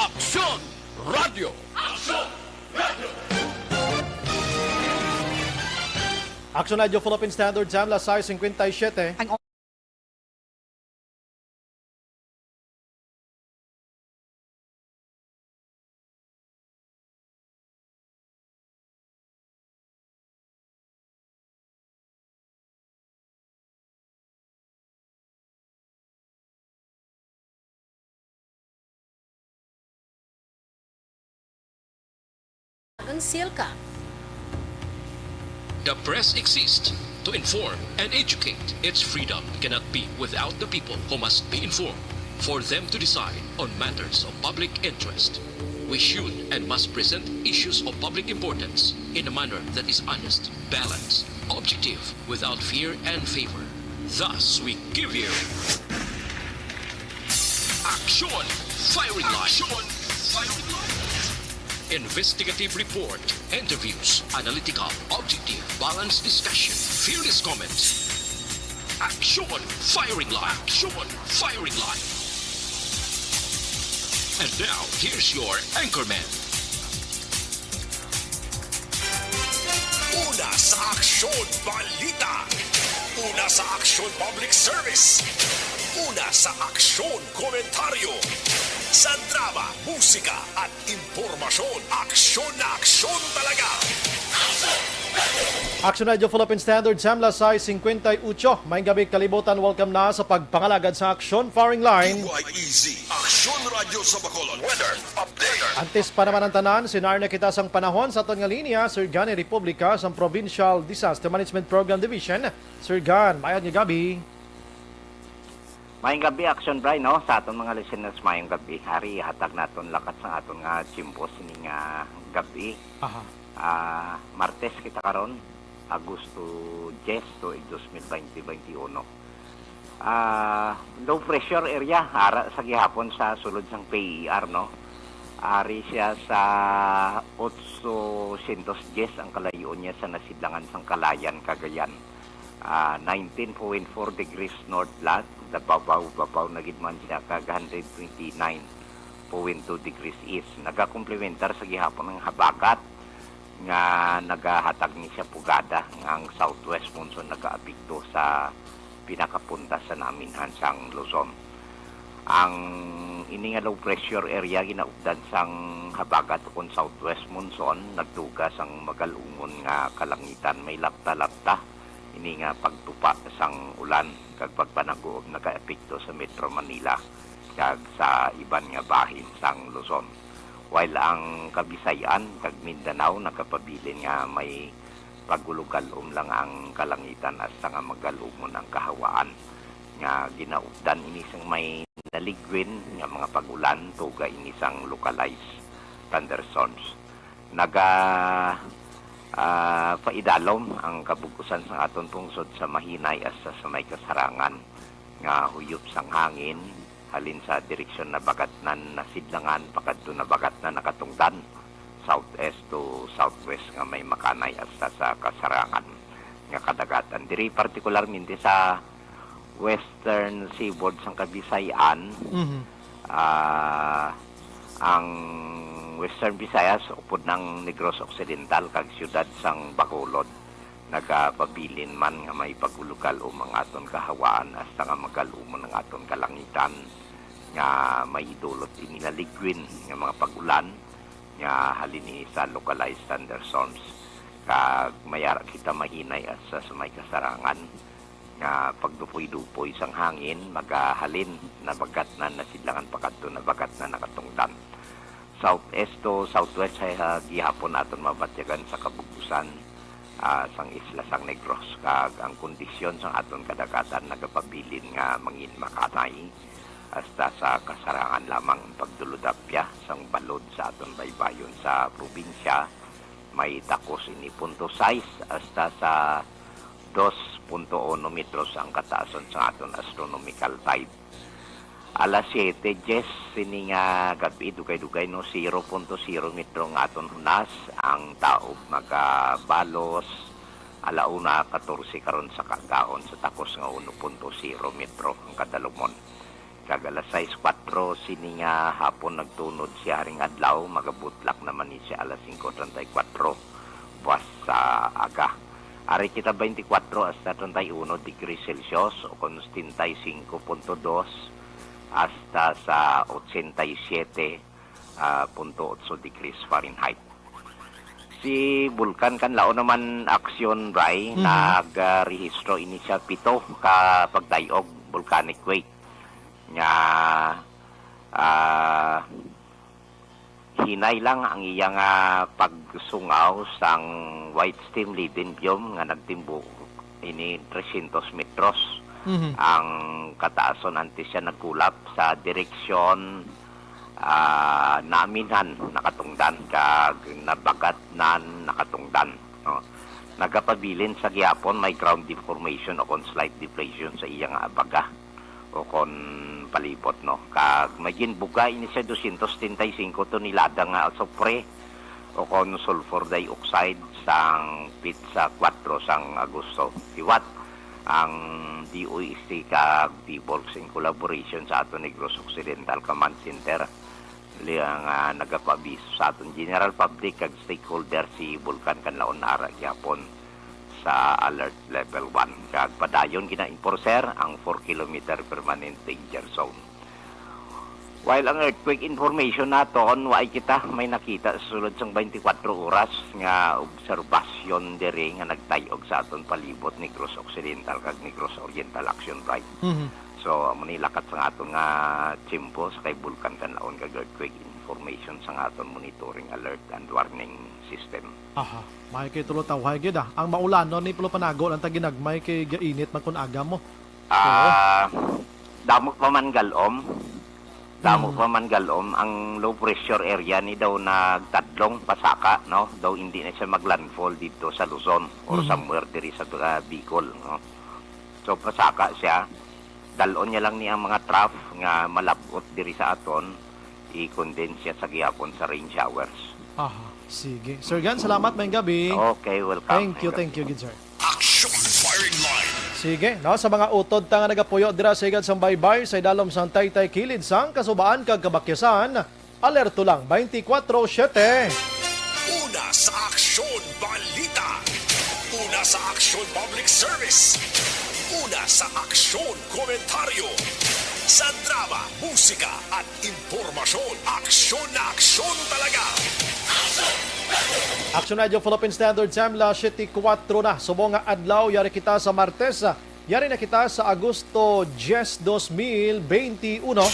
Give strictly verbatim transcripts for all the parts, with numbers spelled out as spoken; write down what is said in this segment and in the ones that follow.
Aksyon Radio. Aksyon Radio Philippine Standard Time, las sais cincuenta y siete. Ang Ang Silka. The press exists to inform and educate. Its freedom cannot be without the people who must be informed for them to decide on matters of public interest. We should and must present issues of public importance in a manner that is honest, balanced, objective, without fear and favor. Thus, we give you Aksyon Firing Line. Aksyon Firing Line. Investigative report, interviews, analytical, objective, balanced discussion, fearless comments. Aksyon Firing Line. Aksyon Firing Line. And now, here's your anchorman. Una sa Aksyon Balita. Una sa Aksyon Public Service. Una sa Aksyon Komentaryo. Sa drama, musika, at impormasyon, aksyon na aksyon talaga. Aksyon Radio Philippine Standard Time, las sais cincuenta y ocho. Maayong gabi, kalibutan. Welcome na sa pagpangalagad sa Aksyon Firing Line. D Y E Z, Aksyon Radio sa Bacolod. Weather update. Antes pa naman ang tanan, sinar na kita sang panahon sa aton nga linya, Sir Gani Republica sang Provincial Disaster Management Program Division. Sir Gan, mayad nga gabi. Mayong gabi, Action Bry, no? Sa aton mga listeners, mayong gabi. Ari, hatag naton lakat sa aton nga tiyempo sini nga gabi. Aha. Ah, Martes kita karon, Agosto diyes, tuig dos mil baynte, baynte uno. Ah, low pressure area, ara sa gihapon sa sulod sang P E R, no? Ari siya sa otso syentos diyes ang kalayo niya sa nasidlangan sang Calayan, Cagayan. Ah, nineteen point four degrees north lat, babaw-babaw na gid man siya kag hundred twenty-nine point two degrees east. Nagakomplementar sa gihapon ang habagat nga nagahatag ni siya pugada nga ang southwest monsoon nagaapekto sa pinakapunta sa naminhan sang Luzon. Ang ini nga low pressure area ginaupdan sang habagat ukon southwest monsoon nagduga sang magalumon nga kalangitan, may lapta-lapta ini nga pagtupa sang ulan kag pagpanaguob nagaepekto sa Metro Manila kag sa iban nga bahin sang Luzon. While ang Kabisayan kag Mindanao nagapabilin nga may pagulugalom lang ang kalangitan hasta nga magalumon ang kahawaan nga ginaupdan ini sang may naligwin nga mga pag-ulan, tuga ini sang localized thunderstorms. Naga, ah, paidalom ang kabug-usan sang aton pungsod sa mahinay hasta sa may kasarangan nga huyop sang hangin halin sa direksyon nabagatnan nasidlangan pakadto nabagatnan nakatungdan, southeast to southwest nga may makanay hasta sa kasarangan nga kadagatan. Diri partikularmente sa western seaboard sang Kabisayan, Mhm. ah, ang Western Visayas, upod ng Negros Occidental kag siyudad sang Bacolod, nagapabilin man nga may pagulugalom ang aton kahawaan hasta nga magalumon ang aton kalangitan nga may idulot ini nga ligwin nga mga pag-ulan nga halin ini sa localized thunderstorms. Kag may ara kita mahinay hasta sa may kasarangan nga pagdupoy-dupoy sang hangin, magahalin nabagatnan nasidlangan pakadto nabagatnan nakatungdan. Southeast to southwest sa gihapon aton mabatyagan sa kabug-usan, ah, sang isla sang Negros, kag ang kondisyon sang aton kadagatan nagapabilin nga mangin makanay hasta sa kasarangan lamang. Ang pagduludapya sang balod sa aton baybayon sa probinsya may takos ini punto sais hasta sa dos punto uno metros ang kataasan sa aton astronomical tide. Alas siyete diyes sini nga gab-i, dugay-dugay, no, zero punto zero metro ang aton hunas. Ang taob magabalos ala una katorse karon sa kaagahon sa takos nga uno punto zero metro ang kadalumon. Kag alas sais kuwatro sini nga hapon nagtunod siya, haring adlaw, magabutlak naman ni siya alas singko treinta y kuwatro buwas sa aga. Ari kita, twenty-four hasta treinta y uno degrees Celsius, o kon setenta y cinco punto dos hasta sa ochenta y siete, ah, punto otso degrees Fahrenheit. Si Bulkan Kanlaon naman, Aksyon Bray, Mhm. nagrehistro ini siya pito ka pagtayog, volcanic quake, nga, ah, hinay lang ang iya nga pagsungaw sang white steam leaden fume nga nagtimbuk ini trescientos metros Mhm. ang kataason antes siya nagkulap sa direksyon, ah, Naminhan nakatungdan kag Nabagatnan nakatungdan, no? Nagapabilin sa gihapon may ground deformation o kon slight deflation sa iya nga abaga o kon palibot, no? Kag may ginbuga ini sa dosyentos setenta y cinco tonelada nga asupre o kon sulfur dioxide sang petsa kuwatro sang Agosto. Liwat ang D O S T kag DBOLCS in collaboration sa aton Negros Occidental Command Center, li-, nga nagapaabiso sa aton general public kag stakeholder si Bulkan Kanlaon ara gihapon sa alert level one. Kag padayon gina-enforcer ang four kilometer permanent danger zone. While ang earthquake information naton, waay kita may nakita sa sulod sang twenty-four oras nga obserbasyon diri nga nagtayog sa aton palibot, Negros Occidental kag Negros Oriental, Action Bright. Mhm. So, amo ni lakat sa aton nga tiyempo sa kay Bulkan Kanlaon kag earthquake information sa aton monitoring alert and warning system. Aha, may kay tulo tawhay gid, ah. Ang maulanon ni Pulo Panago lang ta ginagmay kay gainit man kun aga mo. Ah, damo pa man gal-om. Damo Mm. pa man gal-om. Ang low pressure area ni daw nagtadlong pasaka, no? Daw hindi na siya maglandfall dito sa Luzon or Mhm. somewhere diri sa, ah, Bicol, no? So, pasaka siya. Dal-on niya lang ni ang mga trough nga malab-ot diri sa aton, i-condense siya sa gihapon sa rain showers. Aha, sige. Sir Gan, salamat, maayong gabi. Okay, welcome. Thank you, Maayong thank gabi. you, good sir. Action Firing Line. Sige, no, sa mga utod ta nga nagapuyo dira sa higad sang baybay sa idalom sang taytay kilid sang Kasubaan kag Kabakyasan, alerto lang twenty-four siete. Una sa Aksyon Balita. Una sa Aksyon Public Service. Una sa Aksyon Komentaryo. Sa drama, musika, at impormasyon, aksyon na aksyon talaga. Action Radio Philippine Standard Time, las siete kuwatro na. Subong nga adlaw, yari kita sa Martes. Yari na kita sa Agosto diyes, dos mil benti uno.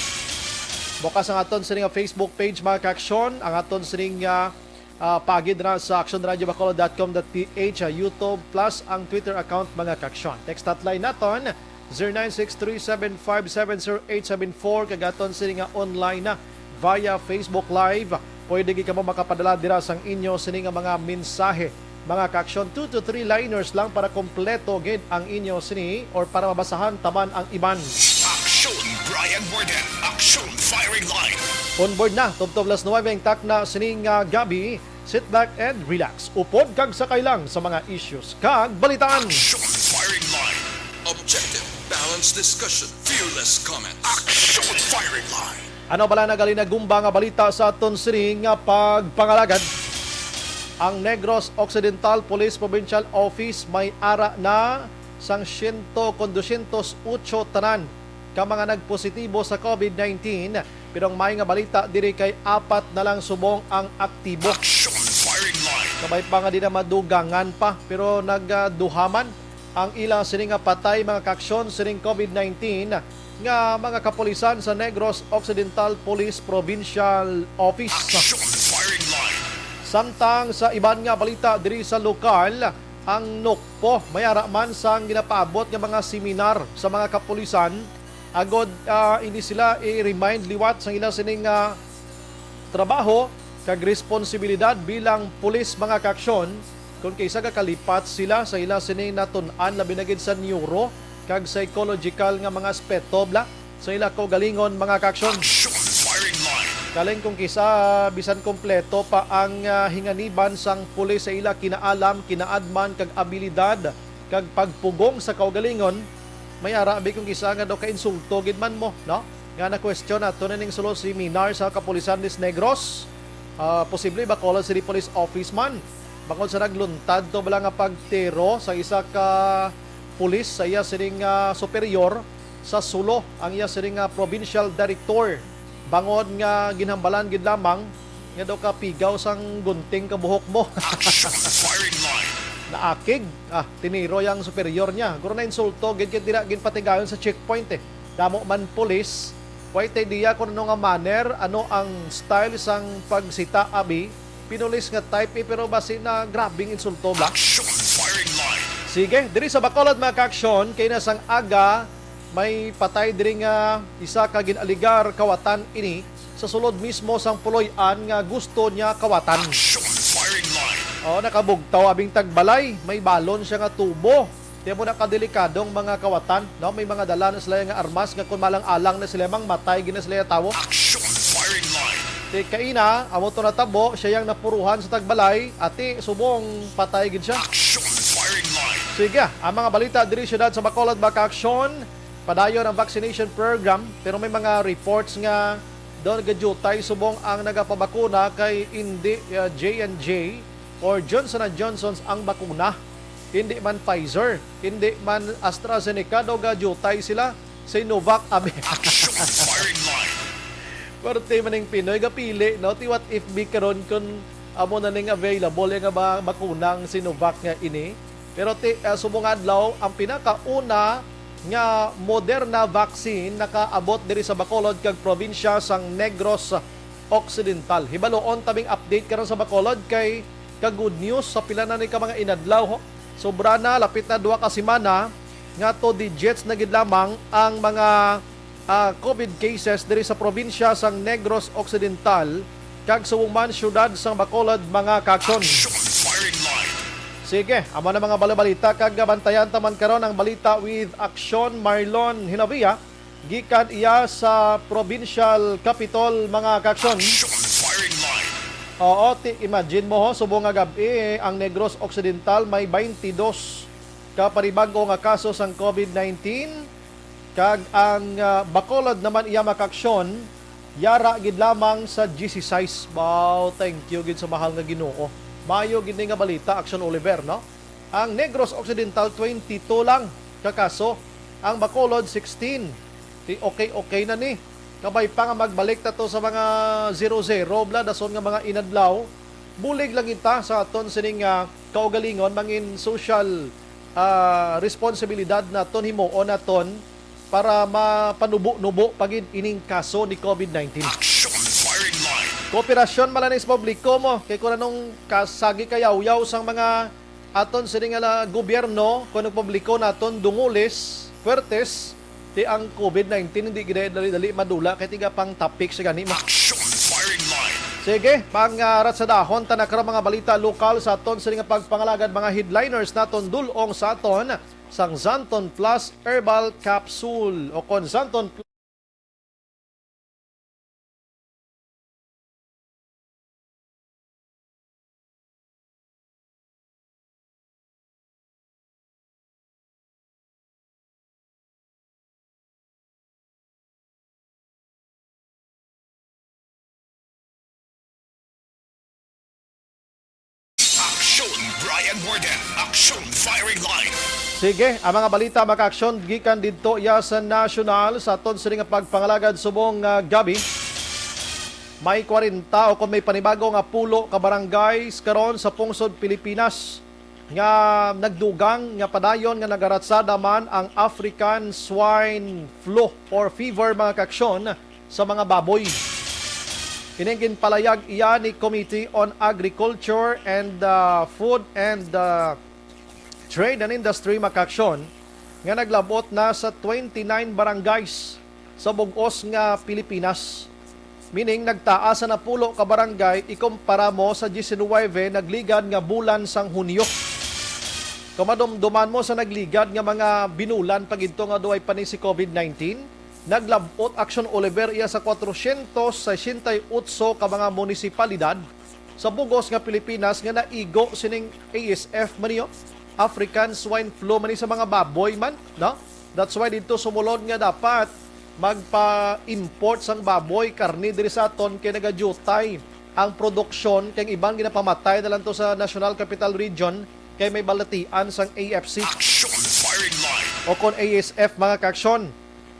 Bukas ang aton sini nga Facebook page, mga kaaksyon. Ang aton sini nga, ah, pagid na sa action radio bacolod dot com dot p h, ah, YouTube, plus ang Twitter account, mga kaaksyon. Text hotline naton, zero nine six three seven five seven zero eight seven four, kag aton sini nga online na via Facebook Live. Pwede gid kamo makapadala dira sang inyo sini nga mga mensahe. Mga kaaksyon, two to three liners lang para kompleto gid ang inyo sini or para mabasahan taman ang iban. Aksyon Brian Warden, Aksyon Firing Line. On board na, tubtob las nuwebe ang takna sini nga gabi. Sit back and relax. Upod kag sakay lang sa mga issues kag balitaan. Action Firing Line. Objective, balanced discussion, fearless comment. Action Firing Line. Ano bala na gali nagumba nga balita sa aton sini nga pagpangalagad? Ang Negros Occidental Police Provincial Office may ara na sang siyento kon dosyentos otso tanan ka mga nagpositibo sa covid nineteen, pero ang may nga balita diri kay apat na lang subong ang aktibo. Action Firing Line. Kabay pa nga di na madugangan pa, pero nagduhaman ang ilang sini nga patay, mga kaaksyon, sining covid nineteen nga mga kapulisan sa Negros Occidental Police Provincial Office. Action Firing Line. Samtang sa iban nga balita diri sa lokal, ang NOCPO may ara man sang ginapaabot nga mga seminar sa mga kapulisan agod, ah, hindi sila i-remind liwat sa ila sining, ah, trabaho kag responsibilidad bilang pulis, mga kaaksyon, kon kay isa ka kalipat sila sa ila sini natun-an, labi na gid sa neuro kag psychological nga mga aspeto bala sa ila kaugalingon, mga kaaksyon. Action Firing Line. Kaling kung kisa bisan kompleto pa ang, ah, hinganiban sang pulis sa ila kinaalam, kinaadman kag abilidad kag pagpugong sa kaugalingon, may ara abi kung kisa nga daw ka insulto gid man mo, no? Nga na-question nato na ning sulo si Minar sa kapulisan ni Negros. Ah, posible ba Bacolod City Police Office man? Bangod sa nagluntad to bala nga pagtiro sa isa ka pulis sa iya sining, ah, superior sa Sulo, ang iya sining, ah, provincial director. Bangod nga ginhambalan gid lamang nga daw kapigaw sang gunting ka buhok mo. Action firing line. Naakig, ah, tiniro yang superior niya. Guro na insulto, gid kay dira ginpatigayon sa checkpoint eh. Damo man pulis, way tay diya kung ano nga manner, ano ang style sang pagsita, abi. Pinulis nga type eh, pero basi na grabing insulto ba? Action firing line. Sige, diri sa Bacolod, mga ka-aksyon, kay na sang aga, may patay diri nga isa ka gin-aligar kawatan ini sa sulod mismo sang puloy-an nga gusto niya kawatan. Action firing line. Oh, nakabugtaw abing tagbalay, may balon siya nga tubo. Kaya mo na kadelikadong mga kawatan, no? May mga dala na sila nga armas nga kung malang-alang na sila, mang matay gid na sila tawo. Action firing line. Ti kaina, amo to natabo, siya yang napuruhan sa tagbalay, ati subong patay gid siya. Action firing line. Sige, ang mga balita diri siyudad sa Bacolod, mga ka-aksyon, padayon ang vaccination program, pero may mga reports nga daw nagadiutay subong ang nagapabakuna kay indi, uh, J and J or Johnson and Johnson's ang bakuna. Hindi man Pfizer, hindi man AstraZeneca, daw gadiutay sila. Sinovac, abi. Action firing line. Parte man ning Pinoy gapili, no? Ti what if bi karon kun amo na ning available nga ba bakuna ang Sinovac nga ini? Pero ti, ah, subong adlaw, ang pinakauna nga Moderna vaccine nakaabot diri sa Bacolod kag probinsya sang Negros Occidental. Hibaluon tabing update karon sa Bacolod kay ka-good news sa pila na ni ka mga inadlaw, ho. Sobra na, lapit na duha ka semana nga two digits na gid lamang ang mga, ah, COVID cases diri sa probinsya sang Negros Occidental kag subong man siyudad sang Bacolod, mga ka-aksyon. Action firing line. Sige, amo na mga balabalita kag bantayan ta man karon ang balita with Aksyon Marlon Hinavia gikan iya sa provincial capitol, mga ka-aksyon. Action firing line. Oo, ti imagine mo ho, subong nga gab-i ang Negros Occidental may twenty-two ka panibag-o nga kaso sang COVID nineteen. Kag ang, ah, Bacolod naman iya makaaksyon, yara gid lamang sa diyesisais. Wow, thank you gid sa mahal nga Ginoo. Maayo gid ni nga balita, Action Oliver, no? Ang Negros Occidental, twenty-two lang ka kaso. Ang Bacolod, sixteen. Di okay-okay na ni. Kabay pa nga magbalik ta to sa mga zero zero, bla, dason nga mga inadlaw. Bulig lang kita sa aton sining, ah, kaugalingon, mangin social, ah, responsibilidad naton, himuon naton para mapanubo-nubo pa gid ining kaso ni COVID nineteen. Action firing line. Kooperasyon man lang sa publiko mo, kay kung anong kasagi kayawyaw sang mga aton sini nga la-, gobyerno, kung nagpubliko naton dungulis, puwertes, ti ang COVID nineteen hindi gid dali-dali madula kay tiga pang topic siya gani mo. Action firing line. Sige, pangratsadahon ta na karon mga balita lokal sa aton sini nga pagpangalagad, mga headliners naton dul-ong sa aton sang Xanthone Plus Herbal Capsule o kon Xanthone Plus. Action, Brian Morden. Action, firing line. Sige, ang mga balita makaaksyon gikan didto iya sa nasyonal sa aton sini nga pagpangalagad subong nga gabi. May kwarenta o kon may panibago nga pulo ka barangays karon sa pungsod Pilipinas nga nagdugang nga padayon nga nagaratsada man ang African Swine Flu or Fever, mga kaaksyon, sa mga baboy. Ining ginpalayag iya ni Committee on Agriculture and, uh, Food and, uh, Trade and Industry, mga kaaksyon, nga naglabot na sa twenty-nine barangays sa bug-os nga Pilipinas. Meaning, nagtaas sa napulo ka barangay ikumpara mo sa diecinuebe nagligad nga bulan sang Hunyo. Kung madumduman mo sa nagligad nga mga binulan pa gidto nga duay pa ni si COVID nineteen, naglab-ot, Action Oliver, iya sa kwatrocientos sesenta y otso ka mga munisipalidad sa bug-os nga Pilipinas nga naigo sining A S F man niyo, African Swine Flu man ni sa mga baboy man, no? That's why dito sumulod nga dapat magpa-import sang baboy, karne diri sa aton kay nagadiutay ang produksyon, kay ang iban ginapamatay na lang to sa National Capital Region kay may balatian sang A F C. Action Firing Line. O kon A S F, mga kaaksyon.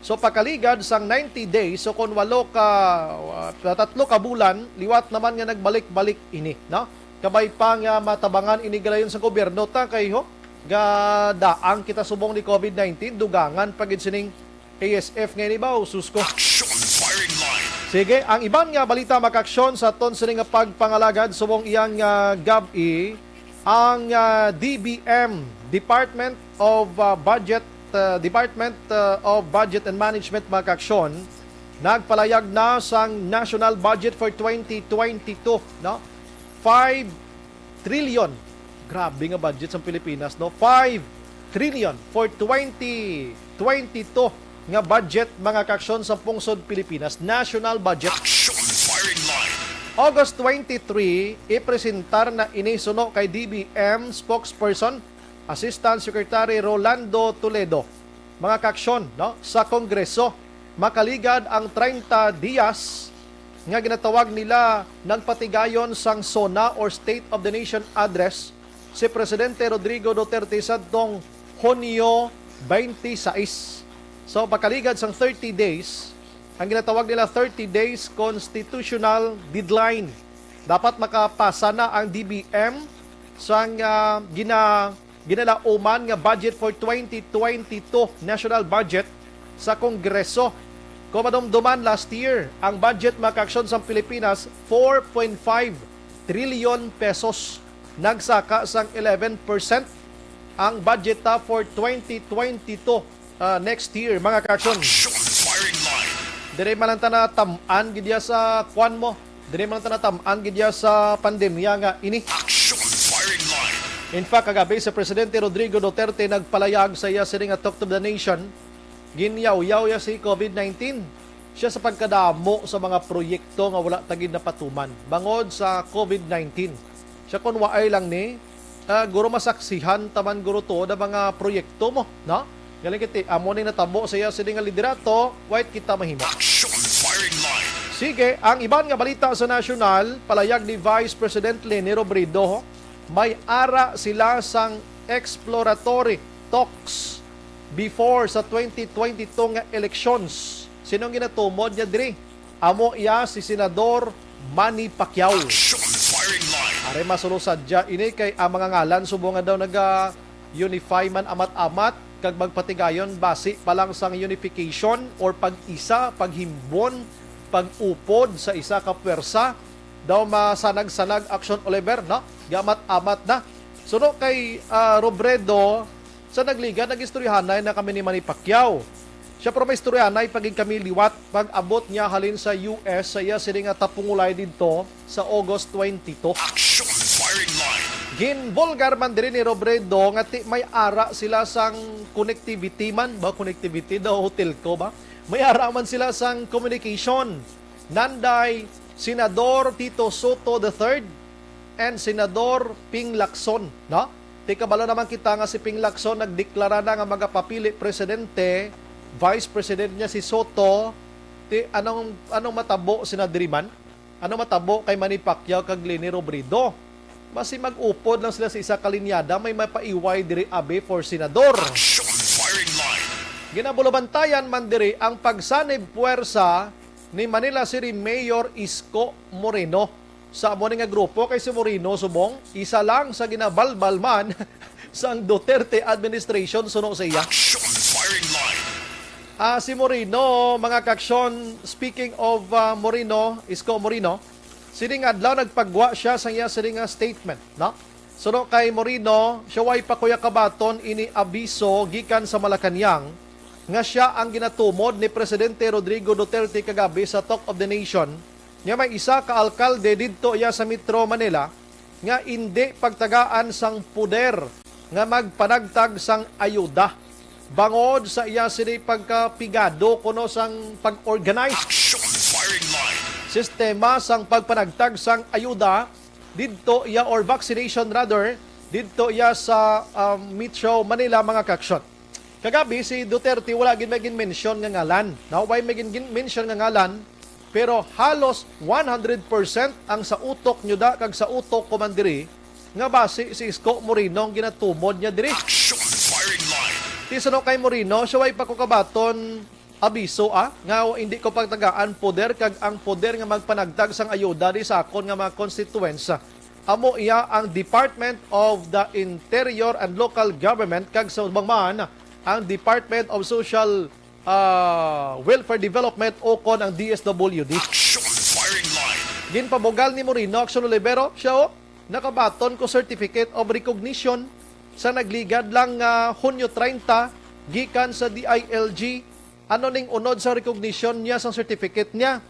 So, pakaligad sang ninety days, so kon walo ka, uh, tatlo ka bulan, liwat naman nga nagbalik-balik ini, no? Kabay pa nga matabangan ini galayon sa gobyerno, ta kay ho, gadaang kita subong ni COVID nineteen, dugangan pa gid sining A S F nga ini ba, o sus ko? Action Firing Line. Sige, ang iban nga balita, mga kaaksyon, sa aton sini nga pagpangalagad subong iyang, ah, gab-i, ang, ah, D B M, Department of, ah, Budget, ah, Department, ah, of Budget and Management, mga kaaksyon, nagpalayag na sang national budget for twenty twenty-two, no? Five trillion. Grabe nga budget sa Pilipinas, no? Five trillion for twenty twenty-two nga budget, mga kaaksyon, sa pungsod Pilipinas, national budget. Action Firing Line. August twenty-three, ipresentar na ini suno kay D B M spokesperson, Assistant Secretary Rolando Toledo, mga kaaksyon, no, sa Kongreso. Makaligad ang treinta dias nga ginatawag nila nagpatigayon sang SONA or State of the Nation Address si Presidente Rodrigo Duterte sadtong Hunyo twenty-six. So, pakaligad sang thirty days, ang ginatawag nila thirty days constitutional deadline. Dapat makapasa na ang D B M sang, ah, gina-, ginalauman nga budget for twenty twenty-two national budget sa Kongreso. Kung madumduman, last year, ang budget, mga kaaksyon, sa Pilipinas, four point five trillion pesos. Nagsaka sang eleven percent ang budget ta for twenty twenty-two, ah, next year, mga kaaksyon. Action Firing Line. Dire man lang ta natam-an gid ya sa kwan mo. Dire man lang ta natam-an gid ya sa pandemya nga ini. Action Firing Line. In fact, kagabi, si Presidente Rodrigo Duterte nagpalayag sa iya sini nga Talk to the Nation. Ginyawyaw ya si COVID nineteen. Siya sa pagkadamo sa mga proyekto nga wala ta gid napatuman bangod sa COVID nineteen. Siya, kun waay lang ni, ah, guro, masaksihan ta man guro tuod ang mga proyekto mo, no? Galing kiti, amo ning natabo sa iya sini nga liderato, wait kita mahimo. Action Firing Line. Sige, ang iban nga balita sa nasyonal, palayag ni Vice President Leni Robredo, may ara sila sang exploratory talks before sa twenty twenty-two nga elections. Sino ang ginatumod niya diri? Amo iya si Senador Manny Pacquiao. Action Firing Line. Are, masulo sadya ini kay ang mga ngalan subong nga daw naga-unify man amat-amat kag magpatigayon basi pa lang sang unification or pag-isa, paghimbon, pag-upod sa isa ka puwersa. Daw masanag-sanag, Action Oliver, no? Gamat-amat na. Suno kay, ah, Robredo, sa nagligad, nag-istoryahanay na kami ni Manny Pacquiao. Siya, pero may istoryahanay pa gid kami liwat pag-abot niya halin sa U S sa iya sini nga tapungulay didto sa August twenty-two. Action Firing Line. Ginbulgar man diri ni Robredo nga ti may ara sila sang connectivity man ba, connectivity daw, hotel ko ba? May ara man sila sang communication. Nanday, Senador Tito Sotto the third and Senador Ping Lacson, no? Ti kabalo naman kita nga si Ping Lacson nagdeklara na nga magapapili presidente, vice president niya si Sotto. Ti anong, anong matabo sina diri man? Anong matabo kay Manny Pacquiao kag Leni Robredo? Basi mag-upod lang sila sa isa ka linyada, may mapaiway diri abi for senador. Action Firing Line. Ginabulabantayan man diri ang pagsanib puwersa ni Manila City Mayor Isko Moreno sa amo ni nga grupo, kay si Moreno subong isa lang sa ginabalbal man sang Duterte administration suno sa iya. Action Firing Line. Ah, si Moreno, mga kaaksyon, speaking of, ah, Moreno, Isko Moreno, sining adlaw nagpagwa siya sa iya sining nga statement, no? Suno kay Moreno, siya way pa kuya kabaton ini abiso gikan sa Malacañang nga siya ang ginatumod ni Presidente Rodrigo Duterte kagabi sa Talk of the Nation nga may isa ka alkalde didto iya sa Metro Manila nga indi pagtagaan sang poder nga magpanagtag sang ayuda bangod sa iya sini pagkapigado kuno sang pag-organize Action Firing Line. Sistema sang pagpanagtag sang ayuda didto iya, or vaccination rather, didto iya sa, um, Metro Manila, mga kaaksyon. Kagabi, si Duterte wala gid may gin-mention nga ngalan. Now, why may gin-, gin-mention nga ngalan? Pero halos one hundred percent ang sa utok nyo da kag sa utok ko man diri nga basi si Isko Moreno ang ginatumod niya diri. Action firing line. Ti suno kay Moreno, siya way pa ko kabaton abiso, ah, nga hindi ko pagtagaan poder kag ang poder nga magpanagtag sang ayuda di sa akon nga mga constituents. Amo iya ang Department of the Interior and Local Government kag sa ubang man ang Department of Social, ah, Welfare Development o kon ang D S W D. Action firing line. Ginpabugal ni Moreno, Action Olivero, siya, oh, nakabaton ko certificate of recognition sa nagligad lang nga Hunyo treinta gikan sa D I L G. Ano ning unod sa recognition niya, sang certificate niya?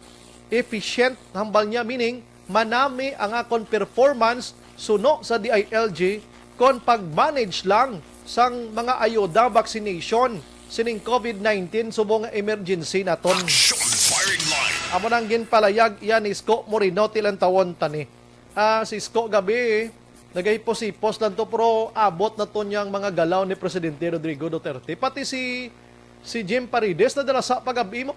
Efficient, hambal niya, meaning manami ang akon performance suno sa D I L G kon pag-manage lang sang mga ayuda vaccination sining COVID nineteen subong nga emergency naton. Action firing line. Amo nang ginpalayag iya ni Isko Moreno, ti lantawon ta ni. Ah, si Isko gabi, nagahipos-hipos lang to, pero abot na to niyang mga galaw ni Presidente Rodrigo Duterte. Pati si, si Jim Paredes nadala sa pag-abi mo.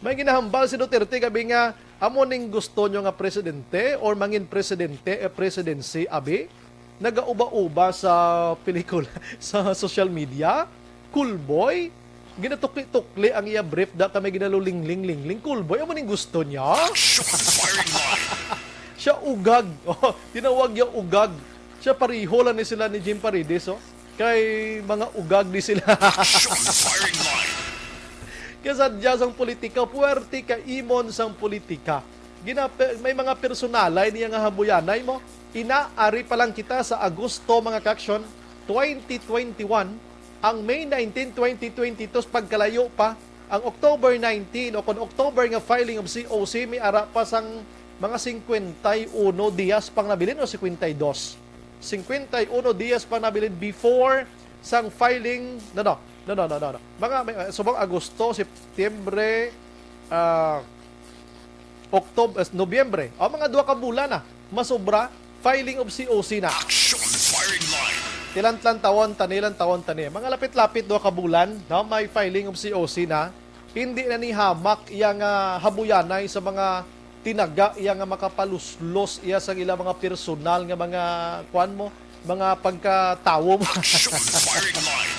May ginahambal si Duterte gabi nga, "Amo ning gusto nyo nga presidente or mangin presidente, eh, presidency, abi?" Nagauba-uba sa pelikula, sa social media. Cool boy. Ginatukli-tukli ang iya brief, da kami ginalulingling-lingling. Cool boy, amo ning gusto niya. Action firing line. Siya ugag. Oh, tinawag niya ugag. Siya, pareho lang ni sila ni Jim Paredes, oh. Kay mga ugag di sila. Action firing line. Kaya sadya sang politika, puwerte ka imon sang politika. Gina-, may mga personalay niya nga habuyanay mo. Ina, ari pa lang kita sa Agosto, mga ka-action, twenty twenty-one, ang May nineteen, twenty twenty-two, pagkalayo pa, ang October nineteen o kon October nga filing of C O C, may ara pa sang mga cincuenta y uno dias pang nabilin o cincuenta y dos. Cincuenta y uno dias pang nabilin before sang filing, no, no, no, no, no, no, no. Mga, may, uh, subong Agosto, September, ah, October, eh, Nobyembre. O, mga duha ka bulan na. Masobra, filing of C O C na. Action firing line. Ti lantawon ta ni, lantawon ta ni. Mga lapit-lapit duha ka bulan, no, may filing of C O C na. Hindi na ni hamak iya nga habuyanay sa mga tinaga iya nga makapaluslos iya sa ila mga personal nga mga, kuan mo, mga pagkatawo mo. Action firing line.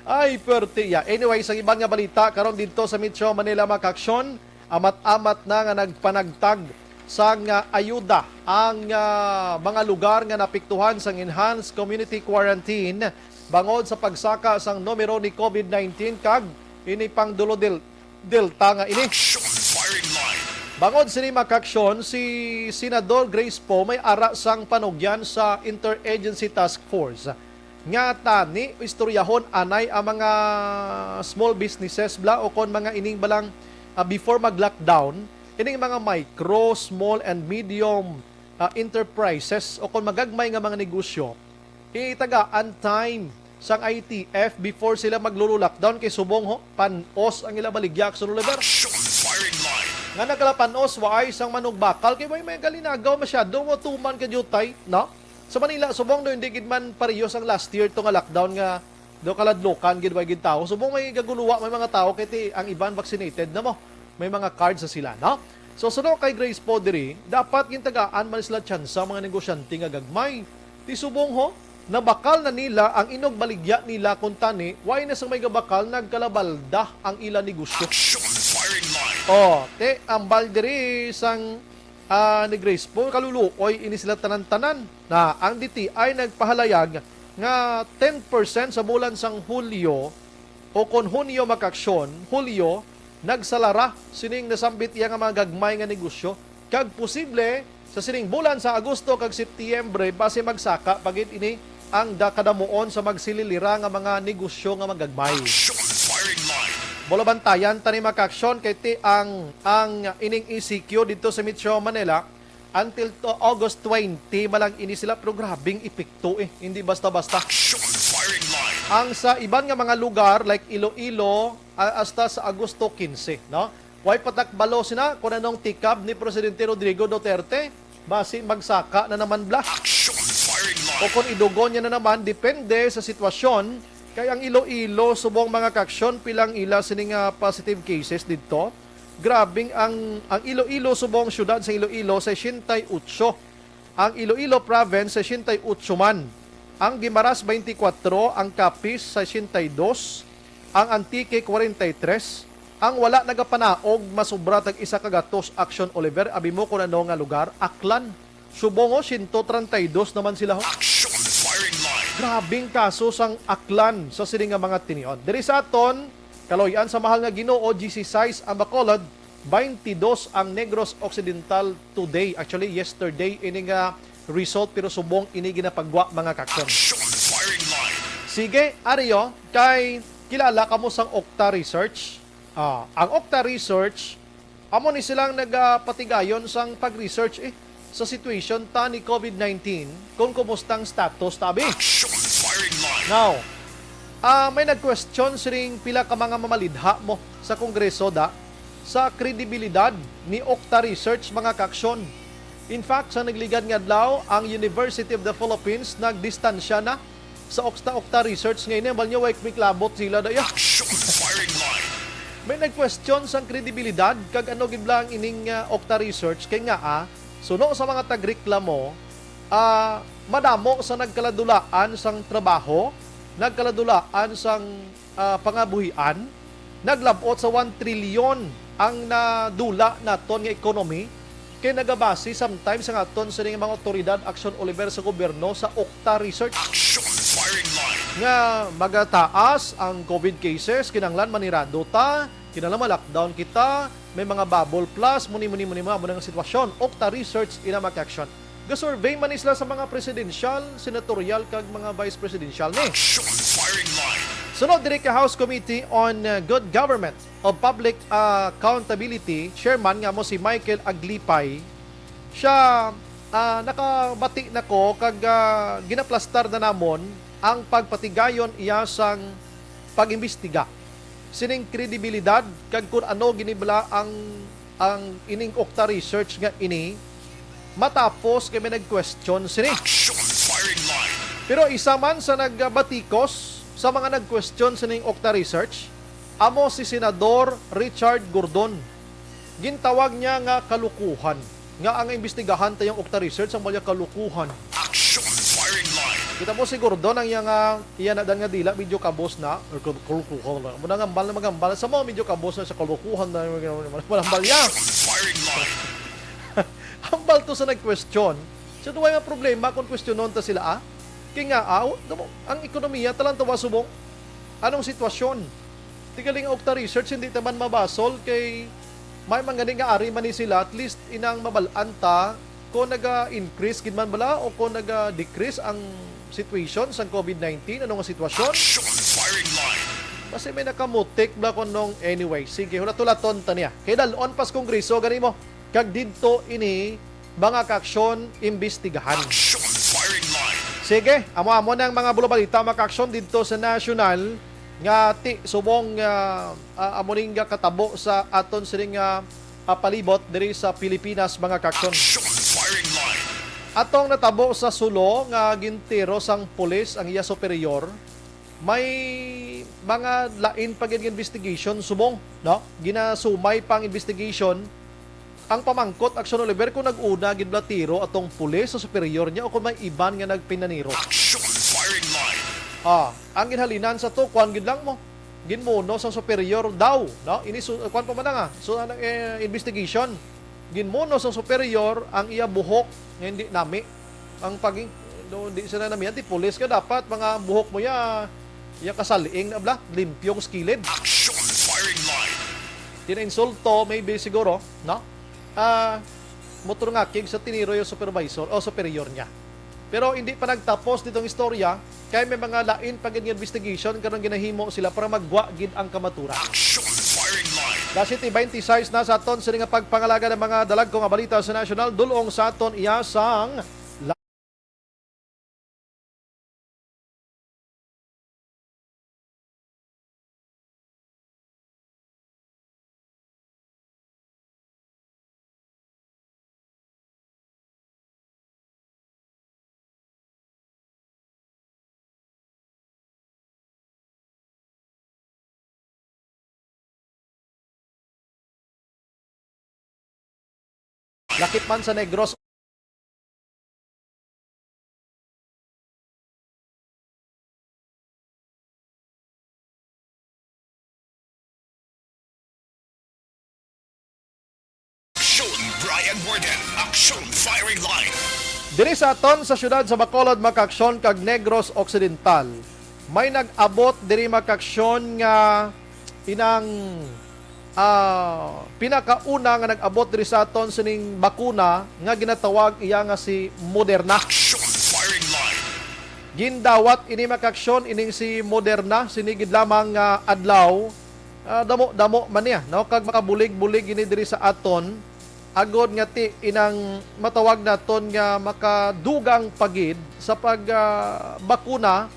Ay, pwerte iya. Anyway, sa iban nga balita, karon dito sa Metro Manila, mga ka-action, amat-amat na nga nagpanagtag sang, ah, ayuda ang, ah, mga lugar nga napiktuhan sang enhanced community quarantine bangod sa pagsaka sang numero ni COVID nineteen kag ini pang dulo del-, Delta nga ini. Action firing line. Bangod sini, mga ka-action, si Senador Grace Poe may ara sang panugyan sa Interagency Task Force nga tani istoryahon anay ang mga small businesses bala o kon mga ining balang, ah, before mag-lockdown, ining mga micro, small, and medium, ah, enterprises o kon magagmay nga mga negosyo, itagaan time sang I T F before sila maglulu-lockdown kay subong ho, pan-os ang ila baligya, Action Oliver. Action firing line. Nga nagkalapan-os, waay sang manugbakal kay way may galinagaw masyado, mo tuman ka jutay, no? Sa Manila, subong do, hindi gid man parehas ang last year to nga lockdown nga do kaladlokan gid, way gid tao. Subong may gaguluwa, may mga tao kay ti ang iban vaccinated na mo. May mga card sa sila, no? So, suno kay Grace Poe diri, dapat gintagaan man sila tsansa mga negosyante nga gagmay. Ti subong ho, nabakal na nila ang inugbaligya nila, kung tani, way na sang may gabakal, nagkalabalda ang ila negosyo. Action firing line. Oh, te, ambal diri sang, ah, ni Grace Poe, kaluluoy ini sila tanan-tanan. Na ang D T I nagpahalayag nga ten percent sa bulan sang Hulyo o kon Hunyo, mga ka-action, Hulyo, nagsalara sining nasambit iya nga mga gagmay nga negosyo, kag posible sa sining bulan sa Agosto kag Setyembre basi magsaka pa gid ini ang da-, kadamuon sa magsililira nga mga negosyo nga magagmay. Action firing line. Bulabantayan tani, mga ka-action, kay ti ang, ang ining E C Q dito sa Metro Manila until to August twenty man lang ini sila, pero grabing epekto, eh. Hindi basta-basta. Action firing line. Ang sa iban nga mga lugar like Iloilo, a-, hasta sa Agosto quince, no? Way patakbalo sina kung anong tikab ni Presidente Rodrigo Duterte. Basi magsaka na naman bla. Action firing line. O kon idugo niya na naman, depende sa sitwasyon. Kay ang Iloilo, subong, mga kaaksyon, pilang ila sini nga positive cases didto. Grabing ang, ang Iloilo, subong, siyudad sa Iloilo, sesenta y ocho. Ang Iloilo Province, sesenta y ocho man. Ang Guimaras, twenty-four, ang Capiz, sesenta y dos, ang Antique, kwarenta y tres. Ang wala nagapanaog, masubra tag isa ka gatos. Action, Oliver, abi mo kung ano nga lugar? Aklan. Subong, oh, siyento treinta y dos naman sila, ho. Action, firing line. Grabing kaso sang Aklan sa sini nga mga tinion. Diri sa aton kaluy-an sa mahal nga Ginoo, dieciséis ang Bacolod, twenty-dos ang Negros Occidental today. Actually, yesterday ini nga result, pero subong ini ginapagwa, mga kaaksyon. Action, firing line. Sige, Ario, kay kilala kamo sang Octa Research. Ah, ang Octa Research, amo ni silang nagapatigayon sang pag-research, eh, sa situation ta ni COVID nineteen, kung kumusta ang status ta, abi. Action, firing line. Now, ah, may nag-question siring pila ka mga mamalidha mo sa Kongreso, da, sa kredibilidad ni Octa Research, mga kaaksyon. In fact, sa nagligad nga adlaw, ang University of the Philippines nagdistansya na sa Octa, Octa Research nga ini. Ambal niya, way kumiklabot sila, da, ya. Action, firing line. May nag-question sang kredibilidad kag ano gid bala ang ining, ah, Octa Research, kay nga, ah, suno sa mga tagreklamo, ah, madamo sa nagkaladulaan sang trabaho, nagkaladulaan sang, ah, pangabuhian, naglab-ot sa one trillion ang nadula naton nga economy, kay nagabase sometimes ang aton sining mga awtoridad, Action, Oliver, sa gobyerno sa Octa Research. Action, firing line. Nga magataas ang COVID cases, kinahanglan manirado ta, kinahanglan ma-lockdown kita, may mga bubble plus, muni, muni, muni, mga, muna nga sitwasyon. Octa Research, ina, mga kaaksyon. Ga-survey man ni sila sa mga presidential, senatorial, kag mga vice presidential ni. Action, firing line. Sunod diri ka House Committee on, uh, Good Government o Public Accountability, chairman nga mo si Michael Aglipay, siya, ah, nakabati na ko kag, ah, ginaplastar na namon ang pagpatigayon iya sang pag-imbestiga sining kredibilidad kag kun ano gini bala ang, ang ining Octa Research nga ini matapos kay may nag-question sini. Action, firing line. Pero isa man sa nagbatikos sa mga nag-question sining Octa Research, amo si Senador Richard Gordon. Gintawag niya nga kalukuhan nga ang imbestigahan ta yang Octa Research ang bala kalukuhan. Action, firing line. Kita mo si Gordon, ang iya nga, iya na dan nga dila, medyo kabos na. Or kal-, kalukuhan na. Muna nga hambal na maghambal. Sa mga medyo kabos na sa kalukuhan na, manambal niya. Action, firing line. Hambal to sa nag-question. So, duwa nga problema kung questionon ta sila, ah. Kay nga, ah, o, damo, ang ekonomiya, talantawa subong. Anong sitwasyon? Tigaling Octa Research, hindi ta man mabasol kay may man gani nga ari man ni sila, at least inang mabal-an ta kung naga-increase gid man bala o kung naga-decrease ang situation sang COVID nineteen, ano nga sitwasyon? Action, firing line. Basi may nakamutik bala kung nung, anyway, sige, hulat-hulaton ta niya. Kay dal-on pas Kongreso gani mo. Kag didto ini, mga kaaksyon, imbestigahan. Action, firing line. Sige, amo-amo na ang mga bulo balita, mga kaaksyon, didto sa national nga ti subong, ah, ah, amo ning katabo sa aton sining, ah, ah, palibot diri sa Pilipinas, mga kaaksyon. Action, firing line. Atong natabo sa Sulu nga gintiro sang pulis ang iya superior, may mga lain pa gid nga investigation subong, no? Ginasumay pa ang investigation. Ang pamangkot, Action Oliver, kung nag-una gid bala tiro atong pulis sa superior niya o kung may iban nga nagpinaniro. Action, firing line. Ah, ang ginhalinan sa to, kuwan gid lang mo. Ginmuno sang superior daw, no? Ini su-, kuwan pa man na nga. So, ang, eh, investigation. Ginmuno sang superior ang iya buhok nga hindi nami. Ang paging, no, di sila namihan, di pulis ka, dapat mga buhok mo ya, ya kasaliing na bala, limpyong skilid. Action, firing line. Di na insulto, maybe siguro, no? Ah, motor nga kig sa tiniro yung supervisor o superior niya. Pero hindi pa nagtapos ditong istorya, kay may mga lain pa gid nga investigation karon ginahimo sila para magwa gid ang kamaturan. Action, firing line. Alas siyete beintiseis na sa aton sini nga pagpangalaga ng mga dalagko nga balita sa nasyonal, dulong sa aton iya sang lakip man sa Negros. Aksyon, Brian Warden. Aksyon, Firing Line. Diri sa aton sa siyudad sa Bacolod, mga kaaksyon, kag Negros Occidental, may nag-abot diri, mga kaaksyon, nga inang, ah, pinakauna nga nag-abot diri sa aton sining bakuna nga ginatawag iya nga si Moderna. Aksyon, Firing Line. Gindawat ini, mga kaaksyon, ining si Moderna sini gid lamang nga adlaw. Ah, damo-damo man niya, no? Kag makabulig-bulig ini diri sa aton, agod nga ti inang matawag naton nga makadugang pa gid sa pag, ah, bakuna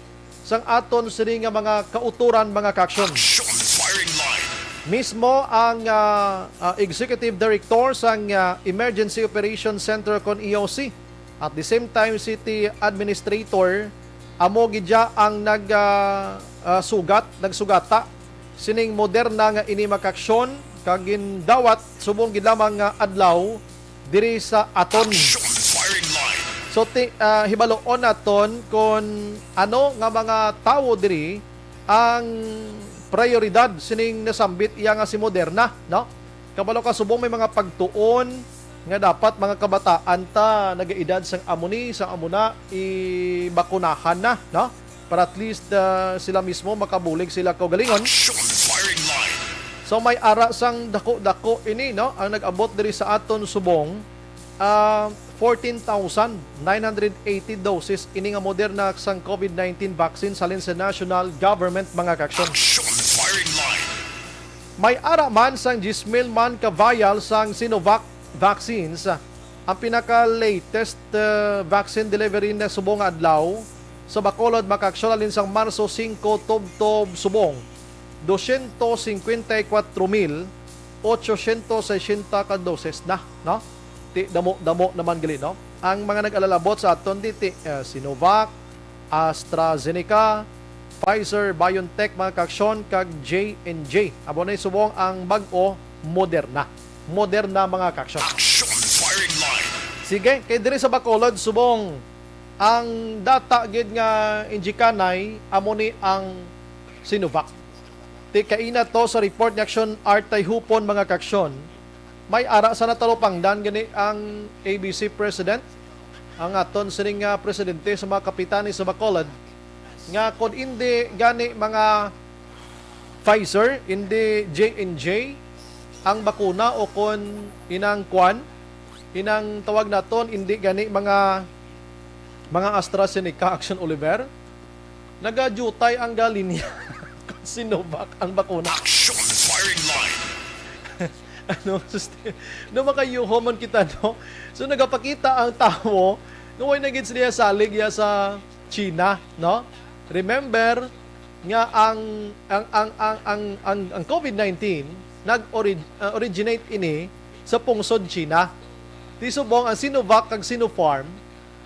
sang aton sini nga mga kautoran, mga kaaksyon. Action, Firing Line. Mismo ang, ah, ah, Executive Director sang, ah, Emergency Operations Center kon E O C, at the same time City Administrator, amo gid siya ang nag, ah, ah, sugat, nagsugata sining Moderna nga ini, mga kaaksyon, kag gindawat subong gid lamang nga adlaw diri sa aton. Action, Firing Line. So, ti-, ah, hibaluon naton kon ano nga mga tawo diri ang prioridad sining nasambit iya nga si Moderna, no? Kabalo ka, subong may mga pagtuon nga dapat mga kabataan ta nagaedad sang amo ni, sang amo na, ibakunahan na, no? Para at least, ah, sila mismo makabulig sila kaugalingon. Action, Firing Line. So, may ara sang dako-dako ini, no? Ang nag-abot diri sa aton subong, ah, fourteen thousand nine hundred eighty doses ini nga Moderna sang COVID nineteen vaccine halin sa national government, mga kaaksyon. Action, Firing Line. May ara man sang diyes mil man ka vial sang Sinovac vaccines. Ang pinaka-latest, uh, vaccine delivery na subong nga adlaw sa Bacolod, mga kaaksyon, halin sang Marso singko tubtob subong, dosyentos singkwenta y kuwatro mil otsosyentos sesenta ka doses na, no? Ti damo-damo naman gali, no? Ang mga nag-alalabot sa aton diti, uh, Sinovac, AstraZeneca, Pfizer, BioNTech, mga kaaksyon, kag J and J. Amo na subong ang bag-o, Moderna. Moderna, mga kaaksyon. Action, Firing Line. Sige, kay diri sa Bacolod, subong ang data gid nga injikanay, amo ni ang Sinovac. Ti kaina to sa report ni Aksyon Artay Hupon, mga kaaksyon. May ara sa natalupangdan gani ang A B C president, ang aton sining nga presidente sa mga kapitani sa Bacolod, nga kon indi gani mga Pfizer, indi J and J ang bakuna, o kon inang kwan, inang tawag naton, indi gani mga, mga AstraZeneca, Action Oliver, nagajutay ang galinya. Sinovac ang bakuna. Action, Firing Line. Ano, susti-, no, makayuho man kita, no? So, nagapakita ang tawo nga way na gid sila salig ya sa China, no? Remember nga ang, ang, ang, ang, ang, ang, ang COVID nineteen nag-orig-, uh, originate ini sa pungsod China. Ti subong ang Sinovac kag Sinopharm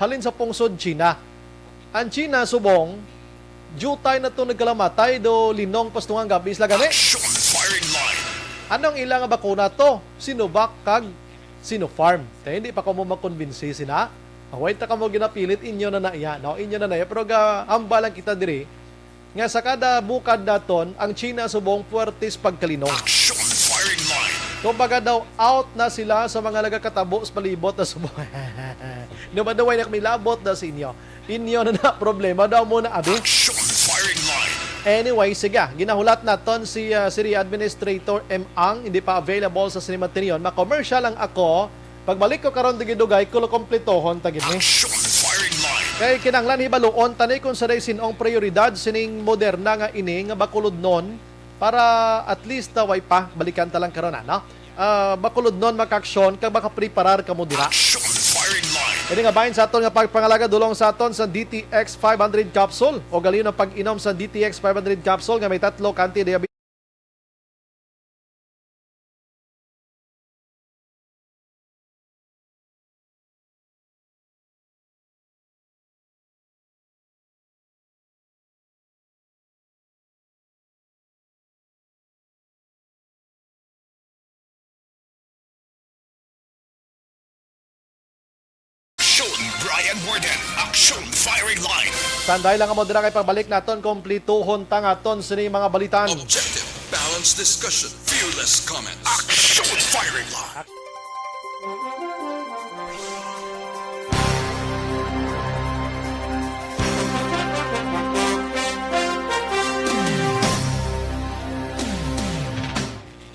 halin sa pungsod China. Ang China subong, jutay na to nagkalamatay, do linong pastungang gabi sila gani. Action, Firing Line. Anong ila nga bakuna to? Sinovac kag Sinopharm. Kaya hindi pa ko mo makonbinsi sina. Away ta ka mo ginapilit, inyo na na iya, no? Inyo na na iya. Pero ga, hambal lang kita diri nga sa kada bukad naton, ang China subong puwertes pagkalinong. Action, Firing Line. Kumbaga daw, out na sila sa mga nagakatabo sa palibot na subong. No, ba, way na kami labot na sa inyo. Inyo na na problema daw mo na, abi. Action, Firing Line. Anyway, sige, ginahulat naton si, ah, City Administrator M Ang, hindi pa available sa Cinema Tinion. Ma-commercial lang ako. Pagbalik ko karon, dugay-dugay, kulo kompletohon ta gid ni. Action, Firing Line. Kay kinahanglan hibaluon ta ni kung sa day sin-ong prioridad sining Moderna nga ini nga bakulodnon para at least, ah, way pa, balikan ta lang karon, ano? Ah, bakulodnon, mga kaaksyon, kag makapreparar kamo dira. Action, Firing Line. Ini nga bahin sa aton nga pagpangalaga, dulong sa aton sa D T X five hundred capsule o galyon ang pag-inom sa D T X five hundred capsule nga may tatlo ka anti-diabetes Ayan, Warden. Action firing line. Sanday lang mo dira kay pagbalik naton, komplituhon ta nga aton sini mga balitan. Objective, balanced discussion, fearless comments. Action firing line.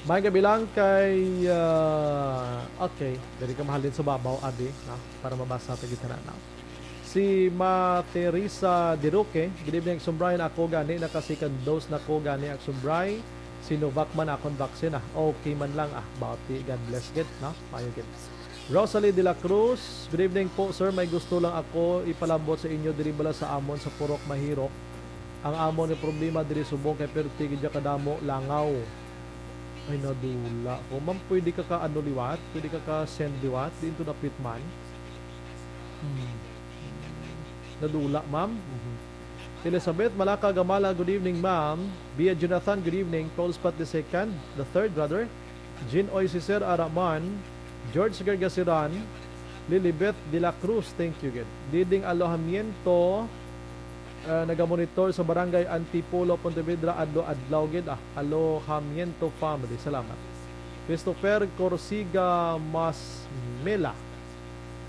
May gabi lang kay, ah, okay, diri ka mahalin sa babaw, abi, no? Para mabasa ta gid tanan, no? Si Ma Teresa Diroque, "Good evening, Aksyon Bri. Ako gani, naka second dose na ko gani, Aksyon Bri. Sinovac man akon vaccine, ah. Okay man lang, ah. Bati, God bless gid, no? Maayo gid." Rosalie de la Cruz, "Good evening po, sir. May gusto lang ako ipalambot sa inyo diri bala sa amon sa Purok Mahirok. Ang amon nga problema diri subong kay perti gid kadamo langaw." Ay, nadula ko. Ma'am, pwede ka ka ano liwat? Pwede ka ka send liwat? Di ito dapit man. Hmm. Nadula, ma'am. Mhm. Elizabeth Malaka Gamala, "Good evening, ma'am." Bia Jonathan, "Good evening." Paul Spat the second, the third, rather. Jean Oy Siser Araman, George Gargasiran, Lilibeth de la Cruz, thank you gid. Diding Alojamiento, ah, nagamonitor sa Barangay Antipolo, Pontevedra, adlaw-adlaw gid, ah. Alojamiento family, salamat. Christopher Corsiga Masmela,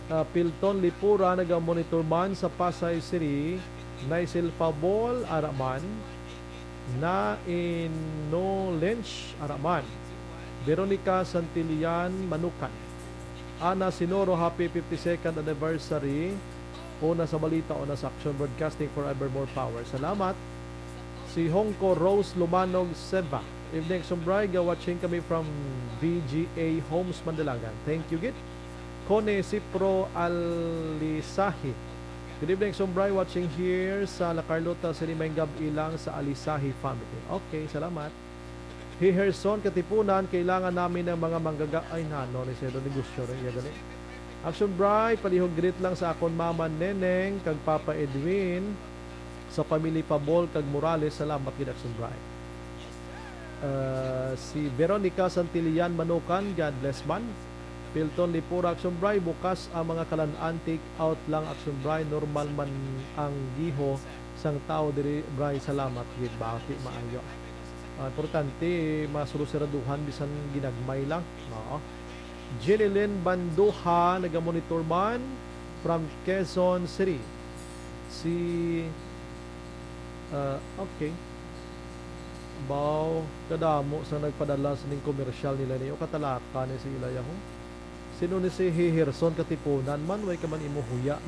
ah, Pilton Lipura, nagamonitor man sa Pasay City. Naisel Fabol Araman, Naino Lynch Araman, Veronica Santillan Manukan, Ana Sinoro, happy fifty-second anniversary. Una sa balita, una sa aksyon, broadcasting forever, more power. Salamat. Si Hongko Rose Lumanog Seva, "Evening, Aksyon Bri, ga-watching kami from V G A Homes, Mandalagan." Thank you gid. Kone Sipro Alisahi, "Good evening, Aksyon Bri, watching here sa La Carlota City, may gab-i lang sa Alisahi family." Okay, salamat. Hi Herson Katipunan, "Kailangan namin ng mga manggaga." Ay, nano ni Sedo, negosyo rin iya gali. "Aksyon Bri, palihog greet lang sa akon mama Neneng kag Papa Edwin, sa family Pabol kag Morales. Salamat gid, Aksyon Bri." Ah, si Veronica Santillan Manukan, "God bless man." Pilton Lipura, "Aksyon Bri, bukas ang mga kalan-an, take out lang, Aksyon Bri, normal man ang giho sang tao diri, Bri, salamat gid." Bati, maayo. Ah, importante, masurusiraduhan bisan ginagmay lang, no? Jenilyn Banduha, nagamonitor man from Quezon City. Si, ah, okay. Baw, kadamo sa nagpadala sining komersyal nila niyo, katalaka ni si Ilay ako. Sino ni si Hi Herson Katipunan man, way ka man imo huya.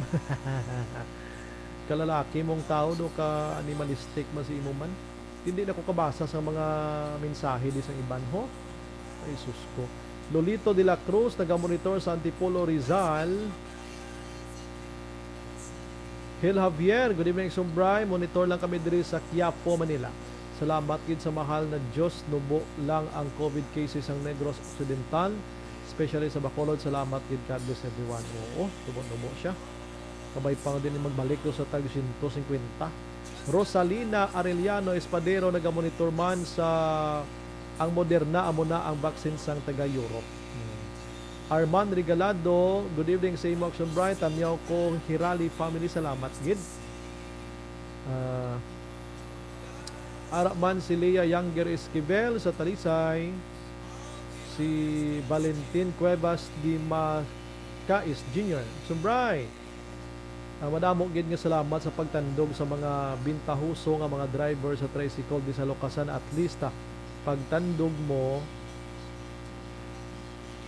Kalalaki mong tao do ka animalistic man si imo man. Hindi na ko kabasa sa mga mensahe di sang iban, ho? Ay, sus ko. Lolito de la Cruz, nagamonitor sa Antipolo, Rizal. Hil Javier, "Good evening, Aksyon Bri. Monitor lang kami diri sa Quiapo, Manila. Salamat gid sa mahal na Diyos, nubo lang ang COVID cases sa Negros Occidental, especially sa Bacolod. Salamat gid, God bless everyone." Oo, nubo-nubo siya. Kabay pa nga din magbalik do sa tag siyento singkwenta. Rosalina Arellano Espadero, nagamonitor man sa ang Moderna, amo na ang vaccine sang taga Europe. Hmm. Arman Regalado, "Good evening sa imo, Aksyon Bri. Tamyaw ko, Hirali family. Salamat gid." Ah, ara man si Lea Younger Esquivel sa Talisay, si Valentin Cuevas de Macais Junior, "Aksyon Bri, ah, madamo gid nga salamat sa pagtandog sa mga bintahoso nga mga driver sa tricycle di sa Lukasan. At least, ah, pagtandog mo."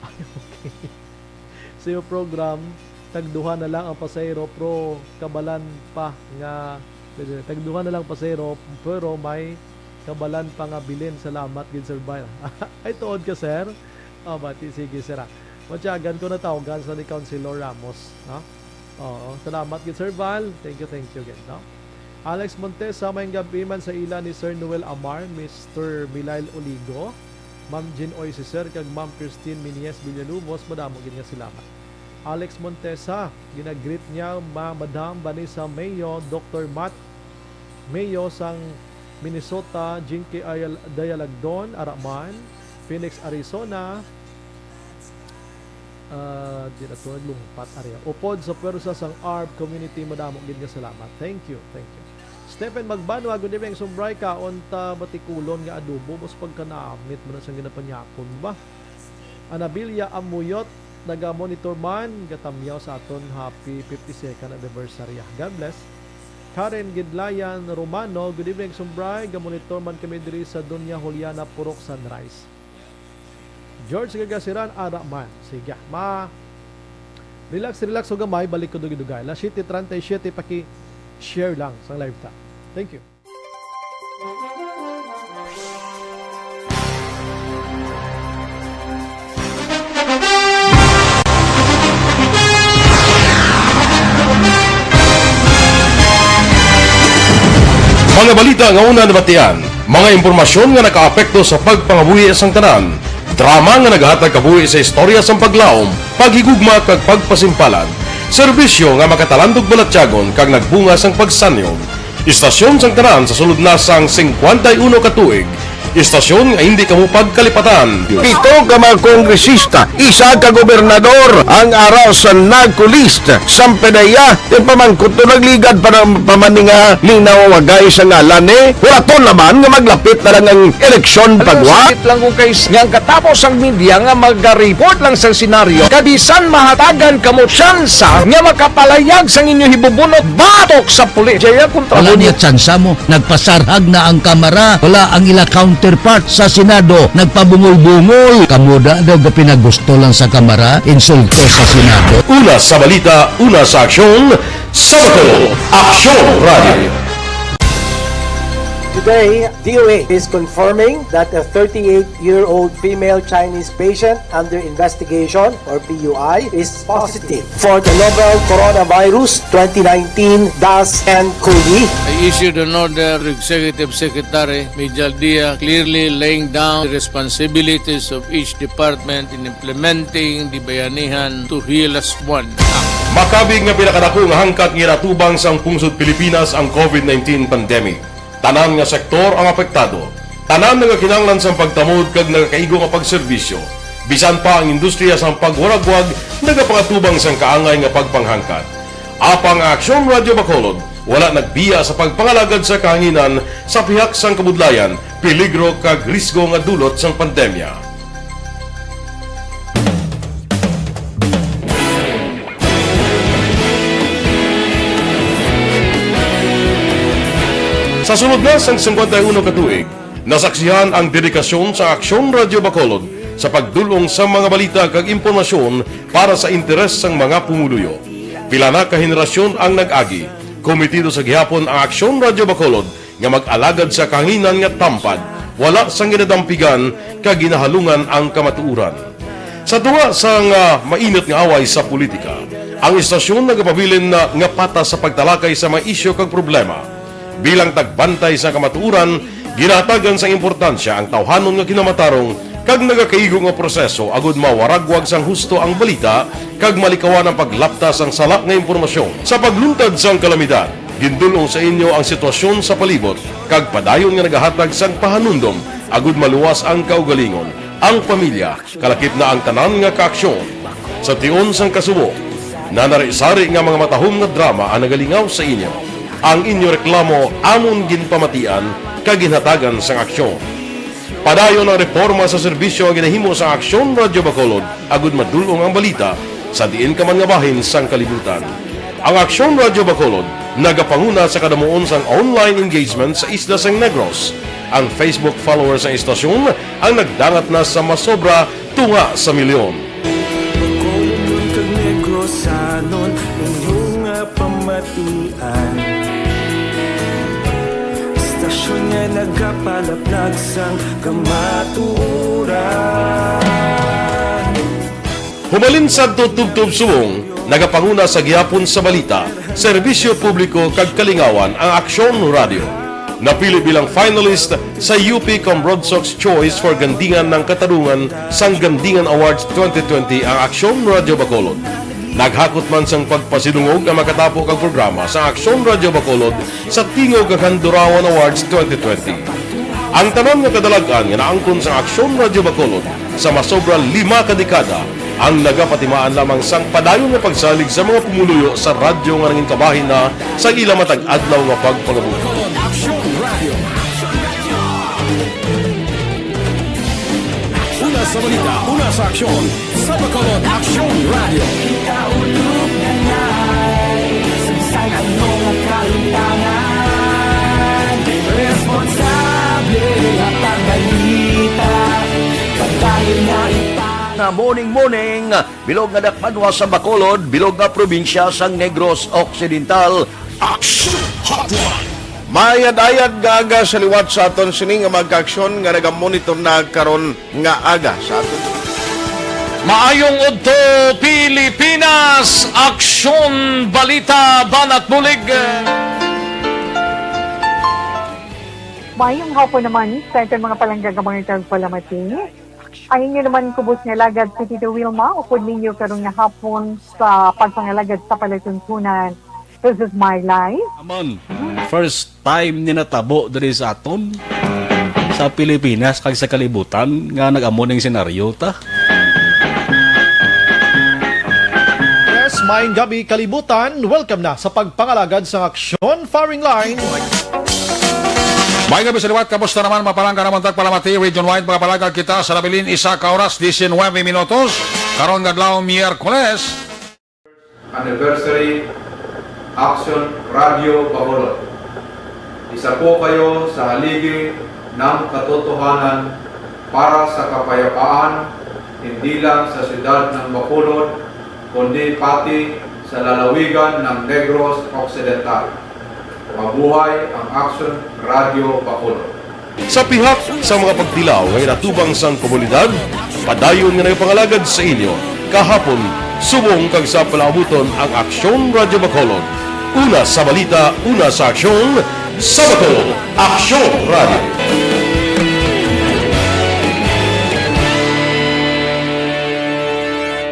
Ay, okay. Sa iyo program, tagduha na lang ang pasahero, pero kabalan pa nga, tagduha na lang pasahero, pero may kabalan pa nga bilin. Salamat gid, Sir Bal. Ay, tuod ka, sir? Ah, bati. Sige, sir, ah. Matyagan ko na tawgan sa ni Councilor Ramos, no? Oo, salamat gid, Sir Val. Thank you, thank you gid, no? Alex Montesa, "Maayong gab-i man sa ila ni Sir Noel Amar, Mister Milail Oligo, Ma'am Jean Oy Siser, kag Ma'am Christine Minies Villalubos, madamo gid nga salamat." Alex Montesa, ginagreet niya, Ma-, Madam Vanessa Mayo, Doktor Matt Mayo sang Minnesota, Jinky Ayal-, Dayalagdon, ara man, Phoenix, Arizona, Ah, di na to naglungpat, area. Upod sa pwersa sang Arb Community, madamo gid nga salamat. Thank you, thank you. Stephen Magbanwa, good evening, Sumbray, kaon ta batikulon nga adobo, mas pagkanamit mo na sang ginapanyapon ba? Anabilia Amuyot, naga-monitor man, gatamyaw sa aton happy fifty-second anniversary. God bless. Karen Gidlayan Romano, good evening, Sumbray, ga-monitor man kami diri sa Doña Juliana Purok Sunrise. George Gagasiran, ara man. Sige, ma-, relax, relax o gamay, balik ko dugay-dugay. Las siete treinta y siete, paki-share lang sang live ta. Thank you. Mga balita nga una nabatian, mga impormasyon nga nakaapekto sa pagpangabuhi sang tanan, drama nga nagahatag kabuhi sa istorya sang paglaom, paghigugma kag pagpasimpalan, serbisyo nga makatalandog balatyagon kag nagbunga sang pagsanyog. Istasyon sang tanan sa sulod na sang singkwenta y uno ka tuig. Istasyon nga hindi kamo pagkalipatan. Pito ka mga kongresista, isa ka gobernador ang ara sa NAGCO list. Sampanaya, ti pamangkot to nagligad pa na, pa man ni nga linawagay sa ngalan ni. Hulaton naman nga maglapit na lang ang eleksyon pagwa. Sakit lang kung kay s-, nga ang katapos ang media nga maga-report lang sa senaryo, kabisan mahatagan kamo tsansa nga makapalayag sang inyo hibubunot batok sa pulis. Jaya kontra Wala mo. Niya tsansa mo. Nagpasarhag na ang Kamara. Wala ang ila counterpart sa Senado. Nagpabungol-bungol. Kamo da daw ga pinagusto lang sa Kamara, insulto sa Senado. Una sa balita, una sa aksyon, sa Bacolod, Aksyon Radio. Today, D O A is confirming that a thirty-eight-year-old female Chinese patient under investigation, or P U I, is positive for the novel coronavirus twenty nineteen dash N COVID. I issued an order to Executive Secretary Mijal Dia clearly laying down the responsibilities of each department in implementing the Bayanihan to Heal Us One Act. Makabig nga pinakadako nga hangkat nga ginatubang sang pungsod Pilipinas ang COVID nineteen pandemic. Tanan nga sektor ang apektado. Tanan nagakinahanglan sang pagtamod kag nagakaigo nga pagserbisyo. Bisan pa ang industriya sang pagwaragwag nagapangatubang sang kaangay nga pagpanghangkat. Apang ang Aksyon Radyo Bacolod wala nagbiya sa pagpangalagad sa kahanginan sa pihak sang kabudlayan, peligro kag risgo nga dulot sang pandemya. Sa sulod na sang singkwenta y uno ka tuig, nasaksihan ang dedikasyon sa Aksyon Radyo Bacolod sa pagdul-ong sa mga balita kag impormasyon para sa interes sang mga pumuluyo. Pila na ka henerasyon ang nag-agi. Komitido sa gihapon ang Aksyon Radyo Bacolod nga mag-alagad sa kahanginan nga tampad, wala sang ginadampigan kag ginahalungan ang kamatuoran. Sa tunga sang, ah, mainit nga away sa politika, ang istasyon nagapabilin na nga patas sa pagtalakay sa mga isyu kag problema. Bilang tagbantay sa kamatuoran, ginahatagan sang importansya ang tawhanon nga kinamatarong kag nagakaigo nga proseso agud mawaragwag sang husto ang balita kag malikawan ang paglapta sang sala nga impormasyon. Sa pagluntad sang kalamidad, gindul-ong sa inyo ang sitwasyon sa palibot kag padayon nga nagahatag sang pahanumdom agud maluwas ang kaugalingon, ang pamilya, kalakip na ang tanan nga kaaksyon. Sa tion sang kasubo, nanari-sari nga mga matahom nga drama ang nagalingaw sa inyo. Ang inyo reklamo amon ginpamatian kag ginhatagan sang aksyon. Padayon ang reporma sa serbisyo nga ginahimo sang Aksyon Radyo Bacolod agud madul-ong ang balita sa diin ka man nga bahin sang kalibutan. Ang Aksyon Radyo Bacolod nagapanguna sa kadamuon sang online engagement sa isla sang Negros. Ang Facebook followers sang istasyon ang nagdangat na sa masobra tunga sa milyon. Bacolod kag Negrosanon, inyo nga pamatian. Istasyon nga nagapalaplag sang kamatuoran. Humalin sadto tubtob subong, nagapanguna sa gihapon sa balita, serbisyo publiko kag kalingawan ang Aksyon Radyo. Napili bilang finalist sa U P Comrod Sox Choice for Gandingan ng Katarungan sang Gandingan Awards twenty twenty ang Aksyon Radyo Bacolod. Naghakot man sang pagpasidungog ang makatapo kag programa sa Aksyon Radyo Bacolod sa Tingog kag Handurawan Awards twenty twenty. Ang tanan nga kadalag-an nga naangkon sa Aksyon Radyo Bacolod sa masobra lima ka dekada Ang nagapatimaan lamang sang padayon nga pagsalig sa mga pumuluyo sa radyo nga nangin kabahin na sa ila matag adlaw nga pagpangabuhi. Una sa balita, una sa aksyon, sa Bacolod Aksyon Radio. Kita ulog na ngay, saysay ano nga kalimtangan. Responsable nga pagbalita, padayon nga ipang- Na morning, morning, bilog nga dakbanwa sa Bacolod, bilog nga probinsya sang Negros Occidental. Action Hotline. Maayad-ayad nga aga sa liwat sa aton sini nga mga kaaksyon nga nagamonitor na karon nga aga sa aton. Maayong udto, Pilipinas! Aksyon, balita, banat bulig! Maayong hapon naman sa aton mga palangga nga mga tagpalamati. Ang inyo naman kubos nga alagad si Tito Wilma, upod ninyo karon nga hapon sa pagpangalagad sa palatuntunan. This is my life. Amon, first time ni natabo diri sa aton, sa Pilipinas kag sa kalibutan, nga nag-amo ning senaryo ta. Yes, maayong gabi, kalibutan. Welcome na sa pagpangalagad sang aksyon, firing line. May gabi sa liwat, kamusta naman, mga palangga namon tagpalamati, region-wide, mga palangga kita sa nabilin, isa ka oras, diecinuebe minutos. Karon nga adlaw, Miyerkules. Anniversary, Action Radio Bacolod. Isa po kayo sa haligi ng katotohanan para sa kapayapaan, hindi lang sa siyudad ng Bacolod, kundi pati sa lalawigan ng Negros Occidental. Mabuhay ang Action Radio Bacolod. Sa pihak sa mga pagtilaw nga ginatubang sang komunidad, padayon nga nagapangalagad sa inyo kahapon, subong kag sa palaabuton ang Aksyon Radyo Bacolod. Una sa balita, una sa aksyon, sa Bacolod, Aksyon Radyo.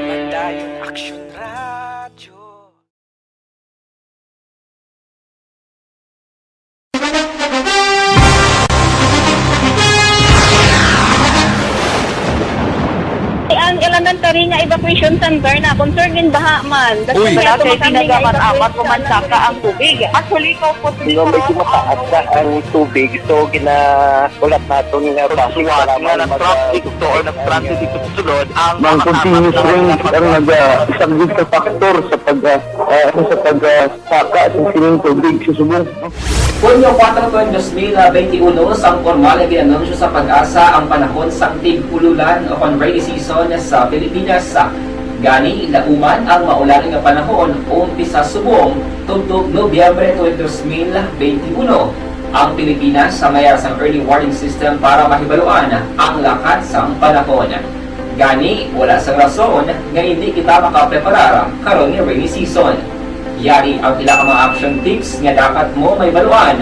Padayon Aksyon Radyo. Ang elementary nga evacuation center na concern gid baha man. Uy. Wala kay kinagaman amat ko man saka ang tubig. Actually, ko po. Medyo mataas na ang tubig, so ginahulat naton nga bus nga nag-traffic to or nag-transit dito sa sulod ang mga continuous rain ang nag-, ah, isang big factor sa pag, ah, ah, sa pag, ah, saka sa sining tubig sa subong. Hunyo kuwatro, dos mil benti uno, sang pormal nga gin-anunsyo sa PAGASA ang panahon sang tig-ululan o kon rainy season sa Pilipinas. Gani, lauman ang maulan nga panahon umpisa subong tubtob Nobyembre twenty, dos mil benti uno. Ang Pilipinas sa mayar sang early warning system para mahibaluan ang lakat sang panahon. Gani, wala sang rason nga indi kita makapreparar karon nga rainy season. Yari ang pila ka mga action tips nga dapat mo mahibaluan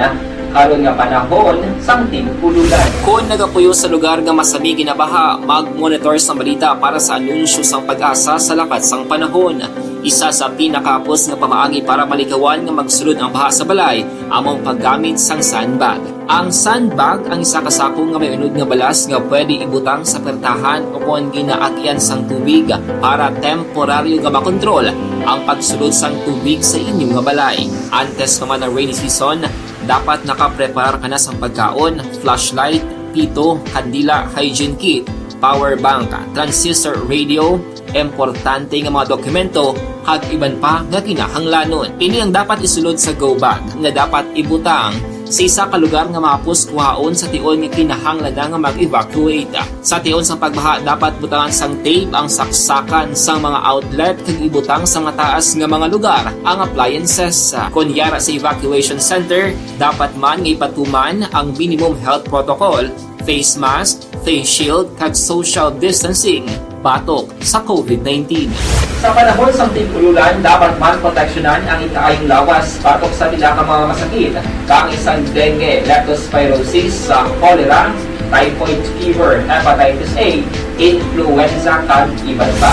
karon nga panahon sang tig-ululan. Kon nagapuyo sa lugar nga masami ginabaha, mag-monitor sa balita para sa anunsyo sang PAGASA sa lakat sang panahon. Isa sa pinakahapos nga pamaagi para malikawan nga magsulod ang baha sa balay amo ang paggamit sang sandbag. Ang sandbag ang isa ka sako nga may unod nga balas nga pwede ibutang sa pertahan o kon ginaagian sang tubig para temporaryo nga makontrol ang pagsulod sang tubig sa inyo nga balay. Antes pa man ang rainy season, dapat nakapreparar ka na sang pagkaon, flashlight, pito, kandila, hygiene kit, power bank, transistor radio, importante nga mga dokumento, kag iban pa nga kinahanglanon. Ini ang dapat isulod sa go bag nga dapat ibutang sa isa ka lugar nga mahapos kuhaon sa tion nga kinahanglan na nga mag-evacuate. Sa tion sang pagbaha, dapat butangan sang tape ang saksakan sang mga outlet kag ibutang sa mataas nga mga lugar ang appliances. Kon yara sa evacuation center, dapat man nga ipatuman ang minimum health protocol, face mask, face shield, kag social distancing batok sa COVID nineteen. Sa panahon sang tig-ululan, dapat man proteksyonan ang ikaayong lawas batok sa pila ka mga masakit, kaangay sang dengue, leptospirosis, sa cholera, typhoid fever, hepatitis A, influenza, kag iban pa.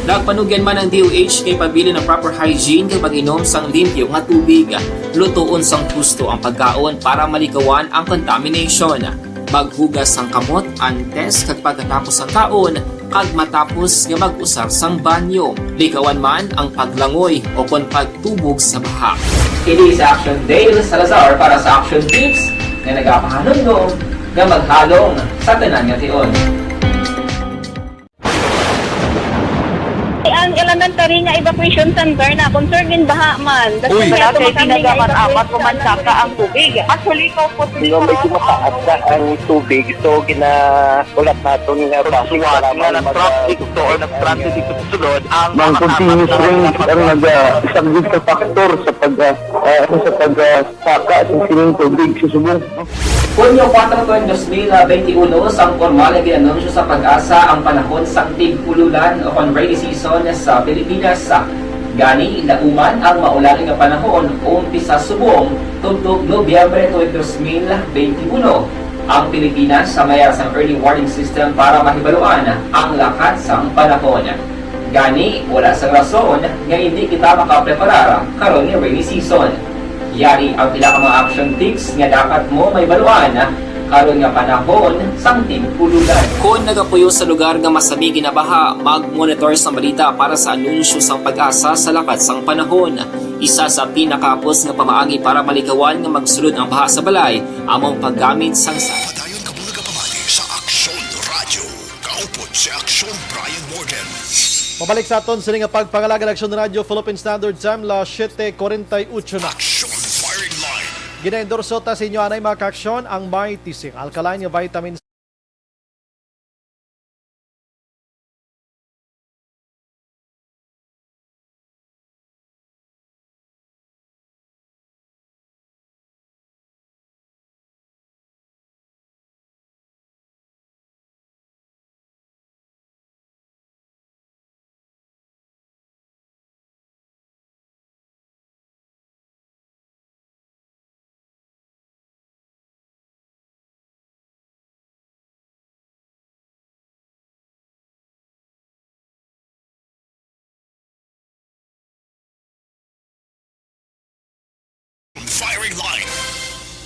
Nagpanugyan man ang D O H nga ipabilin ang proper hygiene kag pag-inom sang limpyo nga tubig. Lutoon sang husto ang pagkaon para malikawan ang contamination. Maghugas sang kamot antes kag pagkatapos sang kaon, kag matapos nga mag-usar sang banyo. Likawan man ang paglangoy o kon pagtubog sa baha. Ini si Action Dale Salazar para sa Action Tips nga nagapahanumdom nga maghalong sa tanan nga tion. Ang elementary nga evacuation center na concern din baha man. Uy, wala kay tinaga man amat ko man saka ang tubig. Actually, ko po. Di ba medyo mataas na ang tubig, so ginakulat naton nga base para nga mag-, nag-transit to or nag-transit dito sa sulod ang mga continuous rain ang nag-, ah, isang good factor sa pag, ah, ah, sa pag, ah, saka sa sining tubig sa subong. Hunyo kuwatro tuig dos mil benti uno, sang pormal nga ginanunsyo sa PAGASA ang panahon sang tig-ululan o kon rainy season sa Pilipinas. Gani, nauman ang maulan nga panahon umpisa subong tubtob Nobyembre tuig dos mil benti uno. Ang Pilipinas may ara sang early warning system para mahibaluan ang lakat sang panahon. Gani, wala sang rason nga indi kita makapreparar karon nga rainy season. Yari ang pila ka mga action tips nga dapat mo mahibaluan karon nga panahon sang tig-ululan. Kon nagapuyo sa lugar nga masami ginabaha, mag-monitor sang balita para sa anunsyo sang PAGASA sa lakat sang panahon. Isa sa pinakahapos nga pamaagi para malikawan nga magsulod ang baha sa balay amo ang paggamit sang sa Padayon kamo nga pamati sa Aksyon Radyo. Kaupod si Aksyon Brian Morgan. Pabalik sa aton sini nga pagpangalagad, Aksyon Radyo, Philippine Standard Time, las siete cuarenta y ocho na. Aksyon Firing Line. Ginaendorso ta sa inyo anay, mga kaaksyon, ang Mighty Sing Alkaline nga Vitamin Firing line.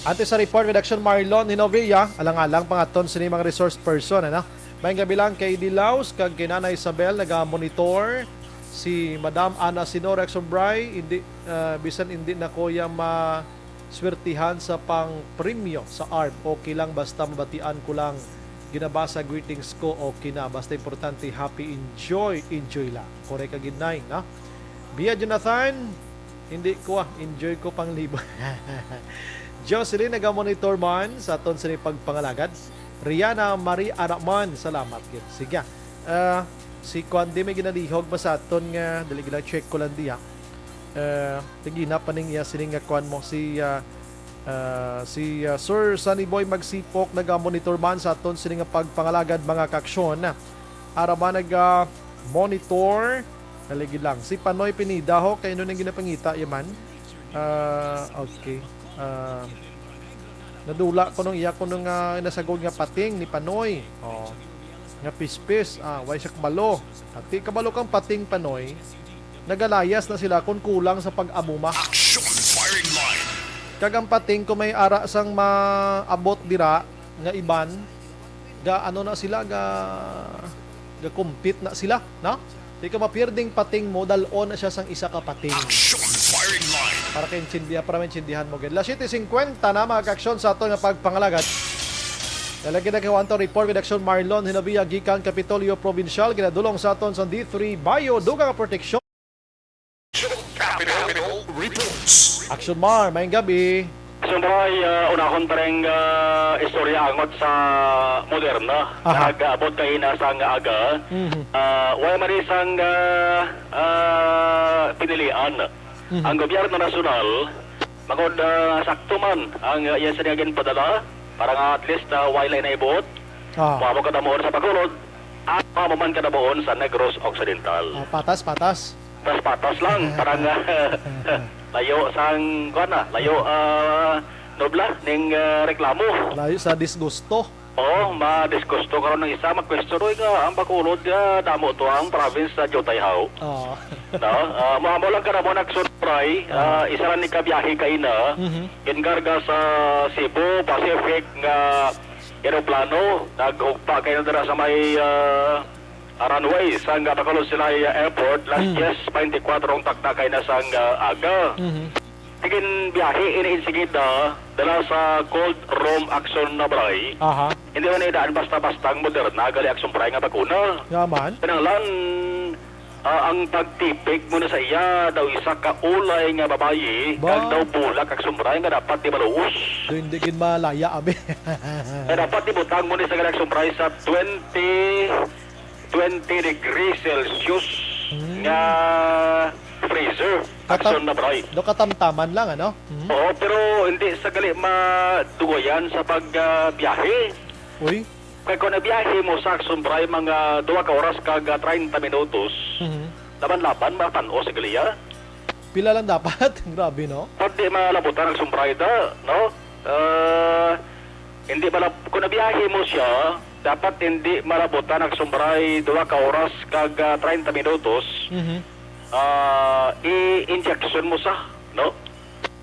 Antes sa report, Redaksyon Marlon Hinovilla, alang-alang pangaton sini mga resource person, ano? May gabi lang kay Dilaws kag kay Nana Isabel naga-monitor. Si Madam Ana Sinora Exobray, hindi, ah, bisan hindi na ko ya ma-, swertihan sa pang-premyo sa arb. Okay lang, basta mabatian ko lang. Ginabasa greetings ko, okay na. Basta importante, happy, enjoy, enjoy lang. Correct ka gid, Nay, no? Bia Jonathan, hindi ko, ah, enjoy ko pang libo. Jocelyn, naga-monitor man sa aton sini pagpangalagad. Rihanna Marie Araman, salamat gid. Sige. Ah, si Kuan di may ginalihog ba sa aton nga, dali gid lang, check ko lang diha. Ah, tigina pa ning iya sining nga kuan mo, si, ah, ah, si, ah, Sir Sunny Boy Magsipok naga-monitor man sa aton sini nga pagpangalagad, mga kaaksyon. Ara ba naga-monitor? Dali gid lang. Si Panoy Pinida ho, kay ano nang ginapangita, yaman? Ah, okay. Ah, nadula ko nung iya ko nung, ah, nasagod nga pating ni Panoy. Oh. Nga pispis, ah, way siya kabalo. At di kabalo kang pating, Panoy, nagalayas na sila kung kulang sa pag-amuma. Action firing line. Kag ang pating kung may ara sang maabot dira nga iban, ga ano na sila, ga, ga-compete na sila, no? Di ka mapierding pating mo, dal-on na siya sang isa ka pating. Action firing line. Para kaintindihan, para maintindihan mo gid. Las siete cincuenta na, mga kaaksyon, sa aton nga pagpangalagad. Lalagyan na kay Juan to report with Action Marlon Hinabia gikan Kapitolyo Provincial, ginadulong sa aton sa D three Bio, dugang nga proteksyon. Capital Reports. Action Mar, maayong gabi. Action Mar, ah, unahon pa rin, ah, istorya angot sa Moderna. Aha. Nag-abot kaina sang aga. Mhm. Ah, wala man isang, ah, ah, pinilian Mhm. ang gobyerno nasyonal. Bangod, ah, sakto man ang, ah, iya sini nga ginpadala para nga at least, ah, wala na ibuot. Ah. Mao mo kadamuon sa Bacolod, at mao man kadamuon sa Negros Occidental. Ah, patas, patas. Patas-patas lang, para nga layo sang, kuwan na, layo, ah, nobla, ning, ah, reklamo. Layo sa disgusto. Oo, madisgusto karon ang isa, mag-question, "Uy, nga, ang Bacolod, nga, damo to ang province sa Jutay Hao." Oo. No? Ah, mao, mao lang ka na mo nagsurpray, ah, isa lang ni kabiyahe kaina, Mhm. ginkarga sa Cebu Pacific nga eroplano, naghugpa kaina dira sa may, ah, ah, runway sang, ah, Bacolod Silay, ah, Airport, las Mm. diyes beintikwatro ang takna kay na sang, ah, aga. Mhm. Ginbiyahe ini insigida dala sa Cold Room Action na balay. Aha. Hindi man idaan basta-basta ang Moderna, gali Action Bray nga bakuna. Nga man. Kinahanglan, ah, ang pagtipik mo na sa iya daw isa ka ulay nga babayi, Ba? kag daw bulak Action Bray nga dapat di maluos. Do hindi gid malaya, abi. Nga dapat di butang mo ni sa gali Action Bray sa twenty twenty degrees Celsius Hmm. nga freezer. Katam- Action na, Bray. Do katamtaman lang, ano? Hmm. Oo, pero hindi sa gali madugayan sa pag, ah, biyahe. Uy. Kay kung nabiyahe mo sa Action Bray, mga duha ka oras kag, ah, treinta minutos, Mhm. laban-laban, mapan-o sa gali, ah. Pila lang dapat? Grabe, no? Pag di malabutan ang Action Bray da, no? Ah, hindi malab-, kung nabiyahe mo siya, dapat hindi malabutan ang Action Bray duha ka oras kag, ah, treinta minutos. Mhm. Ah, i-injection mo sa, no?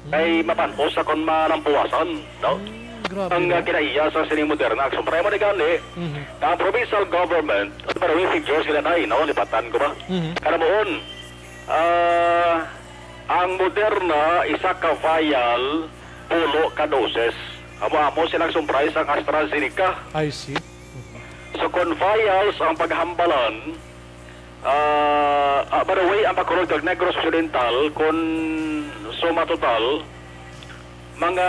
Kay Mm. mapan-o sa kung malampuwasan, no? Mm, grabe, Ang, no? ah, kinaiya sa sining Moderna Action Bray mo ni gani, Mhm. ang provincial government, ano ba, may figures sila na, no? Lipatan ko ba? Mhm. Kalamuon, ah, ang Moderna, isa ka vial, pulo ka doses. Amo-amo silang sumpray sang AstraZeneca. I see. So, kung vials ang paghambalan, ah, ah, by the way, ang Bacolod kag Negros Occidental, kung suma total, mga,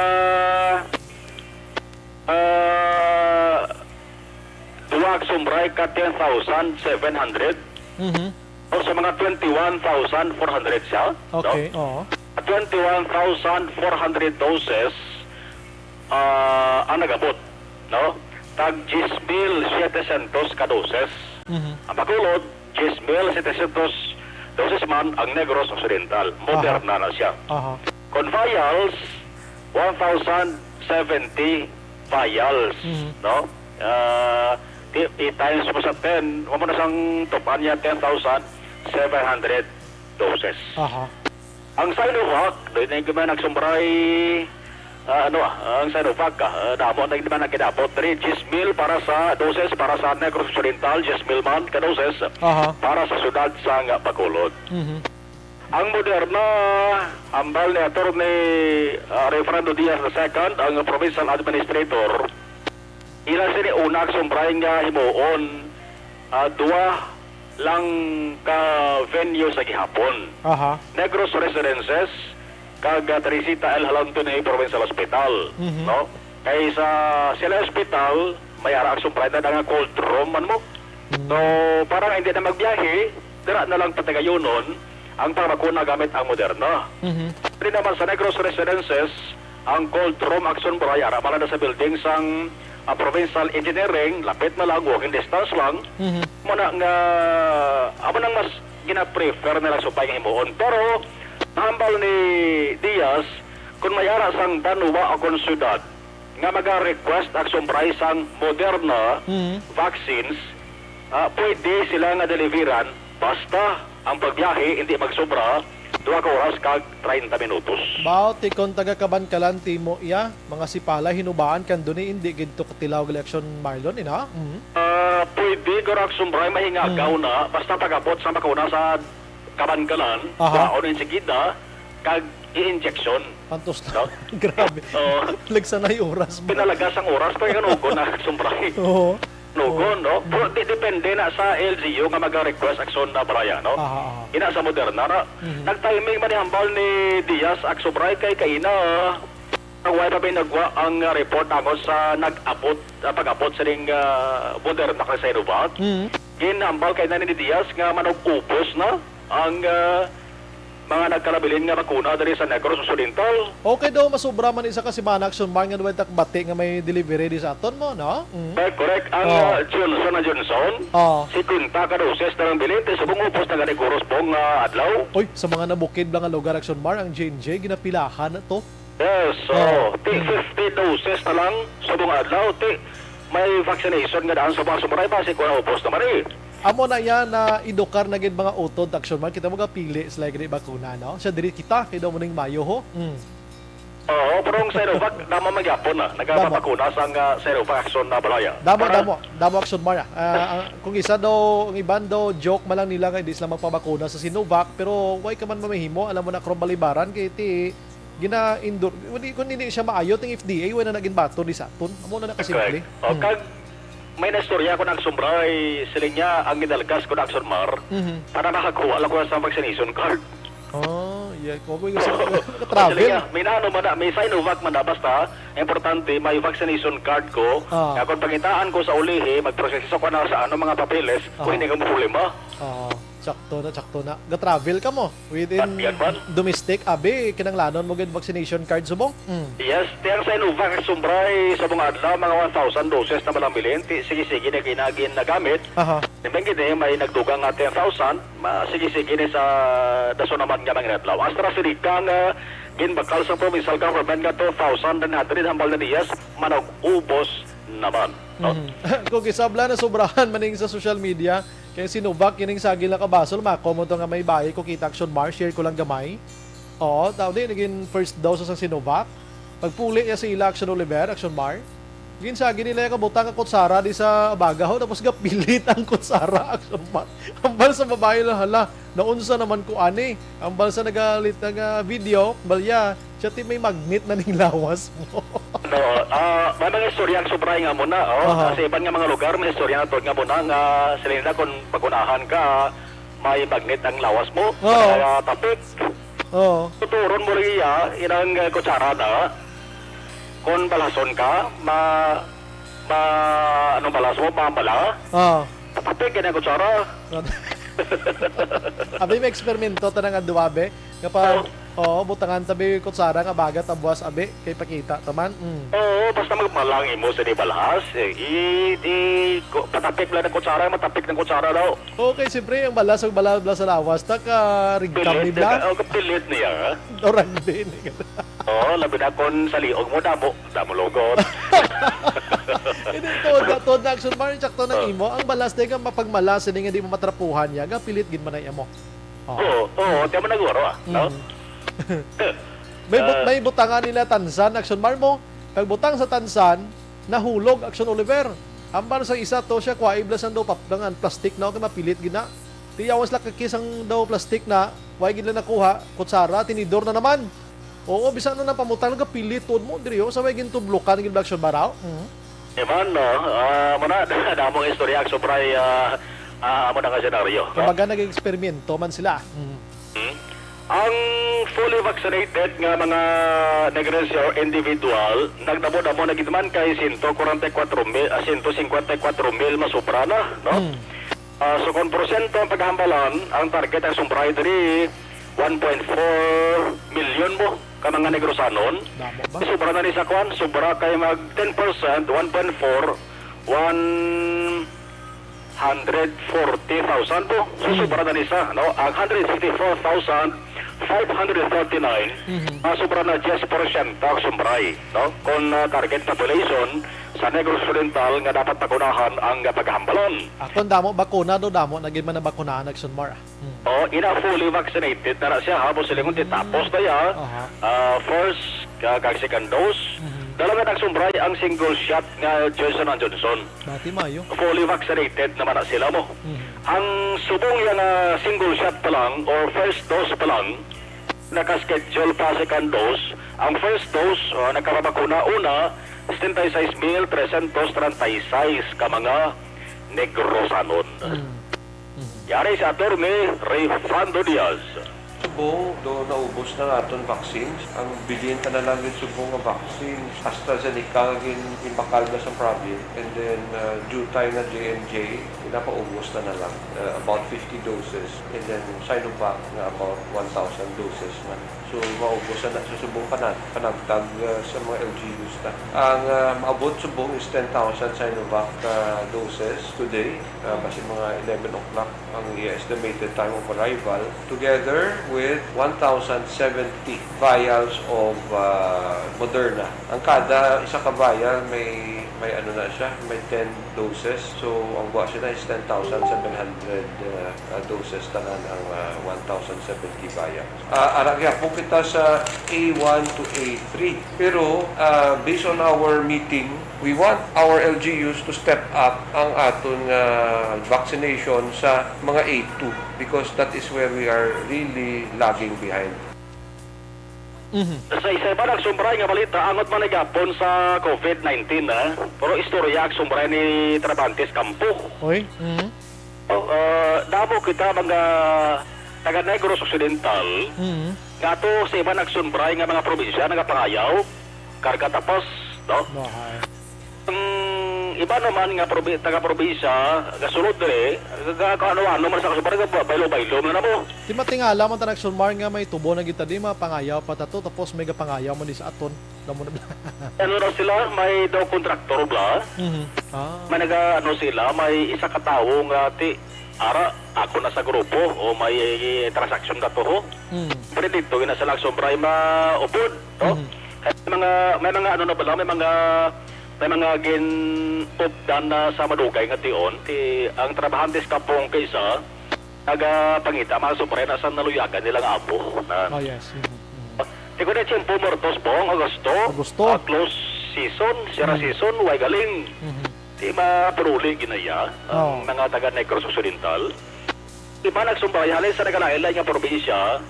ah, duha ka sumpray ka ten thousand seven hundred. Mhm. O, sa mga twenty-one thousand four hundred siya, no? Okay, oo. Twenty-one thousand four hundred doses, ah, ang nag-abot, no? Tag diyes mil setecientos ka doses. Mhm. Ang Bacolod, diyes mil setecientos doses man. Ang Negros Occidental, Aha. Moderna na siya. Aha. Kung vials, one thousand seventy vials, Mhm. no? Ah, i-, i-times mo sa ten, wa mo na sang tupan niya, ten thousand seven hundred doses. Aha. Ang Sinovac, doon na yung nagsumray, ah, ano, ah, ang Sinovac, ah, ah, damo na yung naman ang kinabot. Diri, diyes mil para sa doses, para sa Negros Occidental, diyes mil man ka doses, Aha. para sa siyudad sang Bacolod. Mhm. Ang Moderna, ambal ni Attorney, ah, Rayfrando Diaz the second, ang provincial administrator, ila sini una ang sumpray nga himuon, ah, duha lang ka venue sa gihapon. Aha. Negros Residences kag, ah, Teresita L. Jalantoni Provincial Hospital, Mhm. no? Kay sa Silay Hospital, may ara ang sumpray na nga cold room man mo. Mm. So, para nga hindi na magbiyahe, dira na lang patagayonon ang pangbakuna gamit ang Moderna. Mhm. Diri naman sa Negros Residences, ang cold room action bray ara man na sa building sang, ah, Provincial Engineering, lapit na lang, walking distance lang. Mhm. Muna nga, amo nang mas gina-prefer nila sa pay nga himuon. Pero, hambal ni Diaz, kung may ara sang banwa o kung syudad nga maga-request ang sumpray sang Moderna Mhm. vaccines, ah, pwede sila nga deliveran basta ang pagbiyahe hindi magsobra duha ka oras kag treinta minutos. Bao, ti kon taga Kabankalan ti mo iya, mga sipalay, hinubaan kan duni, indi gid to katilaw election, Marlon, ina? Mhm. Ah, pwede, guro, ang sumpray mahingaw Mhm. na, basta pag-abot sa bakuna sa Kabankalan, Aha. kwaon insigida, kag i-injection. Pantos No? lang. Grabe. Oo. Lagsanay oras mo. Pinalagas ang oras, kaya kanugon na sumpray. Oo. Nugon, Oo. no? Pero di-, depende na sa L G U nga mag-request action na baraya, no? Aha, aha. Ina sa Moderna, na, Mhm. nag-timing man ni hambal ni Diaz ang sumpray kay kaina, ah, wala pa may nagwa ang, ah, report tungod sa nag-abot, ah, pag-abot sining, ah, Moderna kag Sinovac. Mhm. Ginhambal kay na ni Diaz nga manug-ubos na ang, ah, mga nagkalabilin nga bakuna diri sa Negros Occidental. Okay daw, masubra man isa ka semana, Action Bray, nga duway takbati nga may delivery di sa aton mo, no? Mm. Eh, correct. Ang, Oh. ah, Johnson and Johnson, Oh. singkwenta ka doses na lang bilin, ti subong ubos na gani guro subong, ah, adlaw. Uy, sa mga nabukid lang nga lugar, Action Bray, ang J and J, ginapilahan na to. Yes, Oh. oh. Ti Mm. fifty doses na lang subong adlaw, ti may vaccination nga daan sa mga sumuray, basi ko na ubos naman eh. Amo na yan na edukar na gid mga utod, Action Bray. Kita mo, gapili sila gid bakuna, no? Siya diri kita, kay daw mo ning mayo, ho. Mm. Oo, pero ang Sinovac, damo man gyapon na. Damo. Nagapapakuna sang, ah, Sinovac Action na balaya. Damo, Para damo. Damo, Action Mar, ah. Ah, ang, kung isa daw, ang iban daw, joke man lang nila nga di sila magpabakuna sa Sinovac, pero way ka man mamahimo, alam mo na, Crom Balibaran, kay ti, gina-endorse, hindi, kung hindi siya maayo, ting F D A, wala na ginbato di sa aton. Amo na nakasimple. Correct. O, Hmm. kag may naistorya ko na Action Mar, ay siling niya, ang gidalgas ko na Action Mar, Mhm. para makakuha lang ko sa vaccination card. Oh, yeah. Ko, ko, ko, Siling travel. niya, may nano man na, may Sinovac man na, basta, importante, may vaccination card ko. Ah. Kaya kung pangitaan ko sa ulihi, magproseso ko na sa ano, mga papeles, kung Ah. hindi ko problema. Oo. Sakto na, sakto na. Ga-travel ka mo within Yan man. domestic, abi, kinanglanon mo gid vaccination card subong? Mm. Yes, ti ang Sinovac Action Mar, subong adlaw, mga one thousand doses na man lang bilin, ti sige-sige na ginagin nagamit. Aha. Ni man gid, eh, may nagdugang nga ten thousand, ma-, sige-sige ni sa dason naman nga mga adlaw. AstraZeneca nga ginbakal sa provincial government nga two thousand nine hundred hambal na niyas, manag-ubos naman, no? Mhm. Kung isabla na sobrahan maning sa social media, kay Sinovac, kining saging lang kabasol, mako mo to nga may bayi ko kita, Action Mar, share ko lang gamay. Oo, tao di, naging first dose sa Sinovac. Pagpuli niya sa ila, Action Oliver, Action Mar. Ginsagi nila yung kabutang nga kutsara di sa abaga, ho, tapos gapilit ang kutsara, Action Mar. Hambal sa babae lang, hala, naunsa naman ko ani? Hambal sa nagalit nga video, balya, siya ti may magnet na ning lawas mo. No, ah, may mga istorya ang sobra nga muna, oh. Aha. Sa iban nga mga lugar, may istorya na tod nga muna nga sila nila kung pagunahan ka, may magnet ang lawas mo. Oo. Kaya tapik. Oo. Tuturon mo rin iya, inang, eh, kutsara na. Kung balason ka, ma-, ma-, ano, balas mo, mambala. Oo. Tapik, kaya kutsara. Abi, may eksperimento ta nga duwa, be. Nga pa, Oo. oo, butangan tabi kutsara nga bagat ang buwas, abi, kay pakita taman. Mm. Oo, basta magmalang imo sa di balhas, eh, i-, di, ko-, patapik lang ng kutsara, matapik ng kutsara daw. Okay, siyempre, ang balas, ang balas, balas sa lawas, ta ka rigtam Pilit ni bla? niya, oh, kapilit niya, ha? Dorang din. Oo, labi na kung sa liog mo, damo, damo lugot. Hindi, tuod na, tuod na, Action Mar, sakto na Oh. imo. Ang balas, di nga mapagmalas, hindi nga di mo matrapuhan niya, gapilit gid man ay amo. Oh. Oo, oo, di mo naguro, ah, no? Mm. May but-, Ah. may butangan nila tansan, Action Mar mo. Pagbutang sa tansan, nahulog, Action Oliver. Ambal sa isa to siya, kwa iblas ang daw pap-, ang plastic na, okay, mapilit gina. Tiyawas lang kakis ang daw plastic na, way gid lang nakuha, kutsara, tinidor na naman. Oo, bisan ano na pamutang, nagapilit tuod mo, diri, oh, sa may gintublukan, gid Action Mar, oh. Mhm. Iman, no? Ah, muna, damong istorya, Action Mar, ah, ah, amo na nga senaryo, no? Kumbaga, nag-eksperimento man sila. Mhm. Hmm? Ang fully vaccinated nga mga Negrense or individual, nagdamo-damo na gid man kay sento kwarenta y kuwatro mil, ah, sento singkwenta y kuwatro mil masubra na, no? Hmm. Ah, so, kung porsyento ang paghambalan, ang target ang sumbray diri, one point four million mo ka mga Negrosanon. Damo ba? Sobra na ni sa kwan, sobra kay mag ten percent, one point four, one hundred forty thousand po. So, Hmm. sobra na ni sa, no? Ang hundred fifty-four thousand five hundred thirty-nine, Mhm. ah, sobra na diyes porsyento ang sumbray, no? Kung, ah, target population sa Negros Oriental nga dapat pagunahan ang paghambalan. Akon damo, bakuna do, damo na gid man nabakunahan, Action Mar, ah. Hmm. Oh, ina fully vaccinated na na siya, ha? Mo silingon, di Hmm. tapos na ya. Aha. Ah, first, ka-, kag second dose. Mhm. Dala na nagsumbray ang single shot nga Johnson and Johnson. Bati mayo. Fully vaccinated naman na sila mo. Mhm. Ang subong ya nga single shot pa lang or first dose pa lang, naka-schedule pa second dose. Ang first dose, ah, nakapabakuna una, setenta y seis mil trescientos treinta y seis ka mga Negrosanon. Mm. Mhm. Yari si Attorney Rayfando Diaz. Subong, do naubos na naton vaccines. Ang bilin pa na lang gid subong nga vaccines, AstraZeneca nga gin-, ginbakal na sa Pravin. And then, uh, due time na J and J, pinapaubos na na lang. Uh, about fifty doses. And then, Sinovac nga about one thousand doses man. So, maubos na na sa subong panag-, panagtag, uh, sa mga L G Us na. Ang, uh, maabot subong is ten thousand Sinovac, uh, doses today. Uh, basi mga eleven o'clock. Ang estimated time of arrival, together with one thousand seventy vials of, ah, Moderna. Ang kada isa ka vial may, may ano na siya, may ten doses. So, ang buwa sila is ten thousand seven hundred, ah, ah, doses tanan ang, ah, one thousand seventy vials. Ah, ara gyapon kita sa A one to A three. Pero, ah, based on our meeting, we want our L G Us to step up ang aton nga vaccination sa mga A two because that is where we are really lagging behind. Mhm. Sa isa pa nagsumbray nga balita, angot man gihapon sa COVID nineteen, ah. Pero istorya ang sumbray ni Trabantes Campo. Oy. Mhm. Oh, ah, damo kita mga taga Negros Occidental Mhm. nga ato sa iba nagsumbray nga mga probinsya nagapangayaw, karga tapas, no? Bahay. Ang iba naman nga probi-, taga-probinsya, gasulod diri, ga-, kaano-ano man sa kasubaran, ga-, baylo-baylo man na mo. Di matingala man ta nagsunmar nga may tubo na gid ta di, mapangayaw pa ta to, tapos may gapangayaw man di sa aton. Damo na. Ano raw sila? May daw kontraktor bla? Mhm. Ah. May naga-, ano sila, may isa ka tawo nga ti, ara, ako na sa grupo, o may transaksyon na to, ho. Mm. Pero dito, gina sa nagsumbray maupod, no? Mhm. Kaya may mga, may mga ano na bala, may mga, may mga gin-updan na sa madugay nga tion, ti, ang trabahantes kampong kaysa, nagapangita, mga sumbray na sa naluyagan nilang amo. Na, Oh, yes. Mhm. Mhm. Ti ko na tiyempo, Muertos, Bong, Agosto, Agosto. Ah, close season, sira Mm. season, way galing. Mhm. Ti mapanuli ginaya ang Oo. mga taga Negros Occidental. Iba nagsumbay halin sa nagalain-lain nga probinsya,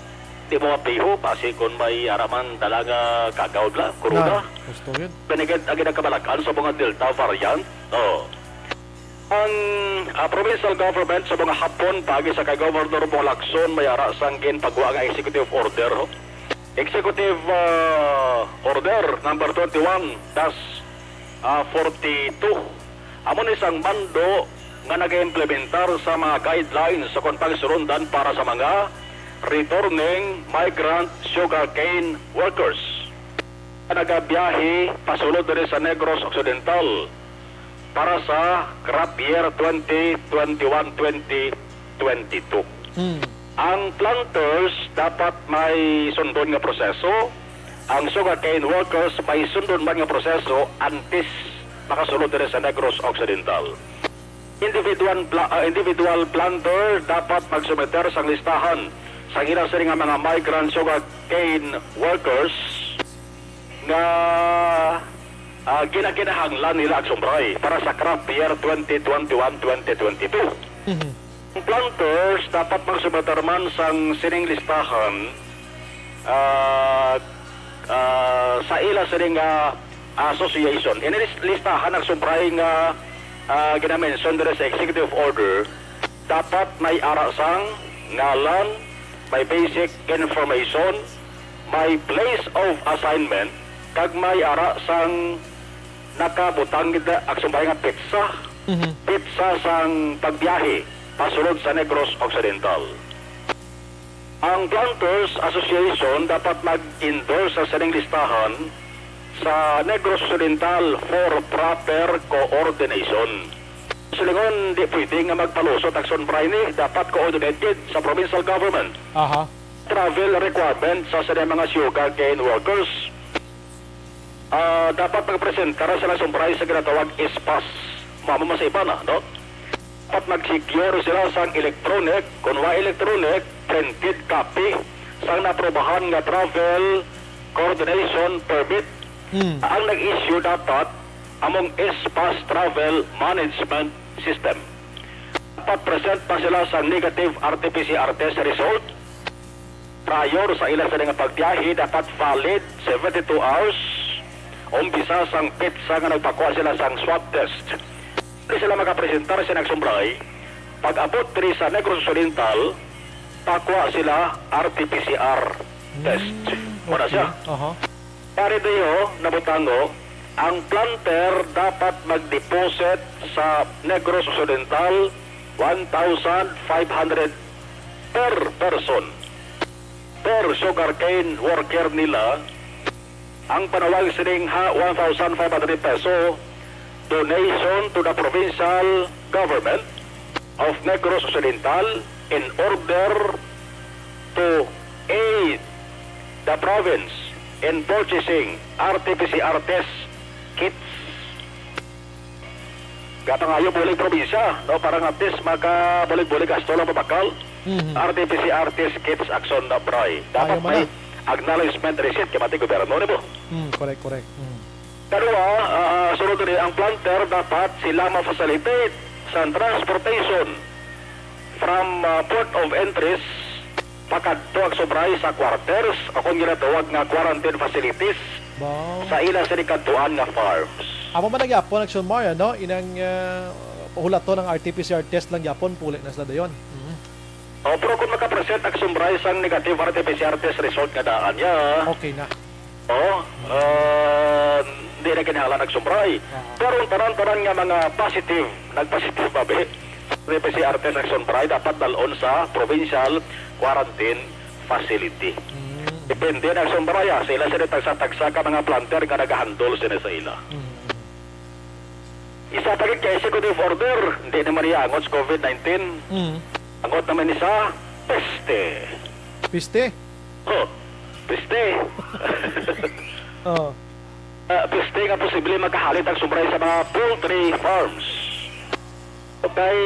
di mo mapiho, basi kon may ara man dala nga kagaw bla, corona. Na, gusto yun. Pinigid ang ginakabalakan sa mga Delta variant. Oh. Ang, ah, provincial government sa mga hapon, paagi sa kay Governor Bong Lacson, may ara sang ginpagwa nga executive order, ho. Executive, ah, Order number twenty-one dash ah, forty-two. Amo ni sang mando nga nag-implementar sa mga guidelines sa kon pagsulundan para sa mga returning migrant sugarcane workers nga nagabiyahe pasulod diri sa Negros Occidental para sa crop year twenty twenty-one, twenty twenty-two. Hmm. Ang planters dapat may sundon nga proseso. Ang sugarcane workers may sundon man nga proseso antes makasulod diri sa Negros Occidental. Individual pla-, ah, individual planter dapat magsumiter sang listahan sang ila sini nga mga migrant sugarcane workers nga, ah, ginakinahanglan nila agsumbray para sa crop year twenty twenty-one, twenty twenty-two. Mhm. Ang planters dapat magsumiter man sang sining listahan, ah, ah, sa ila sining, ah, association. Ini lis-, listahan ang sumbray nga, ah, ginamention diri sa executive order. Dapat may ara sang ngalan, may basic information, may place of assignment, kag may ara sang nakabutang gid na, agsumbay nga petsa, Mhm. petsa sang pagbiyahe pasulod sa Negros Occidental. Ang Planters Association dapat mag-endorse sa sining listahan sa Negros Occidental for proper coordination. Silingon, di pwede nga magpalusot ang sunbray ni, dapat coordinated sa provincial government. Aha. Travel requirement sa sining mga sugarcane workers. Ah, dapat magpresentar sila sumbray sa ginatawag S-Pass. Mamo man sa iba na, no? Dapat mag-secure sila sang electronic, kun wa electronic, printed copy sang naprobahan nga travel coordination permit. Hmm. Ang nag-issue dapat among S-Pass Travel Management System. Dapat present pa sila sang negative R T P C R test result. Prior sa ila sini nga pagbiyahe, dapat valid seventy-two hours umpisa sang petsa nga nagpakuha sila sang swab test. Di sila makapresentar sa nagsumbray. Pag-abot diri sa Negros Occidental, pakuha sila R T P C R test. Mm, Muna okay. siya. Aha. Pare Deo, nabutango, ang planter dapat mag-deposit sa Negros Occidental one thousand five hundred per person, per sugarcane worker nila. Ang panawag sining ha, one thousand five hundred peso, donation to the provincial government. of Negros Occidental in order to aid the province in purchasing R T P C R test kits. Gapangayo bulig probinsya, no, para nga at least makabulig-bulig gasto lang mabakal. Mhm. R T P C R test kits, Action, na Bray. Dapat Ayaw man may na. acknowledgement receipt kay pati gobyerno, di ba? Hmm, correct, correct. Hmm. Kadua, ah, sunod ni ang planter, dapat sila ma-facilitate sa transportation from, ah, port of entries pakadto ang Sugbo sa quarters o kung ginatawag nga quarantine facilities Ba? sa ila sini kadtuan nga farms. Amo man ang gyapon, Action Mar, ano? Inang, ah, hulaton ang R T P C R test lang gyapon, puli na sila dayon. Mhm. O, pero kung makapresent ang Sugbo sang negative R T P C R test result nga daan niya, Okay na. O, ah, hindi na kinahanglan nagsumbray. Aha. Pero ang tanan-tanan nga mga positive, nagpositive, abi, may P C R test nagsumbray, dapat dalon sa provincial quarantine facility. Mm. Depende na sumbray, ah, sa ila sila tagsa-tagsa ka mga planter nga nagahandle sila sa ila. Mm. Isa pa gid kay executive order, hindi naman iya angot sa covid nineteen. Mm. Angot naman isa, peste. Piste? Oh, piste. Oh. Ah, piste nga posible makahalit ang sumbray sa mga poultry farms. Kay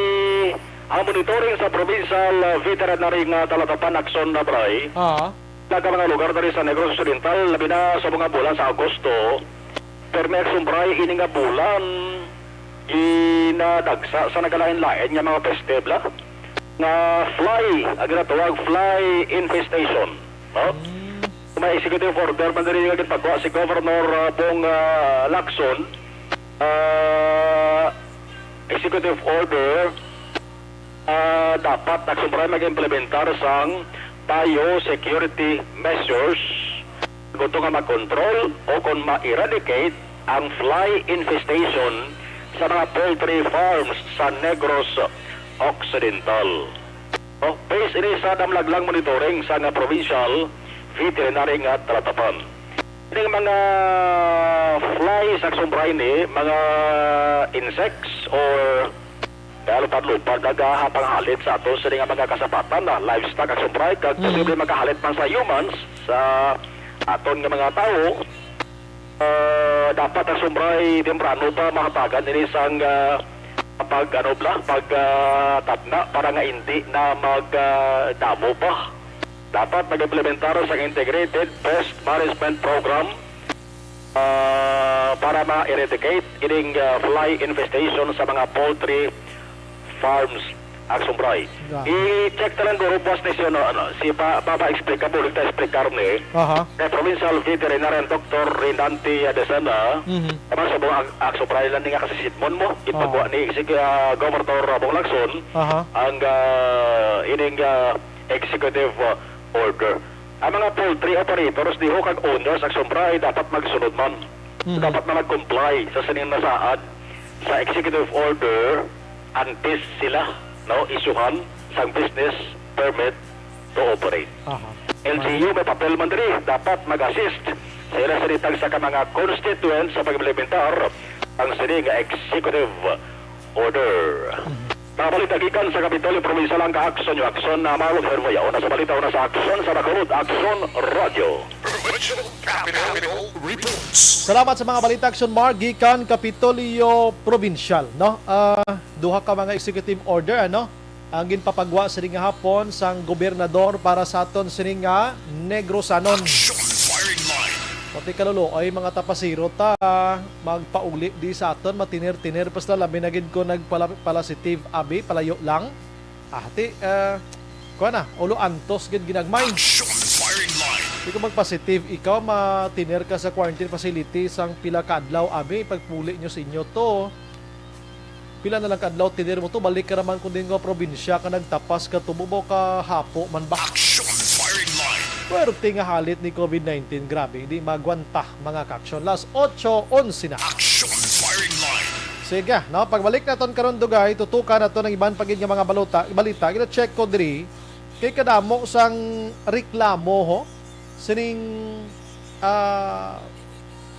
ang monitoring sa provincial, ah, veterinary nga talatapan, Action, na Bray, Ah. nagka mga lugar diri sa Negros Occidental, labi na sa mga bulan sa Agosto, permi ang sumbray ini nga bulan, ginadagsa sa nagalain-lain nga mga peste, bla, nga fly, ang ginatawag fly infestation, no? Mm. May executive order man diri nga ginpagwa si Governor, ah, Bong, ah, Lacson, ah, executive order, ah, dapat ang sumbray mag-implementar sang biosecurity measures kuto nga ma-control o kon ma-eradicate ang fly infestation sa mga poultry farms sa Negros Occidental. Oh, based ini sa damlaglang monitoring sa nga provincial veterinary nga talatapan. Ining mga flies, Action Bray, ni mga insects or kaya lupad-lupad nagapanghalit sa aton sini nga mga kasapatan, na livestock, Action Bray, kag Mm. posible makahalit man sa humans, sa aton nga mga tawo. Ah, dapat ang sumbray temprano pa mahatagan ini sang, ah, pag, ano, bla, pag, ah, tadna para nga hindi na mag, ah, damo pa. Dapat mag-implementar sang integrated pest management program, ah, para ma-eradicate ining, ah, fly infestation sa mga poultry farms, Action Bray. Grabe. I-check ta lang guro, boss, ni si, ano, ano, si pa, papa-explica, bulig ta explicar ni Aha. kay Provincial Veterinarian Doctor Renante Adesana, Mhm. naman sa buong Action Bray lang nga kasi sidmon mo, ginpagwa Oo. ni si, ah, Governor Bong Lacson, Aha. ang, ah, ining, ah, executive, ah, order. Ang mga poultry operators diho kag owners, Action Bray, dapat magsunod man. Mhm. Dapat na mag-comply sa sining nasaad sa executive order antes sila, no, isyuhan sang business permit to operate. Aha. L G U may papel man diri, dapat mag-assist sa ila sa ditag sa ka mga constituents sa pag-implementar ang sini nga executive order. Mhm. Mga balita gikan sa Kapitolyo Provincial ang ka-aksyon nyo, aksyon na Marlon Hermoya. Una sa balita, una sa aksyon sa Bacolod, Aksyon Radyo. Provincial Capitol Reports. Salamat sa mga balita, Action Mark, gikan Kapitolyo Provincial, no? Ah, duha ka mga executive order, ano? Ang ginpapagwa sini nga hapon sang gobernador para sa aton sini nga Negrosanon. Action Firing Line. Pati kaluluoy, mga tapasiro ta, magpauli di sa aton, matinir-tinir pa sila, labi na gid ko nagpala-, positive, abi, palayo lang. Ah, ti, eh, kuha na, ulo antos gid ginagmay. Action Firing Line. Di ko magpositive, ikaw matinir ka sa quarantine facility sang pila ka adlaw, abi, pagpuli nyo sa inyo to. Pila na lang ka adlaw, tinir mo to, balik ka naman kung din nga probinsya ka nagtapas ka tubo mo ka hapo man ba? Action Firing Line. Swerte nga halit ni covid nineteen, grabe, hindi magwanta, mga ka-aksyon. Las otso onse na. Action Firing Line. Sige, no, pagbalik naton karon, dugay, tutukan nato ng iban pa gid nga mga balota, balita, gina-check ko diri, kay kadamo sang reklamo, ho, sining, ah,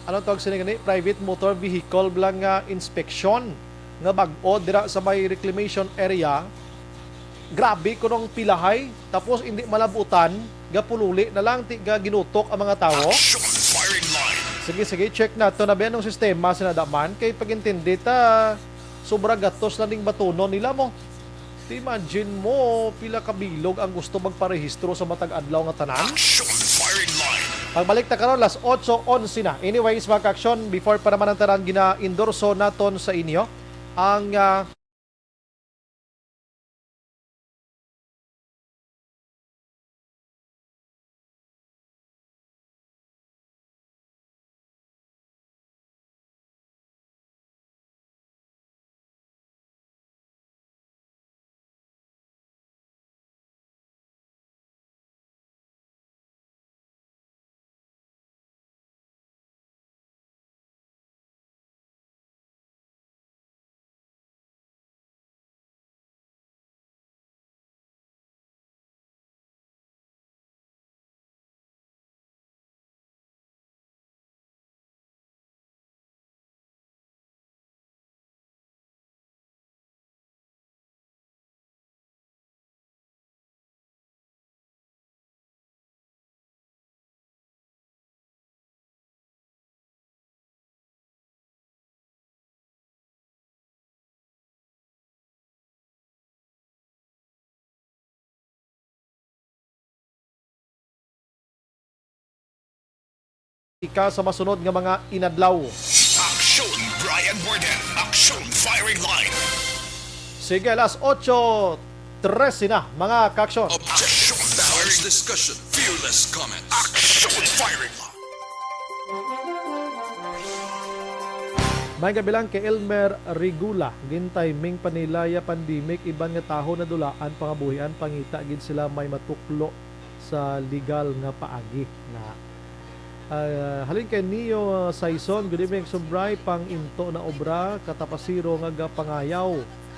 ano tawag sini gani? Private motor vehicle lang nga inspection. nga bag-o dira sa may reclamation area. Grabe kunong pilahay, tapos hindi malabutan, gapululi na lang ti gaginutok ang mga tawo. Action firing line. Sige, sige, check nato na ba anong sistema sa nadaman kay pag-intindi ta sobra gatos lang ning batunon nila mo. Ti imagine mo pila ka bilog ang gusto magparehistro sa matag adlaw nga tanan. Action firing line. Pagbalik ta karon, las otso onse na. Anyways, mga ka-action, before pa naman ang tanan gina-endorso naton sa inyo, ang, ah, Ika sa masunod nga mga inadlaw. Action, Brian Warden. Action, firing line. Sige, las otso trese na, mga ka-action. Objection, balanced discussion, fearless comments. Action, firing line. May gabi lang kay Elmer Regula, gintiming pa nila ya pandemic, iban nga tawo nadulaan, pangabuhian, pangita gid sila may matuklo sa legal nga paagi na. Ah, halin kay Neo Saison, good evening, Subray, pang into na obra, katapasiro nga gapangayaw.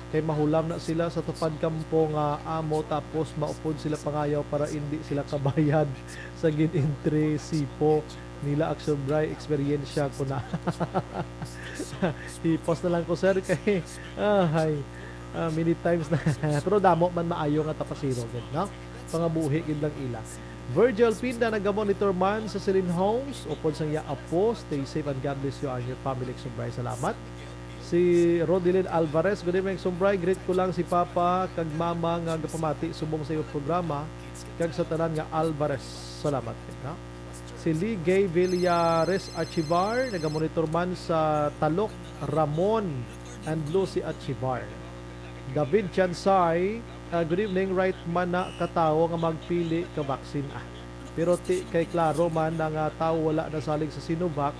Kay mahulam na sila sa tupad kampo nga amo, tapos maupod sila pangayaw para indi sila kabayad sa gin-entry sipo nila. Action Bray, eksperyensya ko na. Hipos na lang ko, sir, kay, ah, hay, ah, many times na. Pero damo man maayo nga tapasiro gid, no? Pangabuhi gid lang ila. Virgil Pinda nagamonitor man sa Celine Homes, upod sang iya apo. Stay safe and God bless you and your family, Sumbray. Salamat. Si Rodilyn Alvarez, good evening, Sumbray. Greet ko lang si Papa kag Mama nga gapamati subong sa iyong programa kag sa tanan nga Alvarez. Salamat, no? Si Lee Gay Villares Achivar, nagamonitor man sa Talok, Ramon and Lucy Achivar. David Chansay, ah, good evening. Right man na ka tawo nga magpili ka vaccine, ah. Pero ti kay klaro man na nga tawo wala nasalig sa Sinovac,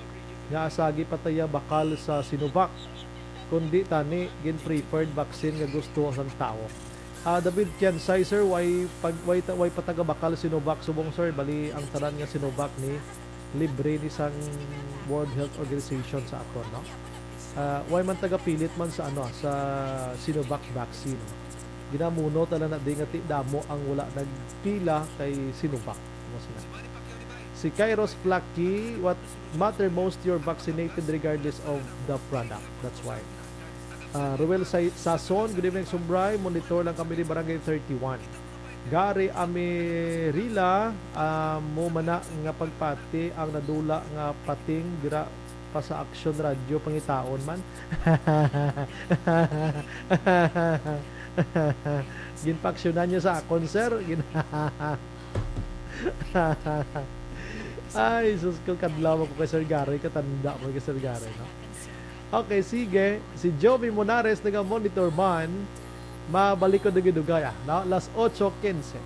nga asagi pa ta iya bakal sa Sinovac. Kundi tani, gin-preferred vaccine nga gusto sang tawo. Ah, David Chansay, sir, way pag-, way ta-, way pa ta gabakal Sinovac subong, sir, bali ang tanan nga Sinovac ni libre ni sang World Health Organization sa aton, no? Ah, way man ta gapilit man sa, ano, sa Sinovac vaccine. Ginamuno ta lang na di nga ti damo ang wala nagpila kay Sinovac. Ano sila? Si Kairos Plucky, what matter most, you're vaccinated regardless of the product. That's why. Ah, Ruel Say-, Sason, good evening, Sumbray. Monitor lang kami ni Barangay thirty-one. Gary Amirila, ah, mo man na nga pagpati ang nadula nga pating dira pa sa Action Radio, pangitaon man. Ginpaaksyonan niya sa akon, sir. Gin-, Ay, sus ko, kadlaw ako kay Sir Gary, katanda mo kay Sir Gary, no? Okay, sige. Si Jovi Monares, naga-monitor man. Mabalik ko dugay-dugay, ah, no? Las otso quince.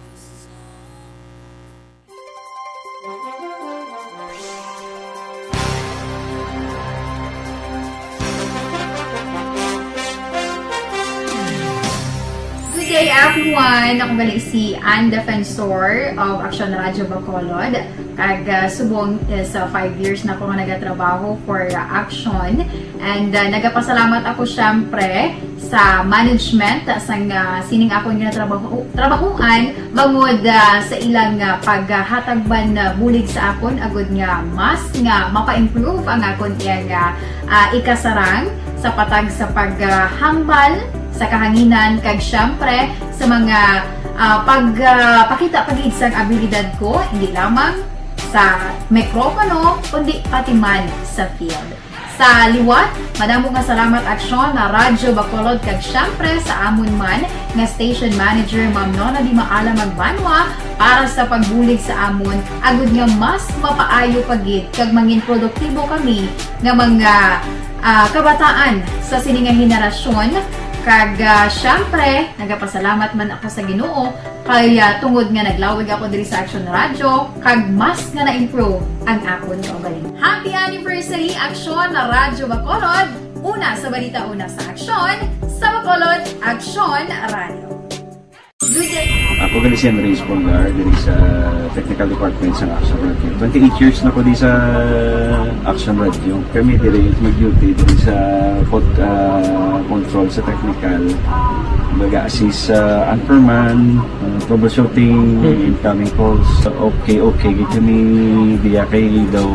Good day, everyone. Ako gali si Ann Defensor of Action Radio Bacolod. Kag, ah, subong is, ah, five years na ako nga nagatrabaho for, ah, Action. And, ah, nagapasalamat ako, syempre, sa management, ah, sang, ah, sining akon nga trabaho, trabahoan, bangod, ah, sa ilang, ah, paghatag man, ah, bulig sa akon, agud nga mas nga mapa-improve ang akon iyang, ah, ah, ikasarang sa patag sa paghambal sa kahanginan, kag siyempre sa mga, ah, pag, ah, pakita pa gid sang abilidad ko, hindi lamang sa mikropono, kundi pati man sa field. Sa liwat, madamo nga salamat, Aksyon nga Radyo Bacolod, kag siyempre sa amon man nga station manager, Ma'am Nona Di Maala Magbanwa, para sa pagbulig sa amon, agud nga mas mapaayo pa gid kag mangin produktibo kami nga mga, ah, kabataan sa sini nga henerasyon. Kag, ah, siyempre, nagapasalamat man ako sa Ginoo kay, ah, tungod nga naglawig ako diri sa Aksyon Radyo, kag mas nga na-improve ang akon kaugalingon. Happy anniversary, Aksyon Radyo Bacolod! Una sa balita, una sa aksyon, sa Bacolod, Aksyon Radyo. Good day. Ako gali si Andres Polgar, diri sa Technical Department sa Aksyon Radyo. Twenty-eight years na ko di sa Aksyon Radyo. Kami diri mag-duty diri sa pod-, ah, control sa technical. Mag-assist sa anchorman, ah, troubleshooting, incoming calls. Okay, okay, gid kami diya kay daw,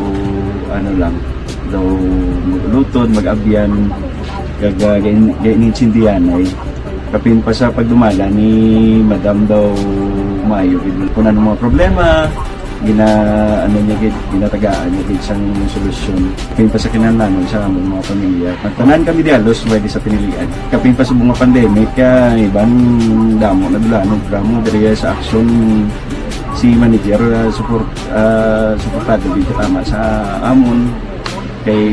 ano lang, daw maglutod, mag-abyan, kag, ah, gain-, gainintindihan ay. Kapin pa sa pagdumala ni Madam daw maayo gid. Kung ano mga problema, gina-, ano niya gid, ginatagaan niya gid sang solusyon. Kapin pa sa kinahanglanon sa among mga pamilya. Nagtanan kami di halos, pwede sa pinilian. Kapin pa sa mga pandemic, ah, iban damo na dulanon, damo diri sa aksyon si manager, ah, support, ah, suportado gid tama sa amon. Kay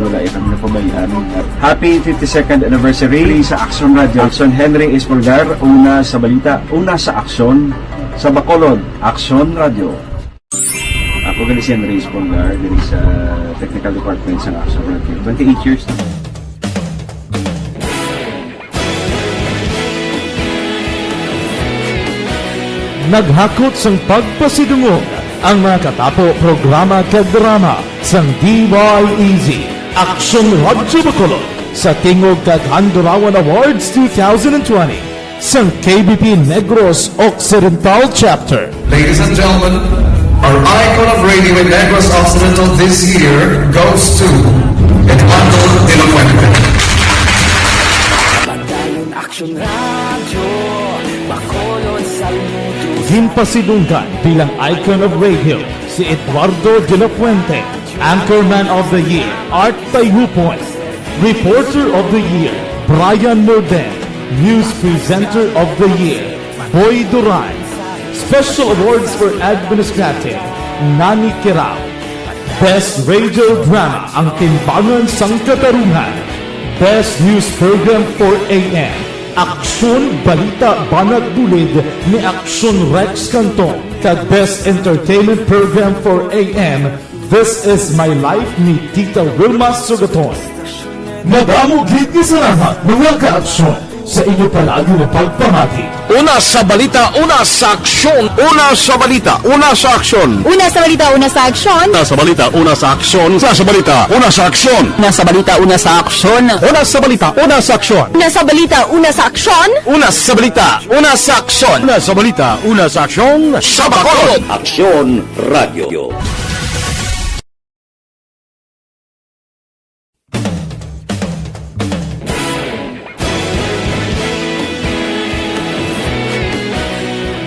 wala ya kami napabayaan. Happy fifty-second anniversary sa Aksyon Radyo. Aksyon Henry Espolgar, una sa balita, una sa aksyon, sa Bacolod, Aksyon Radyo. Ako gali si Henry Espolgar, diri sa Technical Department sa Aksyon Radyo. Twenty-eight years na. Naghakot sang pagpasidungog ang mga katapo programa kag drama sang D Y E Z, Aksyon Radyo Bacolod, sa Tingog kag Handurawan Awards two thousand and twenty, sang K B P Negros Occidental Chapter. Ladies and gentlemen, our icon of radio in Negros Occidental this year goes to Eduardo de la Fuente. Padayon Aksyon Radyo, Bacolod, saludo. Ginpasidunggan bilang icon of radio si Eduardo de la Fuente, Anchorman of the Year, Art Tayupon, Reporter of the Year, Brian Morden, News Presenter of the Year, Boy Duran. Special Awards for Administrative, Nani Kirao. Best Radio Drama, Ang Timbangan sang Katarungan. Best News Program for A M, Aksyon Balita Banat Bulid ni Aksyon Rex Cantong. Kag Best Entertainment Program for A M, This Is My Life ni Tita Wilma Sugaton. Madamo gid nga salamat, mga kaaksyon, sa inyo palagi nga pagpamati. Una sa balita, una sa aksyon. Una sa balita, una sa aksyon. Una sa balita, una sa aksyon. Una sa balita, una sa aksyon. Una sa balita, una sa aksyon. Una sa balita, una sa aksyon. Una sa balita, una sa aksyon. Una sa balita, una sa aksyon. Una sa balita, una sa aksyon. Una sa balita, una sa aksyon. Sa Bacolod. Aksyon Radio.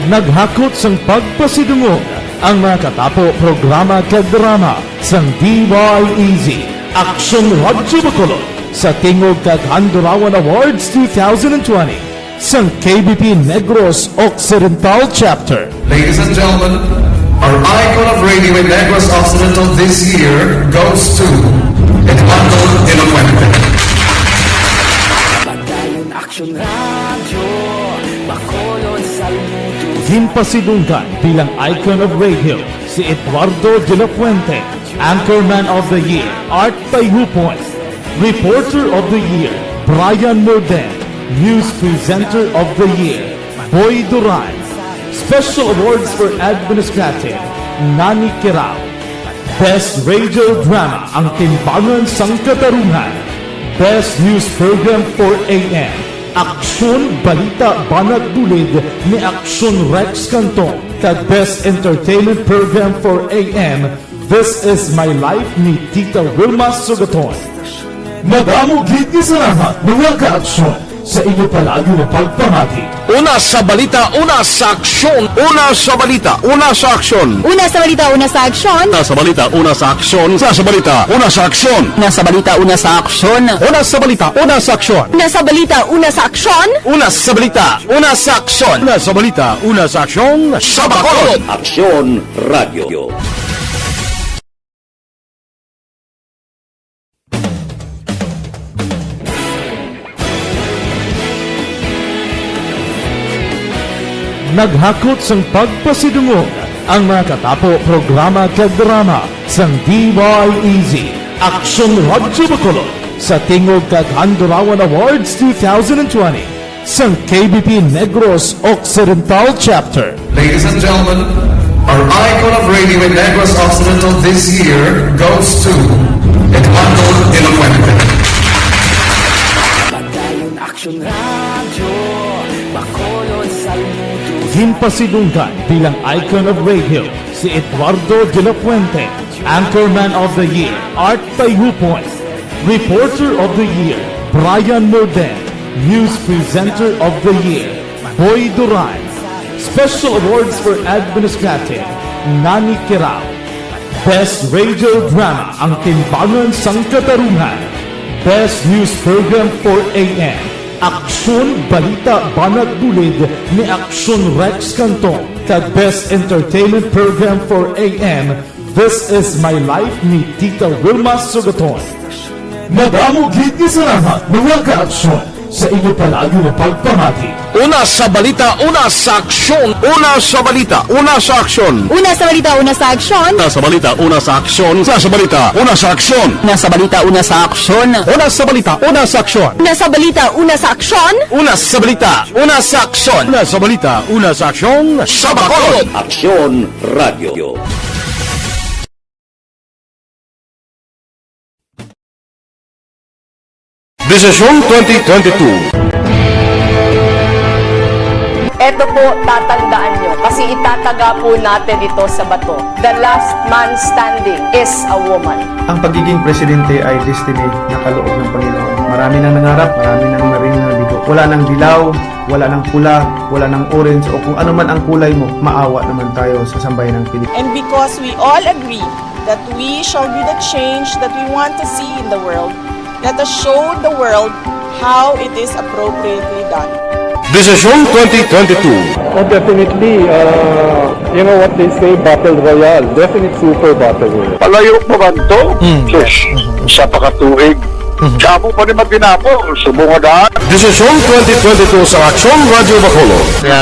Naghakot sang pagpasidungog ang mga katapo programa kag drama sang D Y E Z, Aksyon Radyo Bacolod, sa Tingog kag Handurawan Awards two thousand and twenty. Sang K B P Negros Occidental Chapter. Ladies and gentlemen, our icon of radio in Negros Occidental this year goes to Eduardo de la Fuente. Padayon Aksyon Radyo, Bacolod, saludo. Ginpasidunggan bilang icon of radio si Eduardo de la Fuente, Anchorman of the Year, Art Tayupon, Reporter of the Year, Brian Morden, News Presenter of the Year, Boy Duran, Special Awards for Administrative, Nani Kirao, Best Radio Drama, Ang Timbangan sang Katarungan, Best News Program for A M, Aksyon Balita Banat Bulid ni Aksyon Rex Cantong, kag Best Entertainment Program for A M, This Is My Life ni Tita Wilma Sugaton. Madamo gid nga salamat, mga ka-aksyon, sa inyo palagi nga pagpamati. Una sa balita, una sa aksyon. Una sa balita, una sa aksyon. Una sa balita, una sa aksyon. Una sa balita, una sa aksyon. Una sa balita, una sa aksyon. Una sa balita, una sa aksyon. Una sa balita, una sa aksyon. Una sa balita, una sa aksyon. Una sa balita, una sa aksyon. Una sa balita, una sa aksyon. Sa Bacolod. Aksyon Radio. Naghakot sang pagpasidungog ang mga katapo programa kag drama sang D Y E Z, Aksyon Radyo Bacolod, sa tingog kag Handurawan Awards two thousand and twenty. Sang K B P Negros Occidental Chapter. Ladies and gentlemen, our icon of radio in Negros Occidental this year goes to Eduardo de la Fuente. Padayon Aksyon Radyo, Bacolod, saludo. Ginpasidunggan bilang icon of radio si Eduardo de la Fuente, Anchorman of the Year, Art Tayupon, Reporter of the Year, Brian Morden, News Presenter of the Year, Boy Duran, Special Awards for Administrative, Nani Kirao, Best Radio Drama, Ang Timbangan sang Katarungan, Best News Program for A M, Aksyon Balita Banat Bulid ni Aksyon Rex Cantong, kag Best Entertainment Program for A M, This Is My Life ni Tita Wilma Sugaton. Madamo gid nga salamat, mga ka-aksyon, sa inyo palagi nga pagpamati. Una sa balita, una sa aksyon. Una sa balita, una sa aksyon. Una sa balita, una sa aksyon. Una sa balita, una sa aksyon. Una sa balita, una sa aksyon. Una sa balita, una sa aksyon. Una sa balita, una sa aksyon. Una sa balita, una sa aksyon. Una sa balita, una sa aksyon. Una sa balita, una sa aksyon. Sa Bacolod. Aksyon Radio. Desisyon twenty twenty-two. Eto po, tatandaan nyo, kasi itataga po natin ito sa bato. The last man standing is a woman. Ang pagiging presidente ay destiny na kaloob ng Panginoon. Marami nang nangarap, marami nang naring nabigo. Wala nang dilaw, wala nang pula, wala nang orange, o kung ano man ang kulay mo, maawa naman tayo sa sambayan ng Pilipinas. And because we all agree that we shall be the change that we want to see in the world, let us show the world how it is appropriately done. Desisyon twenty twenty-two. Oh, definitely, uh, you know what they say, battle royale. Definite super battle royale. Palayo pa man to? Mm. Sus, sa pakatuig. Mhm. Damo pa ni magdinamo, subong nga daan. Desisyon twenty twenty-two sa Aksyon Radyo Bacolod. Nga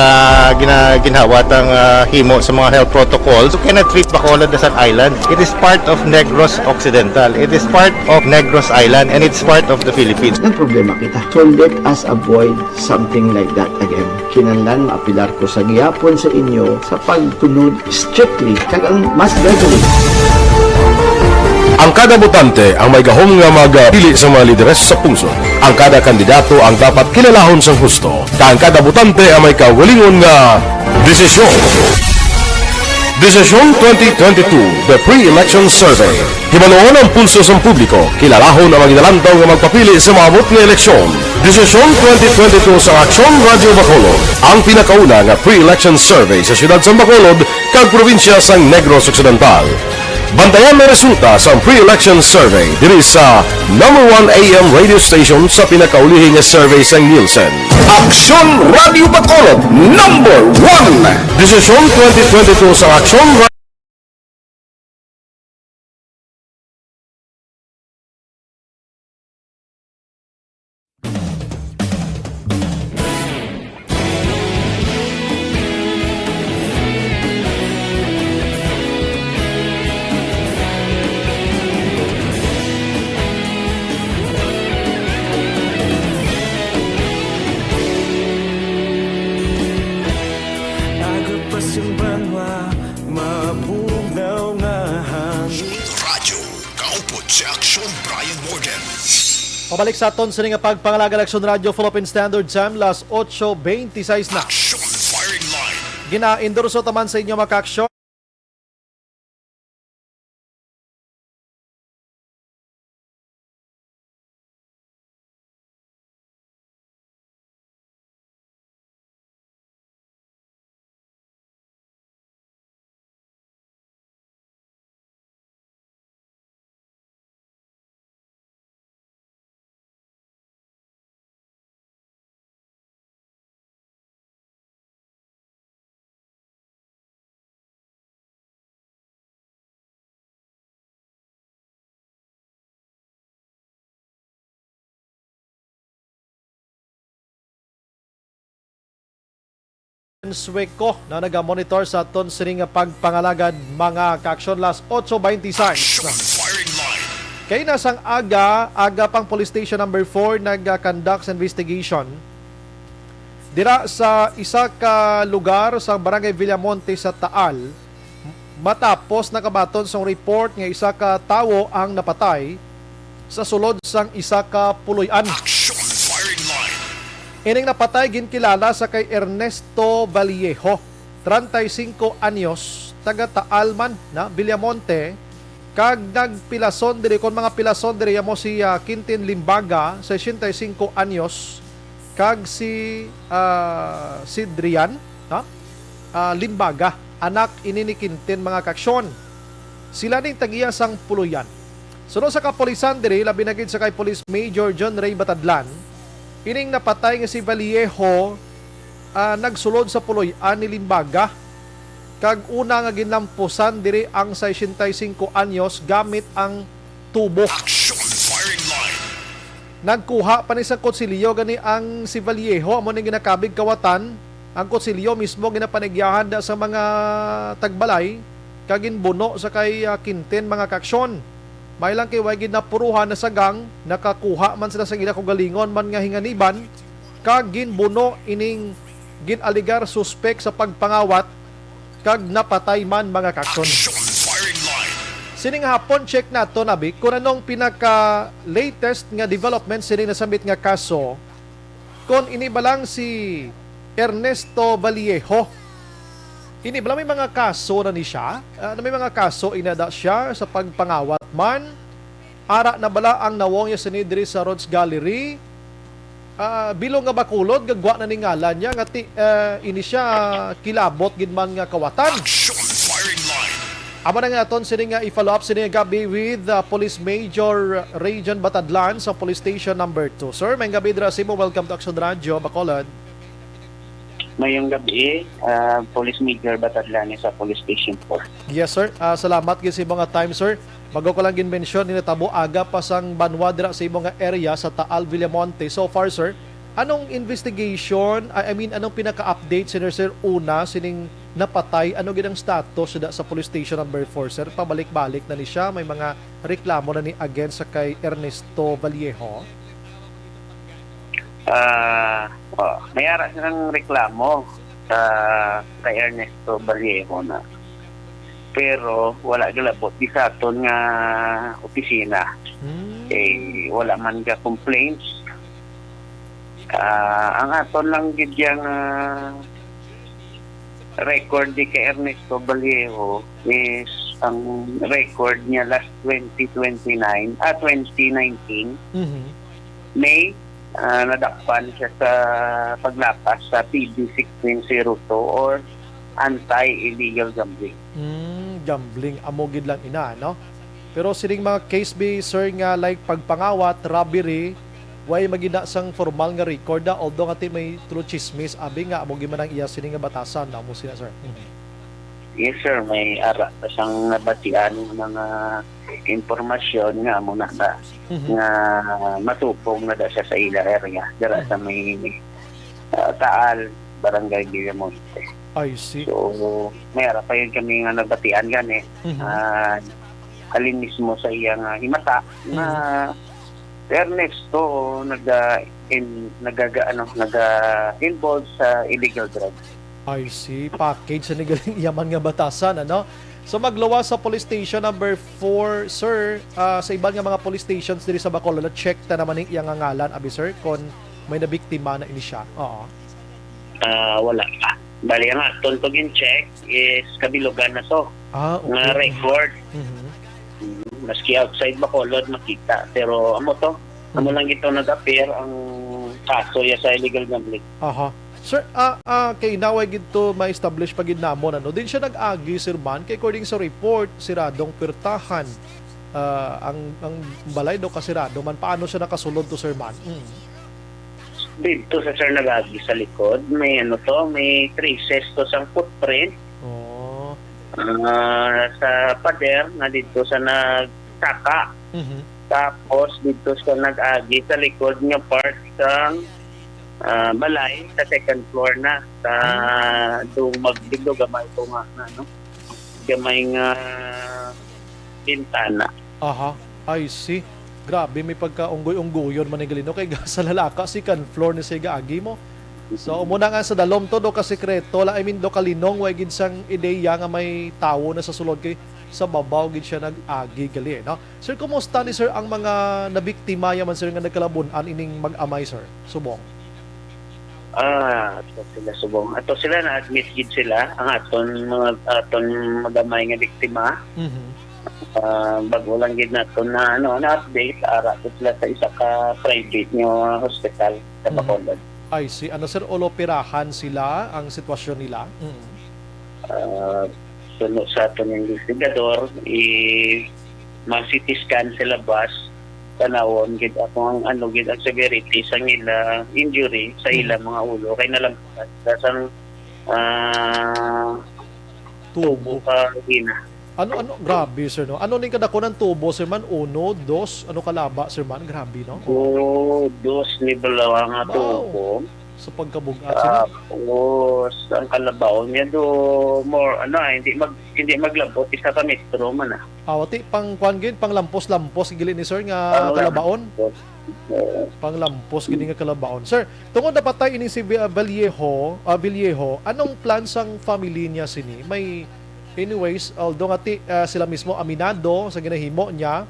gina-, ginhawat ang, ah, himo sa mga health protocols. You cannot treat Bacolod as an island. It is part of Negros Occidental. It is part of Negros Island, and it's part of the Philippines. Ang problema kita. So let us avoid something like that again. Kinahanglan maapilar ko sa gihapon sa inyo sa pagsunod strictly kag ang mas gradually. Ang kada botante ang may gahom nga magpili sa mga lideres sa pungsod. Ang kada kandidato ang dapat kilalahon sang husto, kag ang kada botante ang may kaugalingon nga desisyon. Desisyon twenty twenty-two, The Pre-Election Survey. Hibaluon ang pulso sang publiko, kilalahon ang mga ginalantaw nga magpapili sa maabot nga eleksyon. Desisyon twenty twenty-two sa Aksyon Radyo Bacolod, ang pinakauna nga pre-election survey sa siyudad sang Bacolod kag probinsya sang Negros Occidental. Bantayan ang resulta sang pre-election survey diri sa number one A M radio station sa pinakaulihi nga survey sang Nielsen. Aksyon Radyo Bacolod, number one. Desisyon twenty twenty-two sa Aksyon Ra- Agod pa sing banwa, mabugnaw nga hangin. Radyo, kaupod si Aksyon Brian Morden. Pabalik sa aton sini nga pagpangalaga, Aksyon Radyo, Philippine Standard Time, las ocho veintiséis na. Aksyon Firing Line. Gina-endorso ta man sa inyo, mga ka-aksyon. Sueco na nagamonitor sa aton sining nga pagpangalagad, mga kaaksyon. Las otso beintiseis. Action Firing Line. Kay nasang aga, aga pang Police Station Number four nag-conduct sa investigation dira sa isa ka lugar sa Barangay Villamonte sa Taal, matapos nakabaton sang report nga isa ka tawo ang napatay sa sulod sang isa ka puloy-an. Action Firing Line. Ining napatay ginkilala sa kay Ernesto Vallejo, treinta y cinco anyos, taga Taal man na Villamonte, kag nagpilason diri, kon mga pilason diri, amo si, ah, Quintin Limbaga, sesenta y cinco anyos, kag si, ah, Sidrian, ha? Ah, Limbaga, anak ini ni Quintin, mga kaaksyon. Sila ning tag-iya sang puloy-an. Suno sa kapulisan diri, labi na gid sa kay Police Major John Ray Batadlan, ining napatay nga si Vallejo, ah, nagsulod sa puloy-an ni Limbaga, kag una nga ginlampusan diri ang sesenta y cinco anyos gamit ang tubo. Action Firing Line. Nagkuha pa ni sang kutsilyo gani ang si Vallejo, amo ning ginakabig kawatan. Ang kutsilyo mismo ginapanigyahan da sa mga tagbalay, kag ginbuno sa kay, ah, Quintin, mga kaaksyon. May lang kay way gid napuruhan na sagang, nakakuha man sila sang ila kaugalingon man nga hinganiban, kag ginbuno ining gin-alegar suspek sa pagpangawat, kag napatay man, mga kaaksyon. Action Firing Line. Sining hapon, check nato, abi, kung anong pinaka-latest nga development sining nasambit nga kaso, kung ini ba lang si Ernesto Vallejo. Ini bala may mga kaso na ni siya? Ah, may mga kaso inada siya sa pagpangawat man? Ara na bala ang nawong niya sini diri sa Rhodes Gallery? Ah, bilog nga Bacolod, gagwa na ni ngalan niya nga ti-, ah, ini siya kilabot gid man nga kawatan. Action Firing Line. Amo na nga aton sini nga i-follow up sini nga gabi with, ah, Police Major Region Batadlan sa Police Station Number two. Sir, may gabi dira sa imo. Welcome to Action Radio, Bacolod. Mayong gabi, ah, Police Major Batadlan sa Police Station four. Yes, sir. Ah, salamat gid sa imo nga time, sir. Bago ko lang gin-mention, ni natabo aga pa sang banwa dira sa imo nga area sa Taal, Villamonte. So far, sir, anong investigation, I, I mean, anong pinaka-update, sir, sir, una, sining napatay? Ano gid ang status da sa Police Station Number four, sir? Pabalik-balik na ni siya? May mga reklamo na ni against sa kay Ernesto Vallejo? Ah, oh, may ara silang reklamo sa kay Ernesto Vallejo na. Pero wala galabot di sa aton nga opisina. Hmm. Eh, wala man ga complaints. Ah, ang aton lang gid yang, ah, record di kay Ernesto Vallejo is ang record niya last twenty twenty-nine, ah, twenty nineteen, Mhm. May, ah, nadakpan siya sa paglapas sa P B sixteen zero two or anti-illegal gambling. Hmm, gambling. Amo gid lang ina, no? Pero sining mga case bi, sir, nga like pagpangawat, robbery, way magina sang formal nga record, ah, although nga ti may through chismis, abi nga amo gid man ang iya sini nga batasan, no? Amo sina, sir. Mhm. Yes, sir. May ara pa sang nabatian nga mga impormasyon nga amo na ba Mhm. nga matupong na da siya sa ila area, dira sa Mhm. may, ah, Taal, Barangay Villamonte. I see. So, may ara pa yun kami nga nabatian gani. Mhm. Ah, halin mismo sa iya nga himata nga Mhm. Ernesto naga-, in-, nagaga-, ano, naga-involve sa illegal drugs. I see. Package sa nigaling iya man nga batasan, ano? So, magluwas sa police station number four, sir. Ah, sa iban nga mga police stations diri sa Bacolod, check ta naman ning iya nga ngalan, abi, sir, kon may nabiktima na ini siya. Oo. Ah, wala pa. Bali, ang aton to gin-check is kabilugan na to. Ah, okay. Nga record. Mhm. Mm, maski outside Bacolod makita, pero amo to. Amo Mhm. lang ito nag-appear ang kaso ya sa illegal gambling. Aha. Sir, ah, ah, kay naway gid to ma-establish pa gid namon, ano? Din siya nag-agi, Sir Man, kay according sa report, siradong pwertahan, ah, ang, ang balay daw kasirado man. Paano siya nakasulod to, Sir Man? Mm. Dito sa sir nag-agi sa likod, may ano to, may traces to sang footprint. Oh. Ah, sa pader nga dito sa nagsaka. Mhm. Tapos dito sa nag-agi sa likod nga part sang ah, balay sa second floor na. Sa Hmm. do magbindo gamay ko nga na, no? Gamay nga bintana. Aha, I see. Grabe, may pagkaunggoy-unggoyon man ni gali, no? Kay sa lalaka, second floor ni siya gaagi mo. So, umuna nga sa dalom to, do ka sekreto, la, I mean, do ka linong, way gid sang ideya nga may tawo na sa sulod kay sa babaw gid siya nag-agi gali, no? Sir, kumusta ni sir ang mga nabiktima ya man, sir, nga nagkalabon-an ining mag-amay, sir? Subong. Ah, ato sila subong. Ato sila na-admit gid sila, ang aton mga, aton magamay nga biktima. Mhm. Ah, bago lang gid nato na, ano, na-update, ara to sila sa isa ka private nga hospital sa Mhm. Bacolod. I see. Ano, sir, uloperahan sila ang sitwasyon nila? Mhm. Ah, suno sa aton investigador, i ma-C T scan sila bas, tanawon gid ako ang ano gid ang severity sa ila injury sa ila Hmm. mga ulo kay nalampas sa sang, ah, Tubo. tubo ka hina. Ano, ano, grabe, sir, no? Ano ning kadako ng tubo, sir, man? Uno, dos, ano kalaba, sir, man? Grabe, no? Oo, dos ni balawa nga Wow. tubo. Sa pagkabugat, sir, no? Tapos, ang kalabaon niya do, more, ano, ah, hindi mag-, hindi maglabot, isa ka metro man, ah. Ah, wati, pang, kwan gid, pang lampos-lampos, gili ni sir, nga Pang kalabaon? lampos. Oo. Pang lampos, gini nga kalabaon. Sir, tungod napatay ini si Vi-, Vallejo, ah, Vallejo, anong plan sang family niya sini? May, anyways, although nga ti, ah, sila mismo aminado sa ginahimo niya,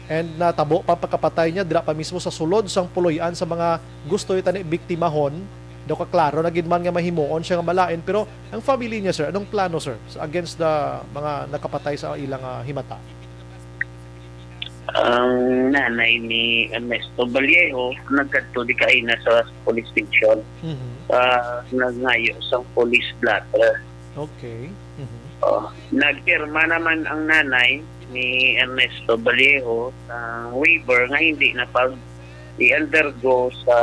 and natabo pa pagkapatay niya, dira pa mismo sa sulod sang puloy-an sa mga gusto ita ni biktimahon, daw kaklaro na gid man nga mahimuon siya nga malain, pero ang family niya, sir, anong plano, sir, sa, against the mga nakapatay sa ilang, ah, himata? Ang nanay ni Ernesto Vallejo nagkadto di kaina sa police station. Mhm. Ah, nagngayo sang police blotter. Okay. Mhm. Oh, nagpirma naman ang nanay ni Ernesto Vallejo sa waiver nga hindi na pag i-undergo sa,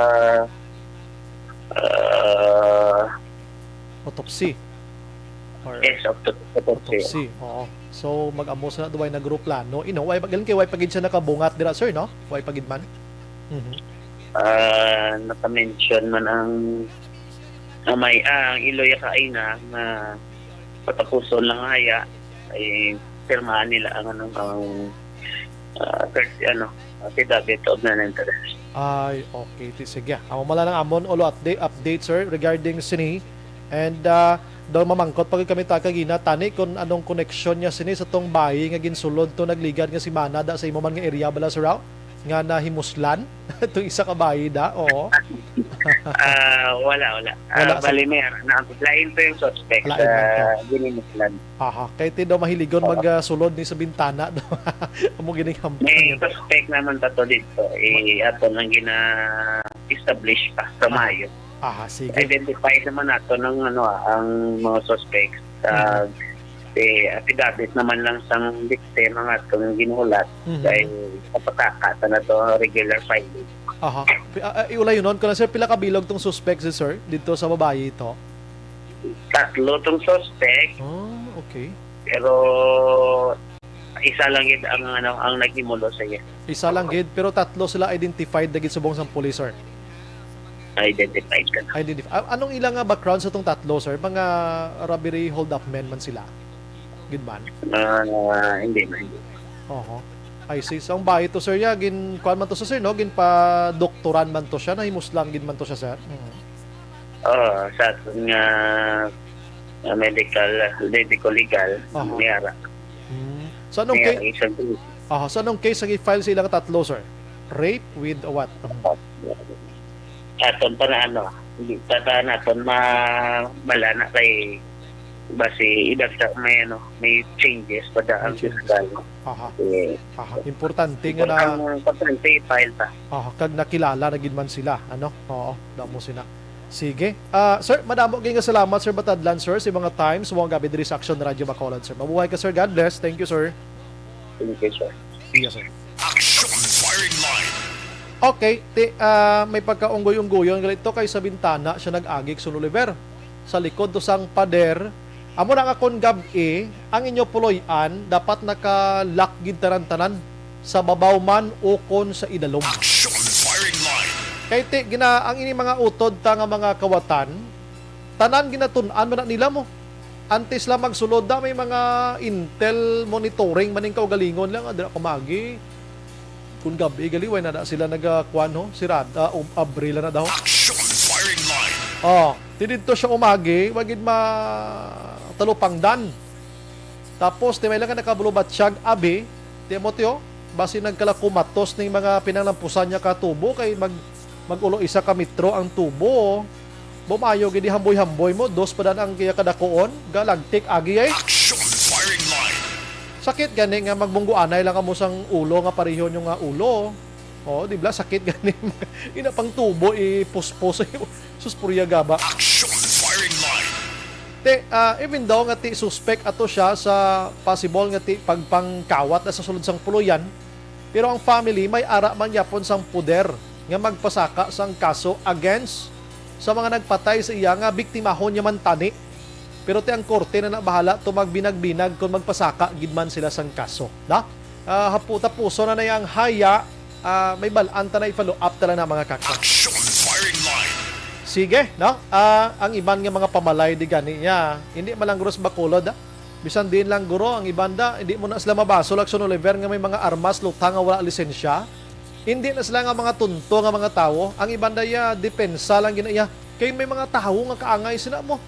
ah, Autopsy. Or yes, auto-, autopsy. Autopsy, oo. So, mag-amo sa duway na grupo plano. You know, way pa, galing kay way pa gid siya nakabungat dira, sir, no? Way pa gid man. Mhm. Ah, naka-mention man ang, ang may, ah, ang iloy kaina nga patapuson lang haya, ay pirmahan nila ang, ano, ang, ah, thirty, ano, affidavit of non-interest. Ay, okay. Ti-, sige. Amo man lang amon ulo update, update, sir, regarding sini. And, ah, daw mamangkot pa gid kami ta kagina, tani, kung anong koneksyon niya sini sa tong bayi nga ginsulod to nagligad nga semana da sa imo man nga area bala, sir, aw? Nga nahimuslan? Itong isa ka bayi da, oo. Ah, wala, wala. Ah, Wala sa bali, may ara na. Lain to yung suspect Lain sa lang to. Ginimuslan. Aha, kay ti daw mahiligon Oo. mag, ah, sulod ni sa bintana daw. Amo gining hamtang May yan. Suspect naman pa to dito. Eh, ato nang gina-establish pa sa Aha. Mayo. Aha, sige. Identified naman nato ng, ano, ah, ang mga suspects. Ah, Mhm. eh, affidavit naman lang sang biktima nga atong ginulat Mhm. kay kapataka sa nato regular filing. Aha. Pi-, ah, ah, iulayonon ko lang, sir, pila ka bilog tong suspect, sir, dito sa babayi ito? Tatlo tong suspect. Ah, okay. Pero isa lang gid ang, ano, ang naghimulo sa iya. Isa lang gid, pero tatlo sila identified na gid subong sang pulis, sir. Identified ka na. Identif-, a-, anong ilang nga background sa tong tatlo, sir? Mga robbery hold-up men man sila? Gid man? Ah, hindi na, hindi. Oho. I see. So, ang bayi to, sir, ya, gin-, kuwan man to sa, sir, no? Ginpadoktoran man to siya, nahimuslang gid man to siya, sir? Mm. Oo, sa aton nga, ah, medical, medical legal, Aha. may ara. Hmm. So, anong May case, ara isang aha, so, anong case ang i-file sa ilang tatlo, sir? Rape with what? Aton pa na, ano, hindi pa ta naton ma-, mabal-an kay basi idagdag may, ano, may changes pa da May ang changes. Fiscal. Aha. Eh, Aha. Importante nga na importante, importante i-file ta. Aha, kag nakilala na gid man sila, ano? Oo, damo sila. Sige. Ah, sir, madamo gid nga salamat, Sir Batadlan, sir, sa mga times mo gabi diri sa Action Radio Bacolod, sir. Mabuhay ka, sir. God bless. Thank you, sir. Thank you, sir. Yes, sir. Action Firing Line. Okay, ti, ah, may pagkaunggoy-unggoyon gali to kay sa bintana siya nag-agi, Sun Oliver. Sa likod to sang pader. Amo na nga kon gab-i, ang inyo puloy-an dapat naka-lock gid tanan-tanan sa babaw man ukon sa idalom. Action Firing Line. Kay ti, gina, ang ini mga utod ta nga mga kawatan, tanan ginatun-an man na nila mo. Antes lang magsulod na, may mga intel monitoring man ning kaugalingon lang, ah, dira ko magi. Kung gabi, gali, way na, na sila nagakuan, ho? Sirada, um, abril na daw. Action firing line. Oh, ti didto siya umagi, wagid ma talupangdan. Tapos, ti may lang nga nakabulubatyag abi, ti mo, tiyo, basi nagkalakumatos ning mga pinanglampusan niya ka tubo, kay mag, mag-ulo isa ka metro ang tubo. Bumayo gid, hamboy-hamboy mo, dos pa dan ang iya kadakuon, galagtik agi ay. Action firing line. Sakit gani nga magbungguanay lang kamo sang ulo nga pareho nyo nga ulo. Oh, di ba? Sakit gani. Ina pang tubo, ipuspos. Sus, purya gaba. Action firing line. Te, ah, even though nga ti suspect ato siya sa possible nga ti pagpangkawat na sa sulod sang puloyan, pero ang family may ara man yapon sang poder nga magpasaka sang kaso against sa mga nagpatay sa iya nga biktimahon niya man tani. Pero ti ang korte na na bahala to magbinag-binag kon magpasaka gid man sila sang kaso, no? Ah, hapu-, tapuson na na ang haya, ah, may bal-an ta na i-follow up ta lang na, mga kaka. Action firing line. Sige, no? Ah, ang iban nga mga pamalay di gani niya, hindi man lang guro sa Bacolod, ah. Bisan din lang guro, ang iban da, hindi mo na sila mabasol, Action Oliver, nga may mga armas, lutang nga wala lisensya. Hindi na sila nga mga tunto nga mga tawo. Ang iban da ya, depensa lang gina iya. Kay may mga tawo nga kaangay sila mo.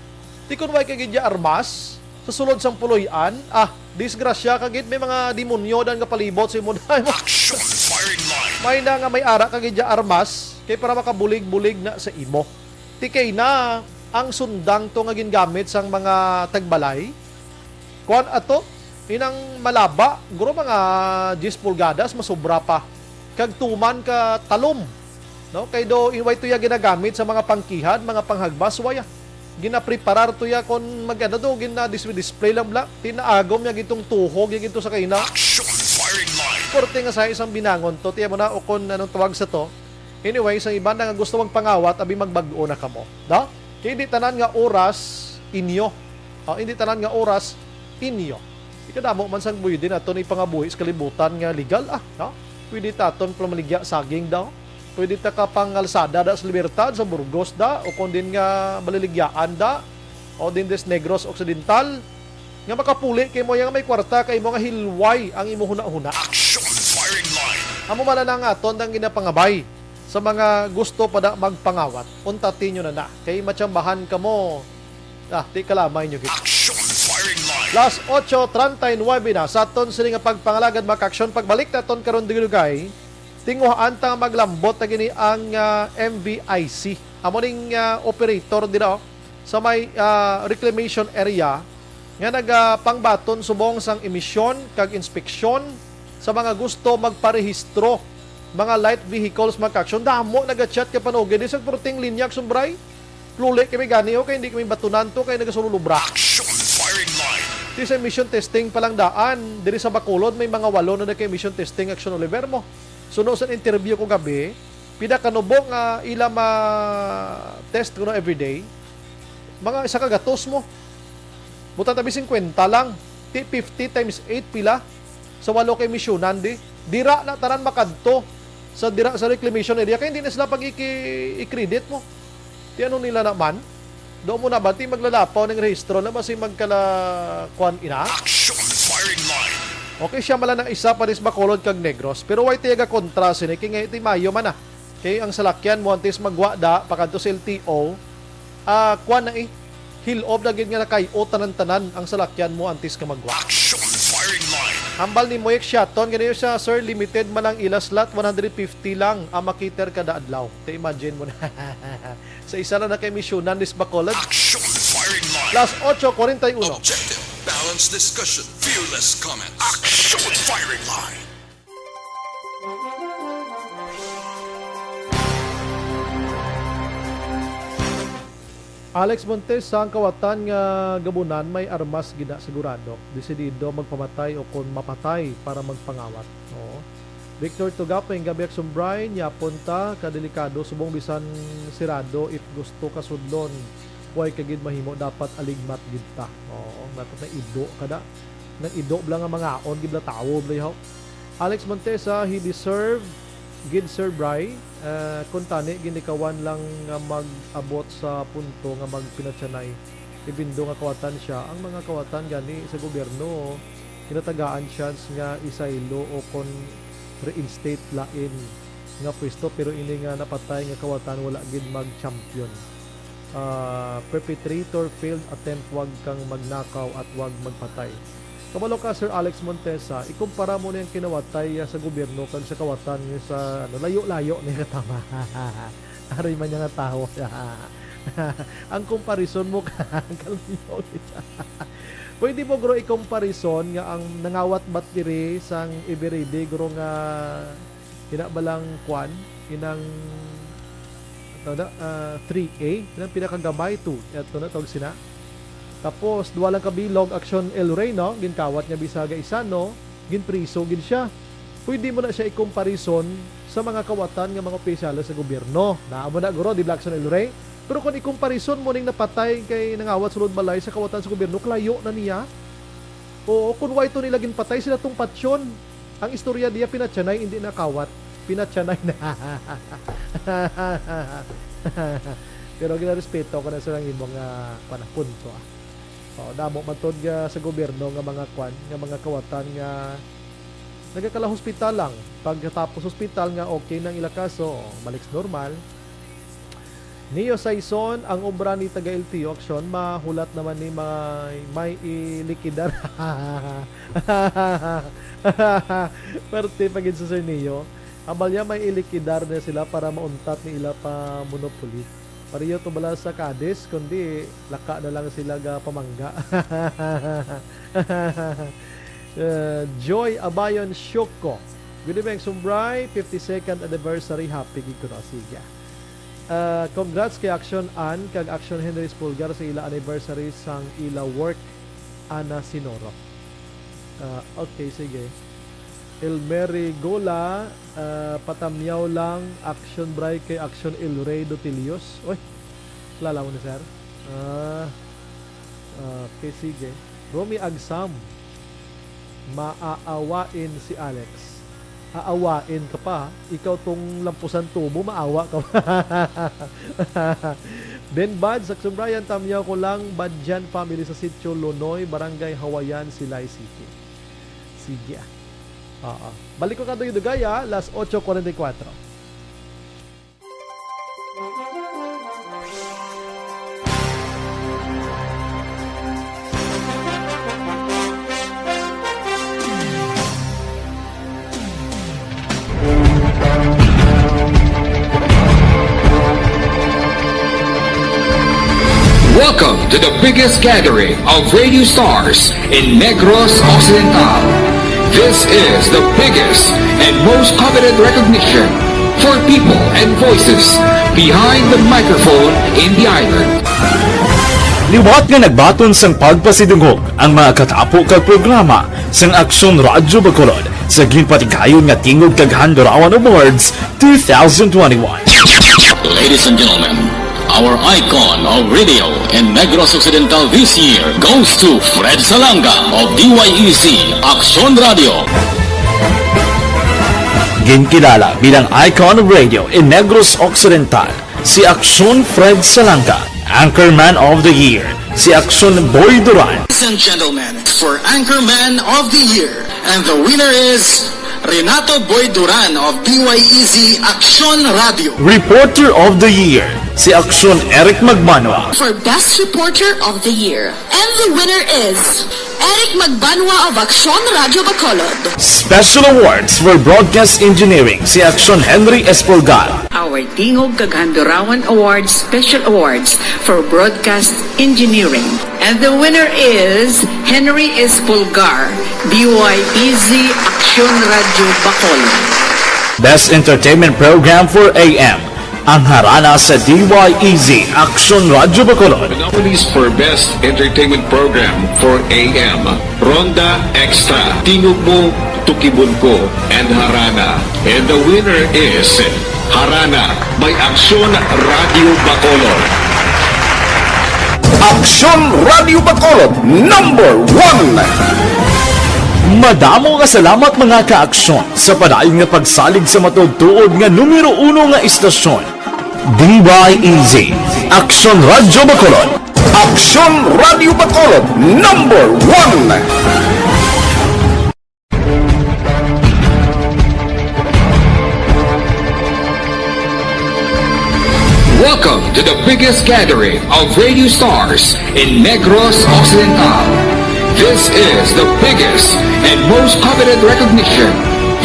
Ti kun way ka gid ya armas, sa sulod sang puloy-an, ah, disgrasya ka gid, may mga demonyo dan nga palibot sa imo. Action firing line. May na nga may ara ka gid ya armas, kay para makabulig-bulig na sa imo. Ti kay na ang sundang to nga gingamit sang mga tagbalay. Kuan ato, inang malaba, guro mga diyes pulgadas, masubra pa. Kag tuman ka talom. No? Kay do, way to ya ginagamit sa mga pangkihad, mga panghagbas, waya. Ginapreparar to ya kon mag-, ano do, gina-display lang bla. Tinaagom niya gitong tuhog, ya gito sa kaina. Action firing line. Korte nga sa isang binangon to, tiya mo na, o kon anong tawag sa to. Anyway, sa iban na nga gusto magpangawat, abi magbag-o na kamo. No? Kay hindi tanan nga oras inyo. Ah, hindi tanan nga oras inyo. Ikadamo man sang pwede naton ipangabuhi sa kalibutan nga legal, ah, no? Pwede ta aton pamaligya saging daw. Pwede ta ka pangalsada da sa Libertad, sa Burgos da, o kon din nga Baliligyaan da, o din des Negros Occidental, nga makapuli kay mo yang may kwarta kay mo nga hilway ang imo hunahuna. Action firing line. Amo man na nga aton ang ginapangabay sa mga gusto pa da magpangawat. Unta tinyo na na. Kay matsambahan kamo. Ah, di kalamay nyo gid. Action firing line. Las ocho treinta y nueve na sa aton sini nga pagpangalagad, mga ka-aksyon. Pagbalik naton karon dugay-dugay, tinguhaan ta nga maglambot na gini ang, ah, M V I C. Amo ning, ah, operator dira, oh, sa may, ah, reclamation area nga nagapangbaton subong sang emisyon kag inspeksyon sa mga gusto magparehistro, mga light vehicles, mga ka-aksyon. Damo nagachat ka panugi di sa purting linya, Action Bray. Luli kami gani, okay, hindi kami batunan to kay nagasululubra. Action firing line. Di sa emission testing pa lang daan, diri sa Bacolod may mga walo na nagka-emission testing, Action Oliver mo. Suno sa interview ko gabi, pida ka nubo nga ila ma-test kuno everyday, mga isa ka gatos mo. Butang tabi singkwenta lang. Ti fifty times eight pila? Sa walo ka emisyonan di. Dira na tanan makadto sa dira sa reclamation area kay hindi na sila pag iki-, i-credit mo. Ti ano nila naman? Do mo na ba ti maglalapaw ning rehistro na basi magkala kuan ina? Action firing line. Okay, siya mala nang isa pa dis Bacolod kag Negros, pero way tiyaga kontra sini kay nga iti Mayo man na. Kay ang salakyan mo antes magwa da pakadto sa L T O, ah, kuan na eh. Hilob na gid nga nakay-o tanan-tanan ang salakyan mo antes ka magwa. Action firing line. Hambal ni Moyek Siaton, gani siya, "Sir, limited man ang ila slot, one hundred fifty lang ang makiter kada adlaw." Te, imagine mo na. Sa isa lang na kay misyonan, Miss Bacolod. Action firing line. Las ocho cuarenta y uno. Objective, balanced discussion, fearless comment. Action firing line. Alex Montes, sa ang kawatan nga gabunan may armas gina sigurado, desidido magpamatay o kon mapatay para magpangawat. Oo. Victor Tugapeng, gabi Action Bray, yapon ta kadelikado subong bisan sirado, if gusto ka sudlon, way ka gid mahimo, dapat aligmat gid ta. Oo, dapat na ido kada. Nang ido bala nga mangaon gid bala tawo bala yaw. Alex Montesa, he deserve Gid, Sir Bry, ah, kung tani ginikawan lang nga mag-abot sa punto nga magpinatyanay, even though nga kawatan siya, ang mga kawatan gani sa gobyerno, kinatagaan chance nga isaylo o kon reinstate lain nga pwesto, pero ini nga napatay nga kawatan wala gid mag-champion. Ah, perpetrator failed attempt, wag kang magnakaw at wag magpatay. Kabalo ka, Sir Alex Montesa, ikumpara mo na yung kinawatay, ah, sa gobyerno kag sa kawatan nga sa, ano, layo-layo ni katama. Aray man niya nga tawo. Ang comparison mo ka, kalayo. Pwede mo, guro, i-comparison nga ang nangawat bat diri sang Eveready, guro, nga ina ba lang kwan, inang, ano na, ah, three A, inang pinakagamay, two, ato na tawag sina. Tapos, duwa lang ka bilog, Aksyon El Rey, no? Ginkawat niya bisan isa, no? Ginpriso gid siya. Pwede mo na siya i-comparison sa mga kawatan nga mga opisyales sa gobyerno. Naa mo na, guro, di ba, Aksyon El Rey? Pero kung i-comparison mo ning napatay kay nangawat sulod balay sa kawatan sa gobyerno, kalayo na niya. Oo, kung wala ito nila ginpatay, sila tong patyon. Ang istorya diya, pinatyanay, hindi nakawat. Pinatyanay na. Pero ginarespeto ko na silang imong, ah, kwan, punto, ah. Oh, damo man tod nga sa gobyerno nga mga kwan, nga mga kawatan nga nagakala hospital lang. Pagkatapos hospital nga okay nang ila kaso, oh, balik sa normal. Neo Saison, ang obra ni taga L T O Aksyon, mahulat naman ni may, may ilikidar. Parte pa gid sa Sir Neo. Ambal niya may ilikidar na sila para mauntat ni ila pa monopoly. Pareho to bala sa Cadiz, kundi laka na lang sila ga pamangga. Uh, Joy Abayon Shoko. Good evening, Sumbray. Fifty-second anniversary. Happy gid ko na. Sige. Uh, congrats kay Action Ann kag Action Henry Spulgar sa ila anniversary sang ila work, Ana Sinoro. Uh, okay, sige. Elmery Gola, ah, patamyaw lang, Action Bray kay Action El Rey Dotilios. Oy, kilala mo ni sir? Ah, okay, sige. Romy Agsam, maaawain si Alex. Aawain ka pa? Ikaw tong lampusan tubo, maawa ka pa. Ben Bad, Action Brian, tamyaw ko lang, Badjan family sa Sitio Lonoy, Barangay Hawayan, Silay City. Sige, ah. Oo. Balik ko kadto, Dugaya, las ocho cuarenta y cuatro. Welcome to the biggest gathering of radio stars in Negros Occidental. This is the biggest and most coveted recognition for people and voices behind the microphone in the island. Liwat nga nagbaton sang pagpasidungog ang mga katapo kag programa sang Aksyon Radyo Bacolod sa ginpatigayon nga Tingog kag Handurawan Awards two thousand twenty-one. Ladies and gentlemen, our icon of radio in Negros Occidental this year goes to Fred Salanga of D Y E Z Aksyon Radio. Ginkilala bilang icon of radio in Negros Occidental si Aksyon Fred Salanga, Anchorman of the Year si Aksyon Boy Duran. Ladies and gentlemen, for Anchorman of the Year, and the winner is Renato Boy Duran of D Y E Z Aksyon Radio. Reporter of the Year si Aksyon Eric Magmanwa. For Best Reporter of the Year, and the winner is Eric Magbanwa of Aksyon Radyo Bacolod. Special Awards for Broadcast Engineering si Aksyon Henry Espolgar. Our Tingog kag Handurawan Awards Special Awards for Broadcast Engineering. And the winner is Henry Espolgar, D Y E Z Aksyon Radyo Bacolod. Best Entertainment Program for A M, ang Harana sa D Y E Z Aksyon Radyo Bacolod. The nominees for Best Entertainment Program for A M, Ronda Extra, Tingog Mo, Tukibon Ko, and Harana. And the winner is Harana by Aksyon Radyo Bacolod. Aksyon Radyo Bacolod, number one. Madamo nga salamat, mga ka-aksyon, sa padayon nga pagsalig sa matuod-tuod nga numero uno nga istasyon. D Y E Z, Aksyon Radyo Bacolod. Aksyon Radyo Bacolod, number one. Welcome to the biggest gathering of radio stars in Negros Occidental. This is the biggest and most coveted recognition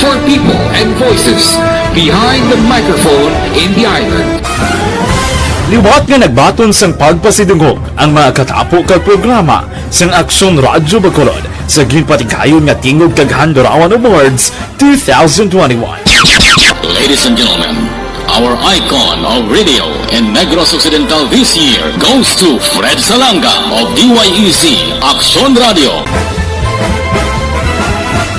for people and voices behind the microphone in the island. Liwat nga nagbaton sang pagpasidungog ang mga katapo kag programa sang Aksyon Radyo Bacolod sa ginpatigayon nga Tingog kag Handurawan Awards two thousand twenty-one. Ladies and gentlemen, our icon of radio in Negros Occidental this year goes to Fred Salanga of D Y E Z Aksyon Radio.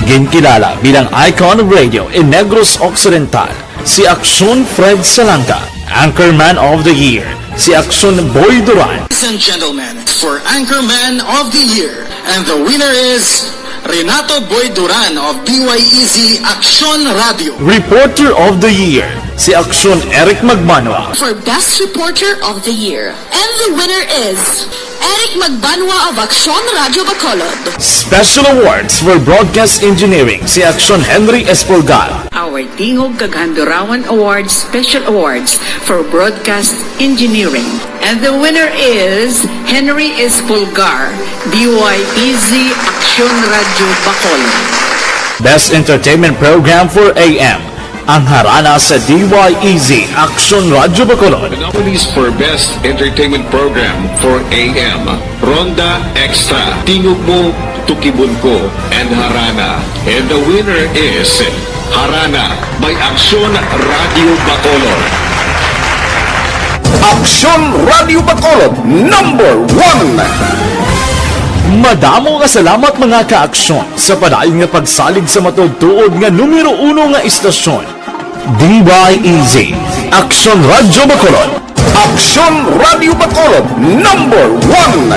Ginkilala bilang icon of radio in Negros Occidental si Aksyon Fred Salanga, Anchorman of the Year si Aksyon Boy Duran. Ladies and gentlemen, for Anchorman of the Year, and the winner is Renato Boy Duran of D Y E Z Aksyon Radio. Reporter of the Year si Aksyon Eric Magbanwa. For Best Reporter of the Year, and the winner is Eric Magbanwa of Aksyon Radio Bacolod. Special Awards for Broadcast Engineering si Aksyon Henry Espolgar. Our Tingog kag Handurawan Awards Special Awards for Broadcast Engineering. And the winner is Henry Espolgar, D Y E Z Aksyon Radio Bacolod. Best Entertainment Program for A M, ang Harana sa D Y E Z Aksyon Radyo Bacolod. The nominees for Best Entertainment Program for A M, Ronda Extra, Tingog Mo, Tukibon Ko, and Harana. And the winner is Harana by Aksyon Radio Bacolod. Aksyon Radio Bacolod, number one. Madamo nga salamat, mga ka-aksyon, sa padayon nga pagsalig sa matuod-tuod nga numero uno nga istasyon. D Y E Z, Aksyon Radyo Bacolod. Aksyon Radyo Bacolod, number one.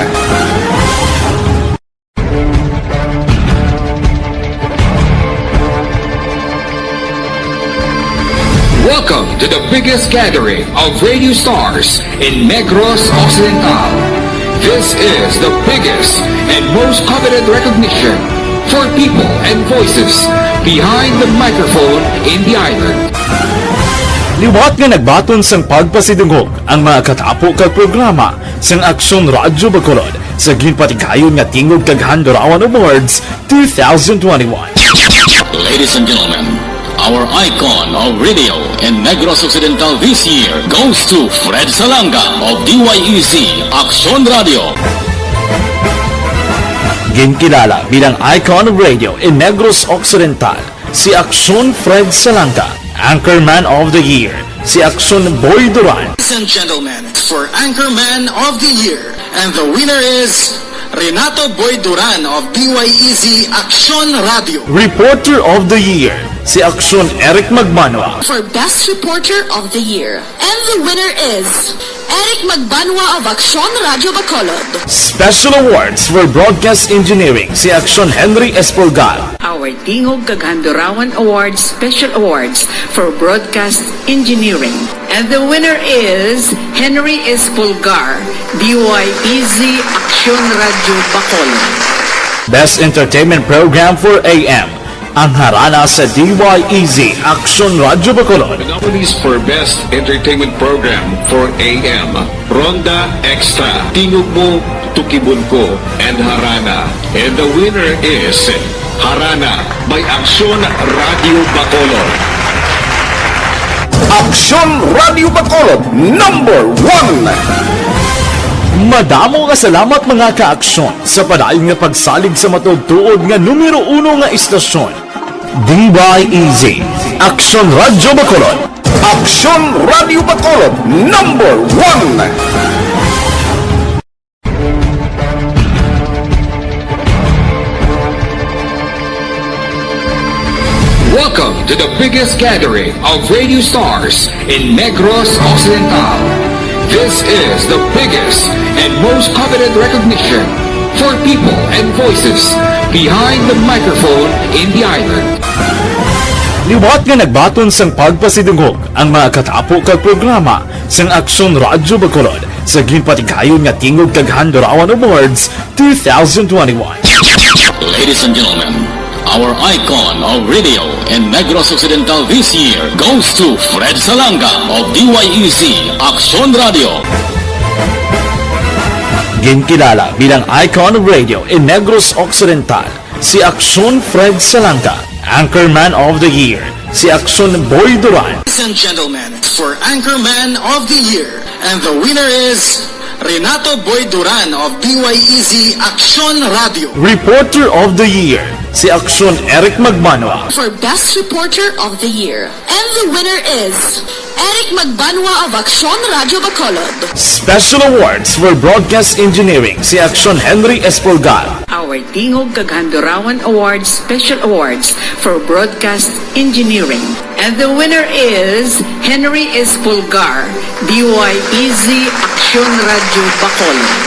Welcome to the biggest gathering of radio stars in Negros Occidental. This is the biggest and most coveted recognition for people and voices behind the microphone in the island. Liwat nga nagbaton sang pagpasidungog ang mga katapo kag programa sang Aksyon Radyo Bacolod sa ginpatigayon nga Tingog kag Handurawan Awards two thousand twenty-one. Ladies and gentlemen, our icon of radio in Negros Occidental this year goes to Fred Salanga of D Y E Z Aksyon Radio. Ginkilala bilang icon of radio in Negros Occidental si Aksyon Fred Salanga, Anchorman of the Year si Aksyon Boy Duran. Ladies and gentlemen, for Anchorman of the Year, and the winner is Renato Boy Duran of D Y E Z Aksyon Radio. Reporter of the Year si Aksyon Eric Magbanwa. For Best Reporter of the Year, and the winner is Eric Magbanwa of Aksyon Radio Bacolod. Special Awards for Broadcast Engineering si Aksyon Henry Espolgar. Our Tingog kag Handurawan Awards Special Awards for Broadcast Engineering. And the winner is Henry Espolgar, D Y E Z Aksyon Radio Bacolod. Best Entertainment Program for A M, ang Harana sa D Y E Z Aksyon Radio Bacolod. The nominees for Best Entertainment Program for A M, Ronda Extra, Tingog Mo, Tukibon Ko, and Harana. And the winner is Harana by Aksyon Radio Bacolod. Aksyon Radio Bacolod, number one. Madamo nga salamat, mga ka-aksyon, sa padayon nga pagsalig sa matuod-tuod nga numero uno nga istasyon. D Y E Z, Aksyon Radio Bacolod. Aksyon Radio Bacolod, number one. Welcome to the biggest gathering of radio stars in Negros Occidental. This is the biggest and most coveted recognition For people and voices behind the microphone in the island. Liwat nga nagbaton sang pagpasidungog ang mga katapo kag programa sang Aksyon Radyo Bacolod sa ginpatigayon nga Tingog kag Handurawan Awards two thousand twenty-one. Ladies and gentlemen, our icon of radio in Negros Occidental this year goes to Fred Salanga of D Y E Z Aksyon Radio. Ginkilala bilang icon of radio in Negros Occidental si Aksyon Fred Salanga, Anchorman of the Year si Aksyon Boy Duran. Ladies and gentlemen, for Anchorman of the Year, and the winner is Renato Boy Duran of D Y E Z Aksyon Radio. Reporter of the Year si Aksyon Eric Magbanwa. For Best Reporter of the Year, and the winner is Eric Magbanwa of Aksyon Radio Bacolod. Special Awards for Broadcast Engineering si Aksyon Henry Espolgar. Our Tingog kag Handurawan Awards Special Awards for Broadcast Engineering. And the winner is Henry Espolgar, D Y E Z Aksyon Radio Bacolod.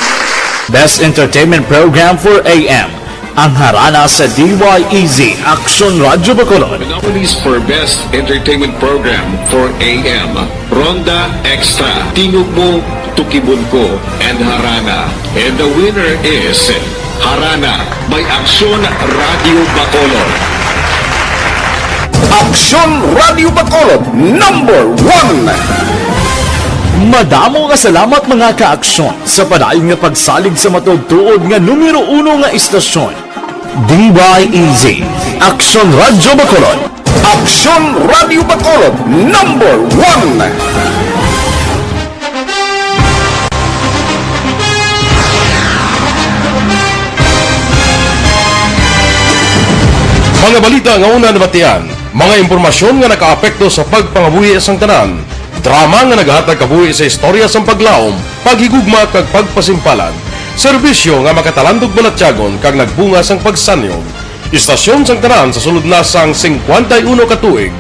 Best Entertainment Program for A M, ang Harana sa D Y E Z Aksyon Radio Bacolod. The nominees for Best Entertainment Program for A M, Ronda Extra, Tingog Mo, Tukibon Ko, and Harana. And the winner is Harana by Aksyon Radio Bacolod. Aksyon Radio Bacolod, number one. Madamo nga salamat, mga ka-aksyon, sa padayon nga pagsalig sa matuod-tuod nga numero uno nga istasyon, D Y E Z, Aksyon Radyo Bacolod. Aksyon Radyo Bacolod, number one. Mga balita nga una nabatian, mga impormasyon nga nakaapekto sa pagpangabuhi sang tanan, drama nga naghatag kabuhi sa istorya sang paglaom, paghigugma kag pagpasimpalan, serbisyo nga makatalandog balatyagon kag nagbunga sang pagsanyog. Istasyon sang tanan sa sulod na sang singkwenta y uno ka tuig.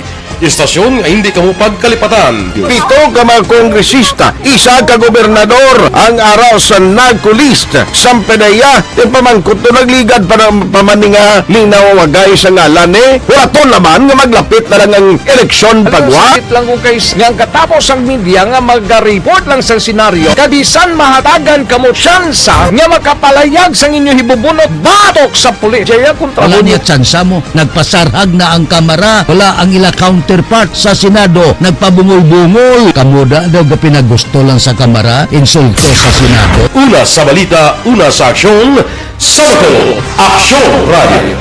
Istasyon nga hindi kamo pagkalipatan. Pito ka mga kongresista, isa ka gobernador ang ara sa NAGCO list. Sang PDEA, ipamangkot to, nagligad pa na, pa man ni nga linaw wagay sa ngalan, eh. Huraton naman nga maglapit na lang ang eleksyon, pagwa. Sakit lang kung kay s-, nga ang katapos ang media nga mag-report lang sa senaryo, kabisan mahatagan kamo tsansa nga makapalayag sang inyo hibubunot batok sa pulis. Jaya, kontra. Wala mo niya tsansa mo. Nagpasarhag na ang Kamara. Wala ang ila counterpart sa Senado. Nagpabungol-bungol. Kamo da daw gapinagusto lang sa Kamara, insulto sa Senado. Una sa balita, una sa aksyon, sa Bacolod, Aksyon Radio.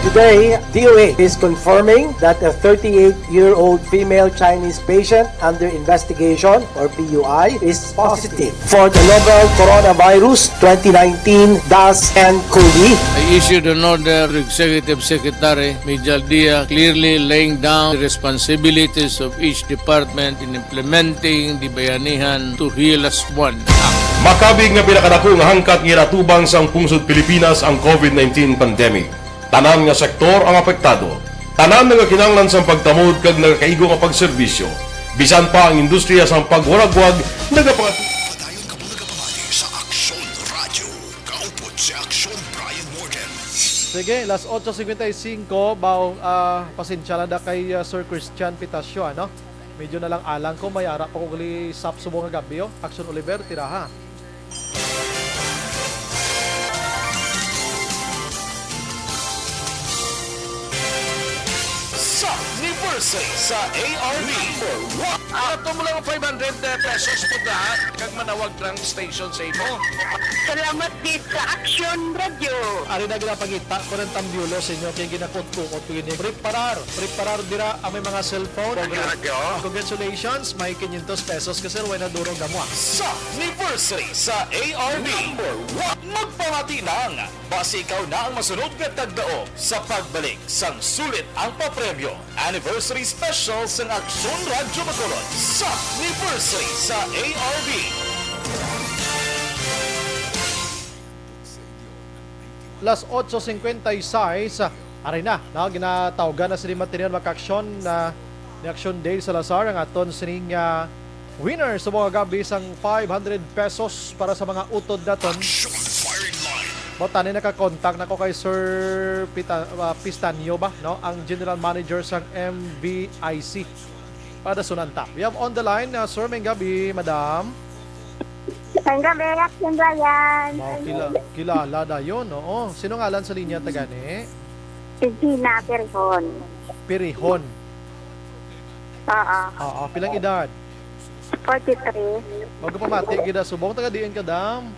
Today, D O A is confirming that a thirty-eight-year-old female Chinese patient under investigation, or P U I, is positive for the novel coronavirus twenty nineteen dash N COVID. I issued an order to Executive Secretary Mijal Dia, clearly laying down the responsibilities of each department in implementing the Bayanihan to Heal As One Act. Makabig nga pinakadako nga hangkat nga ginatubang sang pungsod Pilipinas ang COVID nineteen pandemic. Tanan nga sektor ang apektado. Tanan nagakinahanglan sang pagtamod kag nagakaigo nga pagserbisyo. Bisan pa ang industriya sang pagwaragwag nagapangatu- Padayon kamo nagapamati sa Aksyon Radyo. Kaupod si Aksyon Brian Morgan. Sige, las otso cincuenta y cinco, bao, ah, pasensya lang da kay, ah, Sir Christian Pitacio, ano? Medyo na lang alang ko, may ara pa ko gali sap subong nga gabi, oh. Aksyon Oliver, tiraha. Sa anniversary sa A R V. Number one. Ato mo lang five hundred pesos po, ha? Kag manawag lang station sa imo. Salamat gid sa Aksyon Radyo. Ari na ginapangita ko ng tambyulo sa inyo kay ginakutkuot ko ini. Preparar, preparar dira ang may mga cellphone. Radyo. Congratulations, may quinientos pesos ka, sir. Way na duro gamo, ah. Sa anniversary sa A R V. Number one. Magpamati lang, basi ikaw na ang masunod nga tagdaog sa pagbalik sang sulit ang papremyo. Anniversary Special sang Aksyon Radyo Bacolod sa anniversary sa A R V. Las otso cincuenta y seis, ari na, no, ginatawgan na sini material makaaksyon na ni Aksyon Dale Salazar ang aton sining, ah, Winner sa mga gabi sang five hundred pesos para sa mga utod naton. Action Firing Line. Mo tani nakakontak na ko kay Sir Pita, ah, Pistanyo ba, no? Ang general manager sang M V I C. Para sunan ta. We have on the line, uh, Sir, may gabi, Madam. May gabi, Action Brian. Mao, kila-, kilala dayon, oo. Sino ngalan sa linya ta gani? Si Gina Perhon. Perihon. Oo. Oo, pilang edad? Forty-three. Magpamati gid subong, taga diin ka, Dam?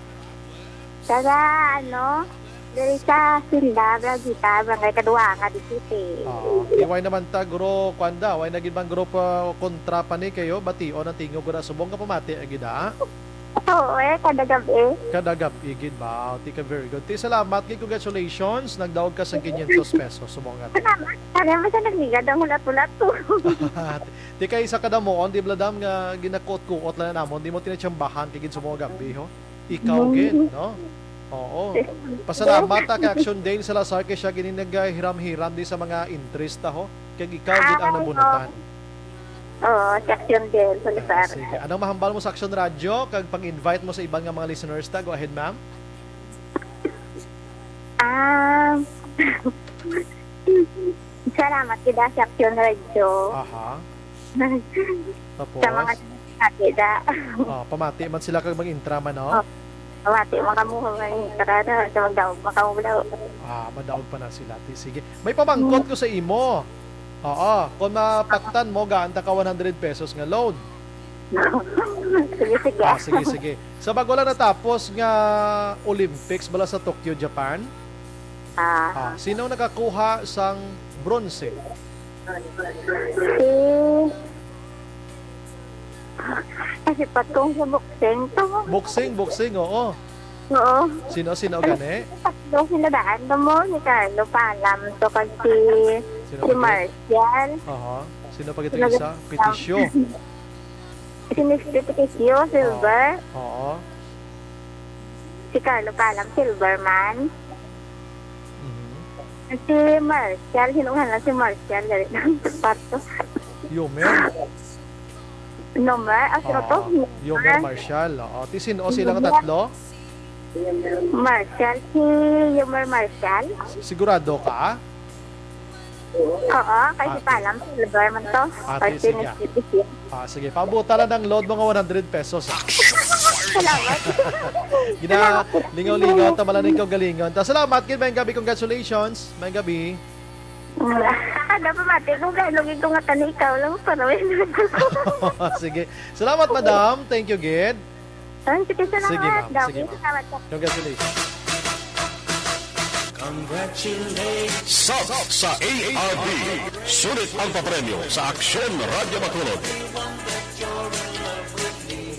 Taga, ano, diri sa Sinda, Bragita, Barangay Kaduanga, Dicite. Oo. Di way naman ta, guro, kwanda, way na gid bang grupo kontra pa ni kayo, bation ang tingog ko na subong ka pamati, agid, ha? Oo, eh, kada gabi. Kada gabi gid ba? Ti ka, very good. Ti, salamat gid, congratulations, nagdaog ka sa quinientos pesos subong nga. Salamat. Sana mo siya nagligad ang hulat-hulat ko. Ti kay sa kadamuon, di ba, Dam, nga ginakuot-kuot lang namon, di mo tinatsambahan kay gid subong nga gabi, ho? Ikaw gid, no? Oo. Pasalamat ta kay Action Dale Salazar kay siya gini nagahiram-hiram di sa mga interest ta, ho. Kag ikaw gid ang nabunutan. Oo, si Action Dale Salazar. Ah, sige. Anong mahambal mo sa Action Radio kag pag-invite mo sa iban nga mga listeners ta? Go ahead, ma'am. Ah, salamat gid sa Action Radio. Aha. Tapos? Sa mga nagpamati da. Ah, pamati man sila kag mag-intra man, no? Oh, pamati, mga muha man, tara na, sa magdaog, makaulaw. Ah, madaog pa na sila. Ti, sige. May pamangkot ko sa imo. Oo, kung mapaktan mo, gaan ta ka one hundred pesos nga load. Sige, sige. Ah, sige, sige. Sa bago lang natapos nga Olympics bala sa Tokyo, Japan? Ah. Ah, sino nakakuha sang bronze? Si, kasi patong sa boxing to. Boxing, boxing, oo. Oo. Sino, sino gani? Tatlo sila daan na mo, si Carlo Palam to kag si, sino si pa gid? Marcial. Aha. Sino pa gid ang isa? Pitisyo. Si Mister Pitisyo, silver. Oo. Oo. Si Carlo Palam, silver man. Mhm. Si Marcial, hinuhan lang si Marcial, dali lang, kwarto. Yomer? Nomer? Ah, sino to? Oo, Yomer Marcial. Oo. Ti sin-o sila nga tatlo? Marcial, si Yomer Marcial. Si-, sigurado ka? Oo, kay si Palam, silver man to. Ah, ti, sige. First finish. Ah, sige. Paabutan lang ng load, mga one hundred pesos, ah. Salamat. Gina-, lingaw-lingaw, tama lang ning kaugalingon. Ta, salamat, gid, maayong gabi, congratulations. Maayong gabi. Kada pamati ko, kay lugig ko nga tani ikaw lang, para may nagkuko. Sige. Salamat, madam. Thank you, gid. Ah, sige, salamat. Sige, ma'am. Dami, sige, ma'am. Salamat po. Congratulations. Congratulations. Sub sa A R D. Sulit ang papremyo sa Aksyon Radyo Bacolod.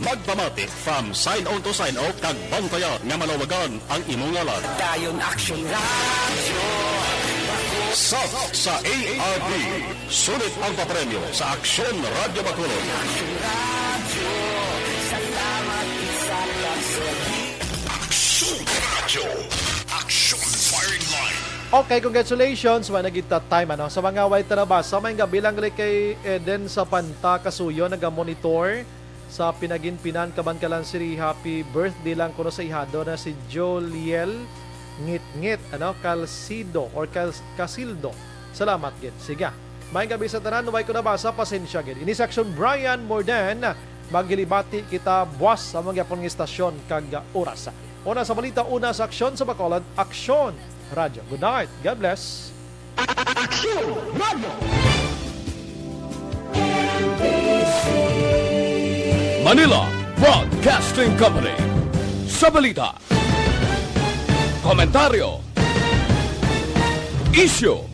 Magpamati from sign on to sign off kag bantayan nga malawagan ang imong ngalan. Dayon Aksyon Radyo. Sub sa A R D. Sulit ang papremyo sa Aksyon Radyo Bacolod. Aksyon Radyo. Aksyon Firing Line. Okay, congratulations. Wala na gid ta time, ano? Sa mga way ta nabasa, maayong gabi lang gali kay Eden sa Panta, Kasuyo, nagamonitor sa Pinaginpinan, Kabankalan City. Happy birthday lang kuno sa ihado na si Joliel Ngitngit, ano, Calcido or Cal-, Casildo. Salamat gid. Sige. Maayong gabi sa tanan, way ko nabasa, pasensya gid. Ini si Aksyon Brian Morden, maghilibati kita buas sa mga gyapon nga istasyon kag oras. Una sa balita, una sa aksyon sa Bacolod, Aksyon Radyo. Good night. God bless. Aksyon Radyo. Manila Broadcasting Company. Sa balita, komentaryo, isyu,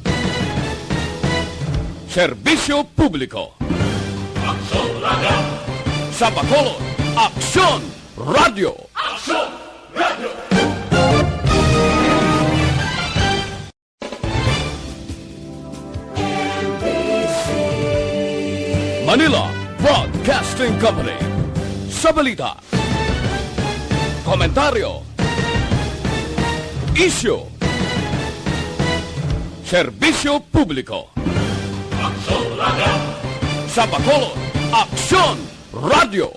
serbisyo publiko. Aksyon Radyo. Sa Bacolod, Aksyon Radyo. Aksyon Radyo. Manila Broadcasting Company. Sa balita, komentaryo, isyu, serbisyo publiko. Aksyon Radyo. Sa Bacolod, Aksyon Radyo.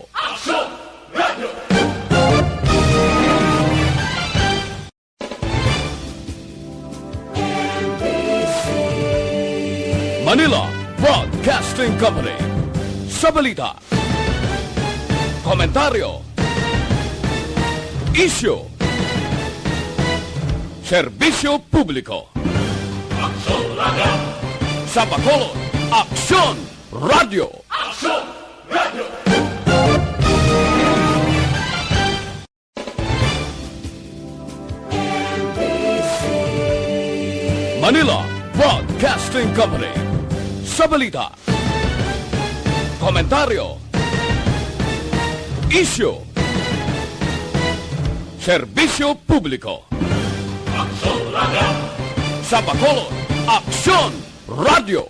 Manila Broadcasting Company. Sa balita, komentaryo, isyu, serbisyo publiko. Sa Bacolod, Aksyon Radyo. Manila Broadcasting Company. Sa balita, komentaryo, isyu, serbisyo publiko. Sa Bacolod, Aksyon Radyo.